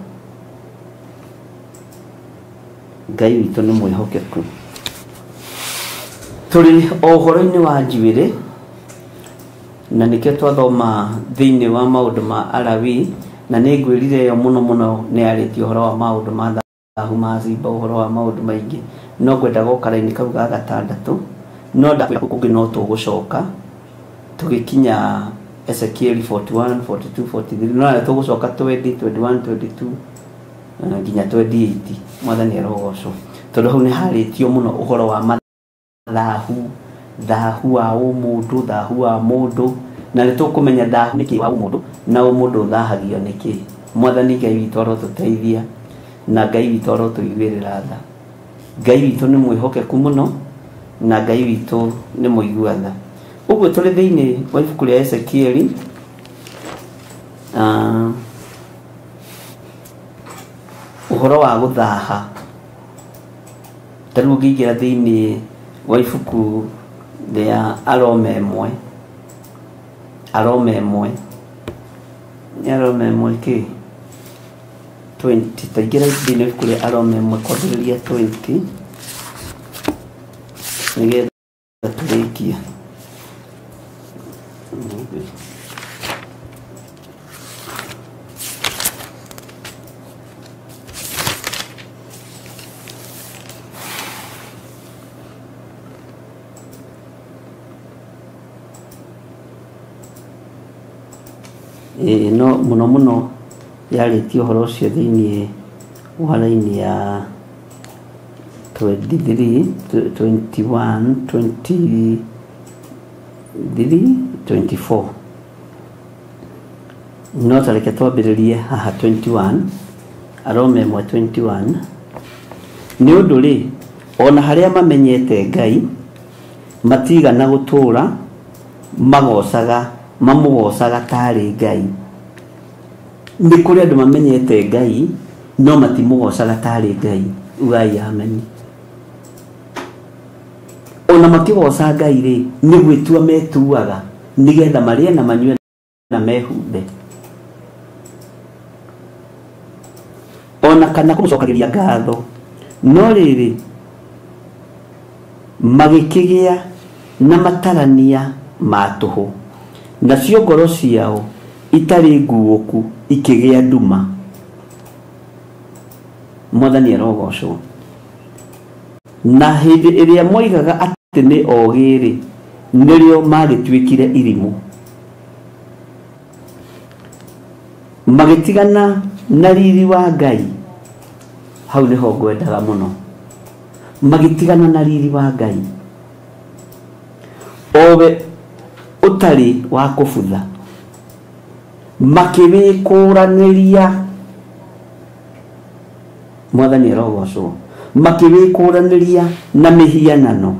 Ngai witũ nĩ mwĩhokeku. Tũrĩ o ũhoro-inĩ wa njuĩrĩ na nĩkĩo twathoma thĩinĩ wa maũndũ ma Alawi, na nĩ ngwĩrire ĩyo mũno mũno nĩ yarĩtie ũhoro wa maũndũ ma thahu ma cimba, ũhoro wa maũndũ maingĩ, no ngwenda goka raini kau ga gatandatũ, no ndakwĩra kũngĩ no tũgũcoka tũgĩkinya Ezekiel 41, 42, 43, no na tũgũcoka 20, 21, 22 nginya 28. Mwathani arogocwo tondũ hau nĩ harĩtio mũno ũhoro wa mathahu, thahu wa ũmũndũ, thahu wa mũndũ, na nĩ tũkũmenya thahu nĩkĩ wa ũmũndũ na ũmũndũ ũthahagio nĩkĩ. Mwathani Ngai witũ arotũteithia na Ngai witũ arotũiguĩrĩra tha. Ngai witũ nĩ mwĩhokeku mũno na Ngai witũ nĩ mũigua tha. Ũguo tũrĩ thĩinĩ wa ibuku rĩa Ezekieli, ũhoro wa gũthaha. Ta rĩu ũngĩingĩra thĩinĩ wa ibuku rĩa Aroma ĩmwe, Aroma ĩmwe, nĩ Aroma ĩmwe kĩ? 20, ta ingĩra thĩinĩ wa ibuku rĩa Aroma ĩmwe kwambĩrĩria 20 nĩgetha tũrĩkie. No mũno mũno yarĩtie ũhoro ũcio thĩinĩ wa raini ya 23, 21, 23, 24. No ta reke twambĩrĩrie haha 21, Aroma ĩmwe 21. Nĩ ũndũ rĩ, ona harĩa mamenyete Ngai matigana gũtũũra magocaga, mamũgocaga tarĩ Ngai. Nĩ kũrĩ andũ mamenyete Ngai no matimũgocaga tarĩ Ngai. Ugai amen. Ona makĩgoca Ngai rĩ, nĩ gwĩtua metuaga nĩgetha marĩe na manyue na mehumbe, ona kana kũmũcokagĩria ngatho. No rĩrĩ, magĩkĩgĩa na matarania ma tũhũ, nacio ngoro ciao itarĩ nguũku ikĩgĩa nduma. Mwathani arogocwo. Na hĩndĩ ĩrĩa moigaga atĩ nĩ ogĩ rĩ, nĩrĩo magĩtuĩkire irimũ, magĩtigana na riri wa Ngai. Hau nĩho ngwendaga mũno, magĩtigana na riri wa Ngai owe ũtarĩ wa kũbutha, makĩwĩkũranĩria. Mwathani arogocwo. Makĩwĩkũranĩria na mĩhianano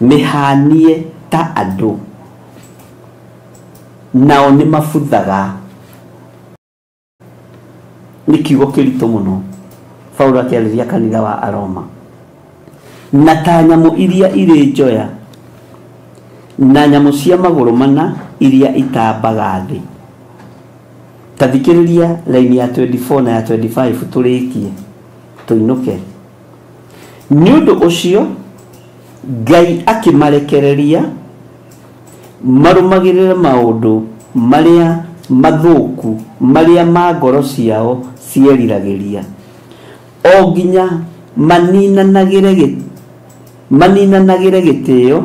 mĩhanie ta andũ, nao nĩ mabuthaga. Nĩ kiugo kĩritũ mũno Paulo akĩarĩria kanitha wa Aroma. Na ta nyamũ iria irĩ njoya na nyamũ cia magũrũ mana iria itambaga thĩ. Ta thikĩrĩria raini ya 24 na ya 25 tũrĩkie tũinũke. Nĩ ũndũ ũcio Ngai akĩmarekereria marũmagĩrĩre maũndũ marĩa mathũku marĩa ma ngoro ciao cieriragĩria, o nginya maninanagĩre gĩtĩo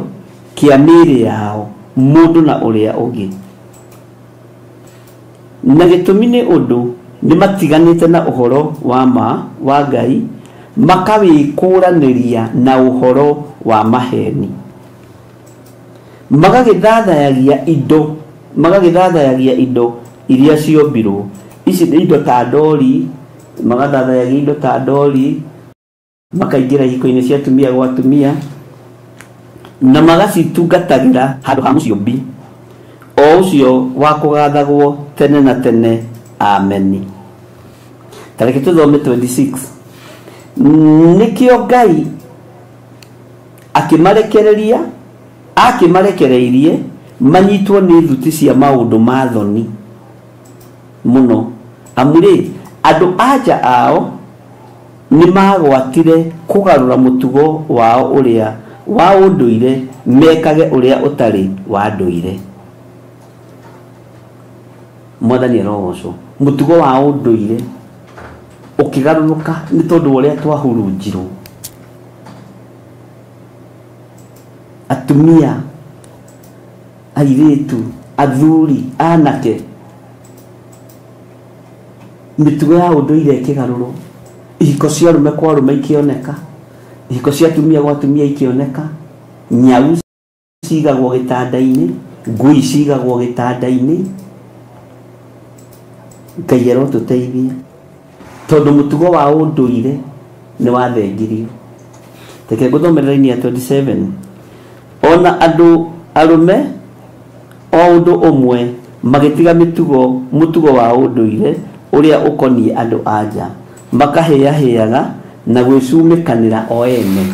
kĩa mĩĩrĩ yao mũndũ na ũrĩa ũngĩ. Na gĩtũmi nĩ ũndũ nĩ matiganĩte na ũhoro wa ma wa Ngai, Makawĩkũranĩria na ũhoro wa maheni. Magagĩthathayagia indo iria ciombirwo. Ici nĩ indo ta ndori, magathathayagia indo ta ndori, makaingĩra ihiko-inĩ cia atumia gwa atumia, na magacitungatagĩra handũ ha mũciũmbi o ũcio wa kũgathagwo tene na tene. Ameni. Tareke tũthome 26. Nĩkĩo Ngai akĩmarekereirie manyitwo nĩ thuti cia maũndũ ma thoni mũno. Amu rĩ, andũ anja ao nĩ magwatire kũgarũra mũtugo wao ũrĩa wa ũndũire mekage ũrĩa ũtarĩ wa ndũire. Mwathani arogocwo. Mũtugo wa ũndũire ũkĩgarũrũka nĩ tondũ wa ũrĩa twahurunjirwo. Atumia, airĩtu, athuri, anake, mĩtugo ya ũndũire ĩkĩgarũrwo. Ihiko cia arũme kwa arũme ikĩoneka, ihiko cia atumia gwa atumia ikĩoneka, nyau cigagwo gĩtanda-inĩ, ngui cigagwo gĩtanda-inĩ. Ngai arotũteithia tondũ mũtugo wa ũndũire nĩ wathengirio. Reke ngũthomere raini ya 27. Ona andũ arũme o ũndũ ũmwe magĩtiga mũtugo wa ũndũire ũrĩa ũkoniĩ andũ anja, makahĩahĩaga na gwĩcumĩkanĩra o ene.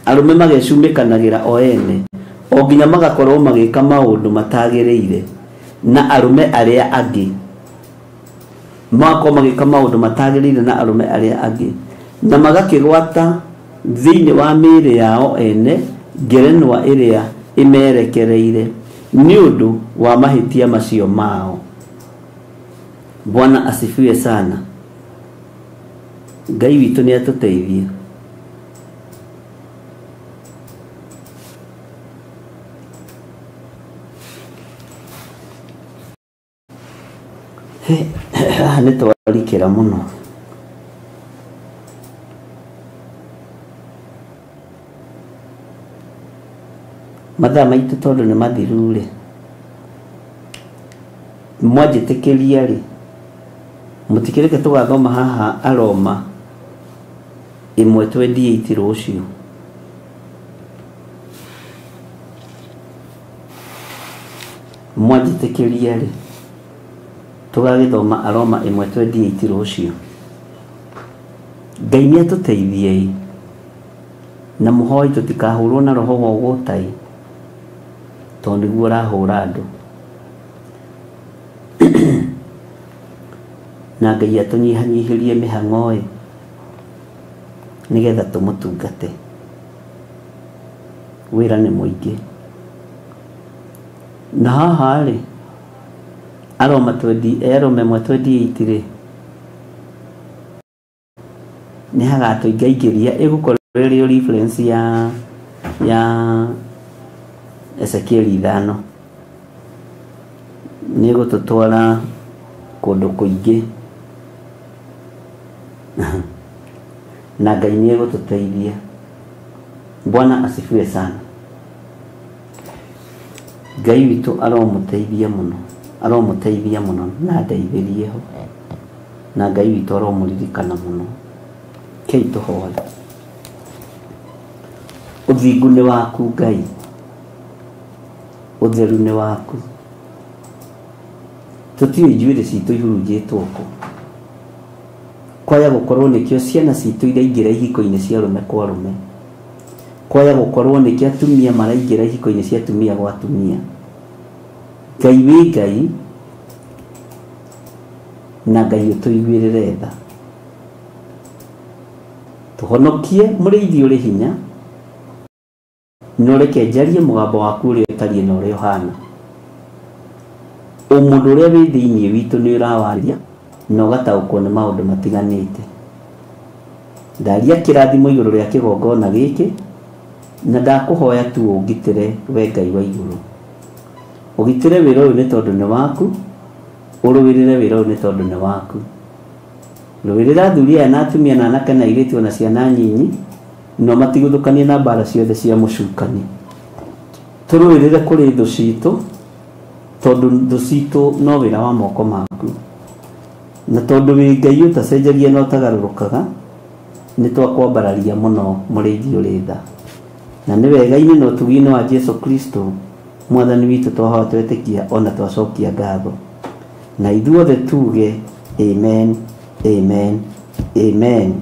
Arũme magecumĩkanagĩra o ene o nginya magakorwo magĩka maũndũ matagĩrĩire na arũme arĩa angĩ. Magakorwo magĩka maũndũ matagĩrĩire na arũme arĩa angĩ, na magakĩgwata thĩinĩ wa mĩĩrĩ yao ene ngerenwa ĩrĩa ĩmerekereire nĩ ũndũ wa mahĩtia macio mao. Bwana asifiwe sana. Ngai witũ nĩ atũteithie. Haha nĩ twarikĩra mũno. Mathaa maitũ tondũ nĩ mathiru rĩ, mwanjĩtĩkĩria rĩ, mũtikĩreke tũgathoma haha Aroma 1:28 rũciũ. Mwanjĩtĩkĩria rĩ, tũgagĩthoma Aroma 1:28 rũciũ. Ngai nĩ atũteithie na mũhoi tũtikahũrwo na roho wa ũgũtai tondũ nĩguo ũrahũra andũ. Na Ngai atũnyihanyihĩrie mĩhang'o ĩ nĩgetha tũmũtungate. Wĩra nĩ mũingĩ. Na haha rĩ, Aroma 1:28 rĩ, nĩ hagatũingaingĩria, ĩgũkorwo ĩrĩ reference ya Ezekiel 5. Nĩ ĩgũtũtwara kũndũ kũingĩ na Ngai nĩ egũtũteithia. Bwana asifiwe sana. Ngai witũ aromũteithia mũno, aromũteithia mũno na ndeithĩrie ho, na Ngai witũ aromũririkana mũno. Kei tũhoe. Ũthingu nĩ waku Ngai, ũtheru nĩ waku. Tũtiũĩ njuĩrĩ citũ ihurunjĩtwo kũ. Kwaya gũkorwo nĩkĩo ciana citũ iraingĩra ihiko-inĩ cia arũme kwa arũme. Kwaya gũkorwo nĩkĩo atumia maraingĩra ihiko-inĩ cia atumia gwa atumia. Ngai wĩ Ngai na Ngai ũtũiguĩrĩre tha. Tũhonokie mũrĩithi ũrĩ hinya, na ũreke njarie mũgambo waku ũrĩa ũtariĩ na ũrĩa ũhana. Ũmũndũ ũrĩa wĩ thĩinĩ witũ nĩ ũrawarĩria na ũgataũkwo nĩ maũndũ matiganĩte. Ndaria kĩrathimo igũrũ rĩa kĩgongona gĩkĩ, na ndakũhoya tu ũngitĩre we Ngai wa igũrũ. Ũgitĩre wĩra ũyũ nĩ tondũ nĩ waku, ũrũĩrĩre wĩra ũyũ nĩ tondũ nĩ waku. Rũĩrĩra athuri aya na atumia na anake na airĩtu ona ciana nyinyi, no matigũthũkanie na mbara ciothe cia mũcukani. Tũrũĩrĩre kũrĩ thũ citũ, tondũ thũ citũ no wĩra wa moko maku, na tondũ wĩ Ngai ũtacenjagia na ũtagarũrũkaga, nĩ twakwambararia mũno mũrĩithi ũrĩ tha. Na nĩ wega-inĩ na ũtugi-inĩ wa Jesu Kristo mwathani witũ twahoya twetĩkia ona twacokia ngatho, na ithuothe tuge amen, amen, amen.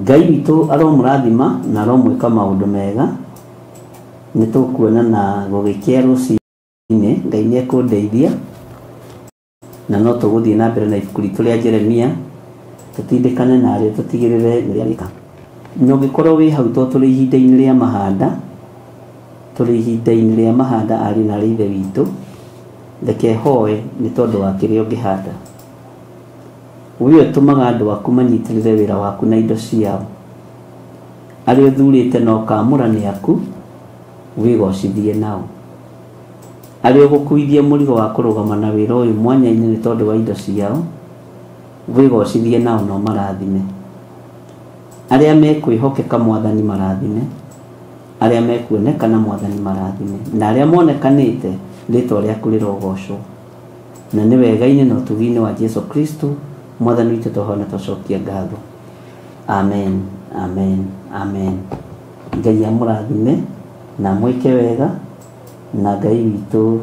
Ngai witũ aromũrathima na aromwĩka maũndũ mega. Nĩ tũkuonana gũgĩkĩa rũcinĩ, Ngai nĩ ekũndeithia, na no tũgũthiĩ na mbere na ibuku ritũ rĩa Jeremia, tũtindĩkane narĩo tũtigĩrĩre nĩ rĩarĩka. Na ũngĩkorwo wĩ hau to tũrĩ ihinda-inĩ rĩa mahanda, tũrĩ ihinda-inĩ rĩa mahanda ariũ na arĩ ithe witũ, reke hoe nĩ tondũ wa kĩrĩa ũngĩhanda. We ũtũmaga andũ aku manyitĩrĩre wĩra waku na indo ciao, arĩa ũthurĩte na ũkaamũra nĩ aku, wĩgocithie nao. Arĩa ũgũkuithia mũrigo wa kũrũgama na wĩra ũyũ mwanya-inĩ nĩ tondũ wa indo ciao, wĩgocithie nao na ũmarathime. Arĩa mekwĩhokeka mwathani marathime, arĩa mekuonekana mwathani marathime, na arĩa monekanĩte rĩtwa rĩaku rĩrogocwo. Na nĩ wega-inĩ na ũtugi-inĩ wa Jesu Kristo mwathani witũ twahoya na twacokia ngatho. Amen, amen, amen. Ngai amũrathime na amwĩke wega, na Ngai witũ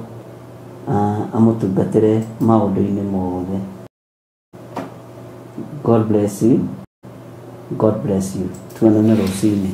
amũtungatĩre maũndũ-inĩ mothe. God bless you. God bless you. Tuonane rũcinĩ.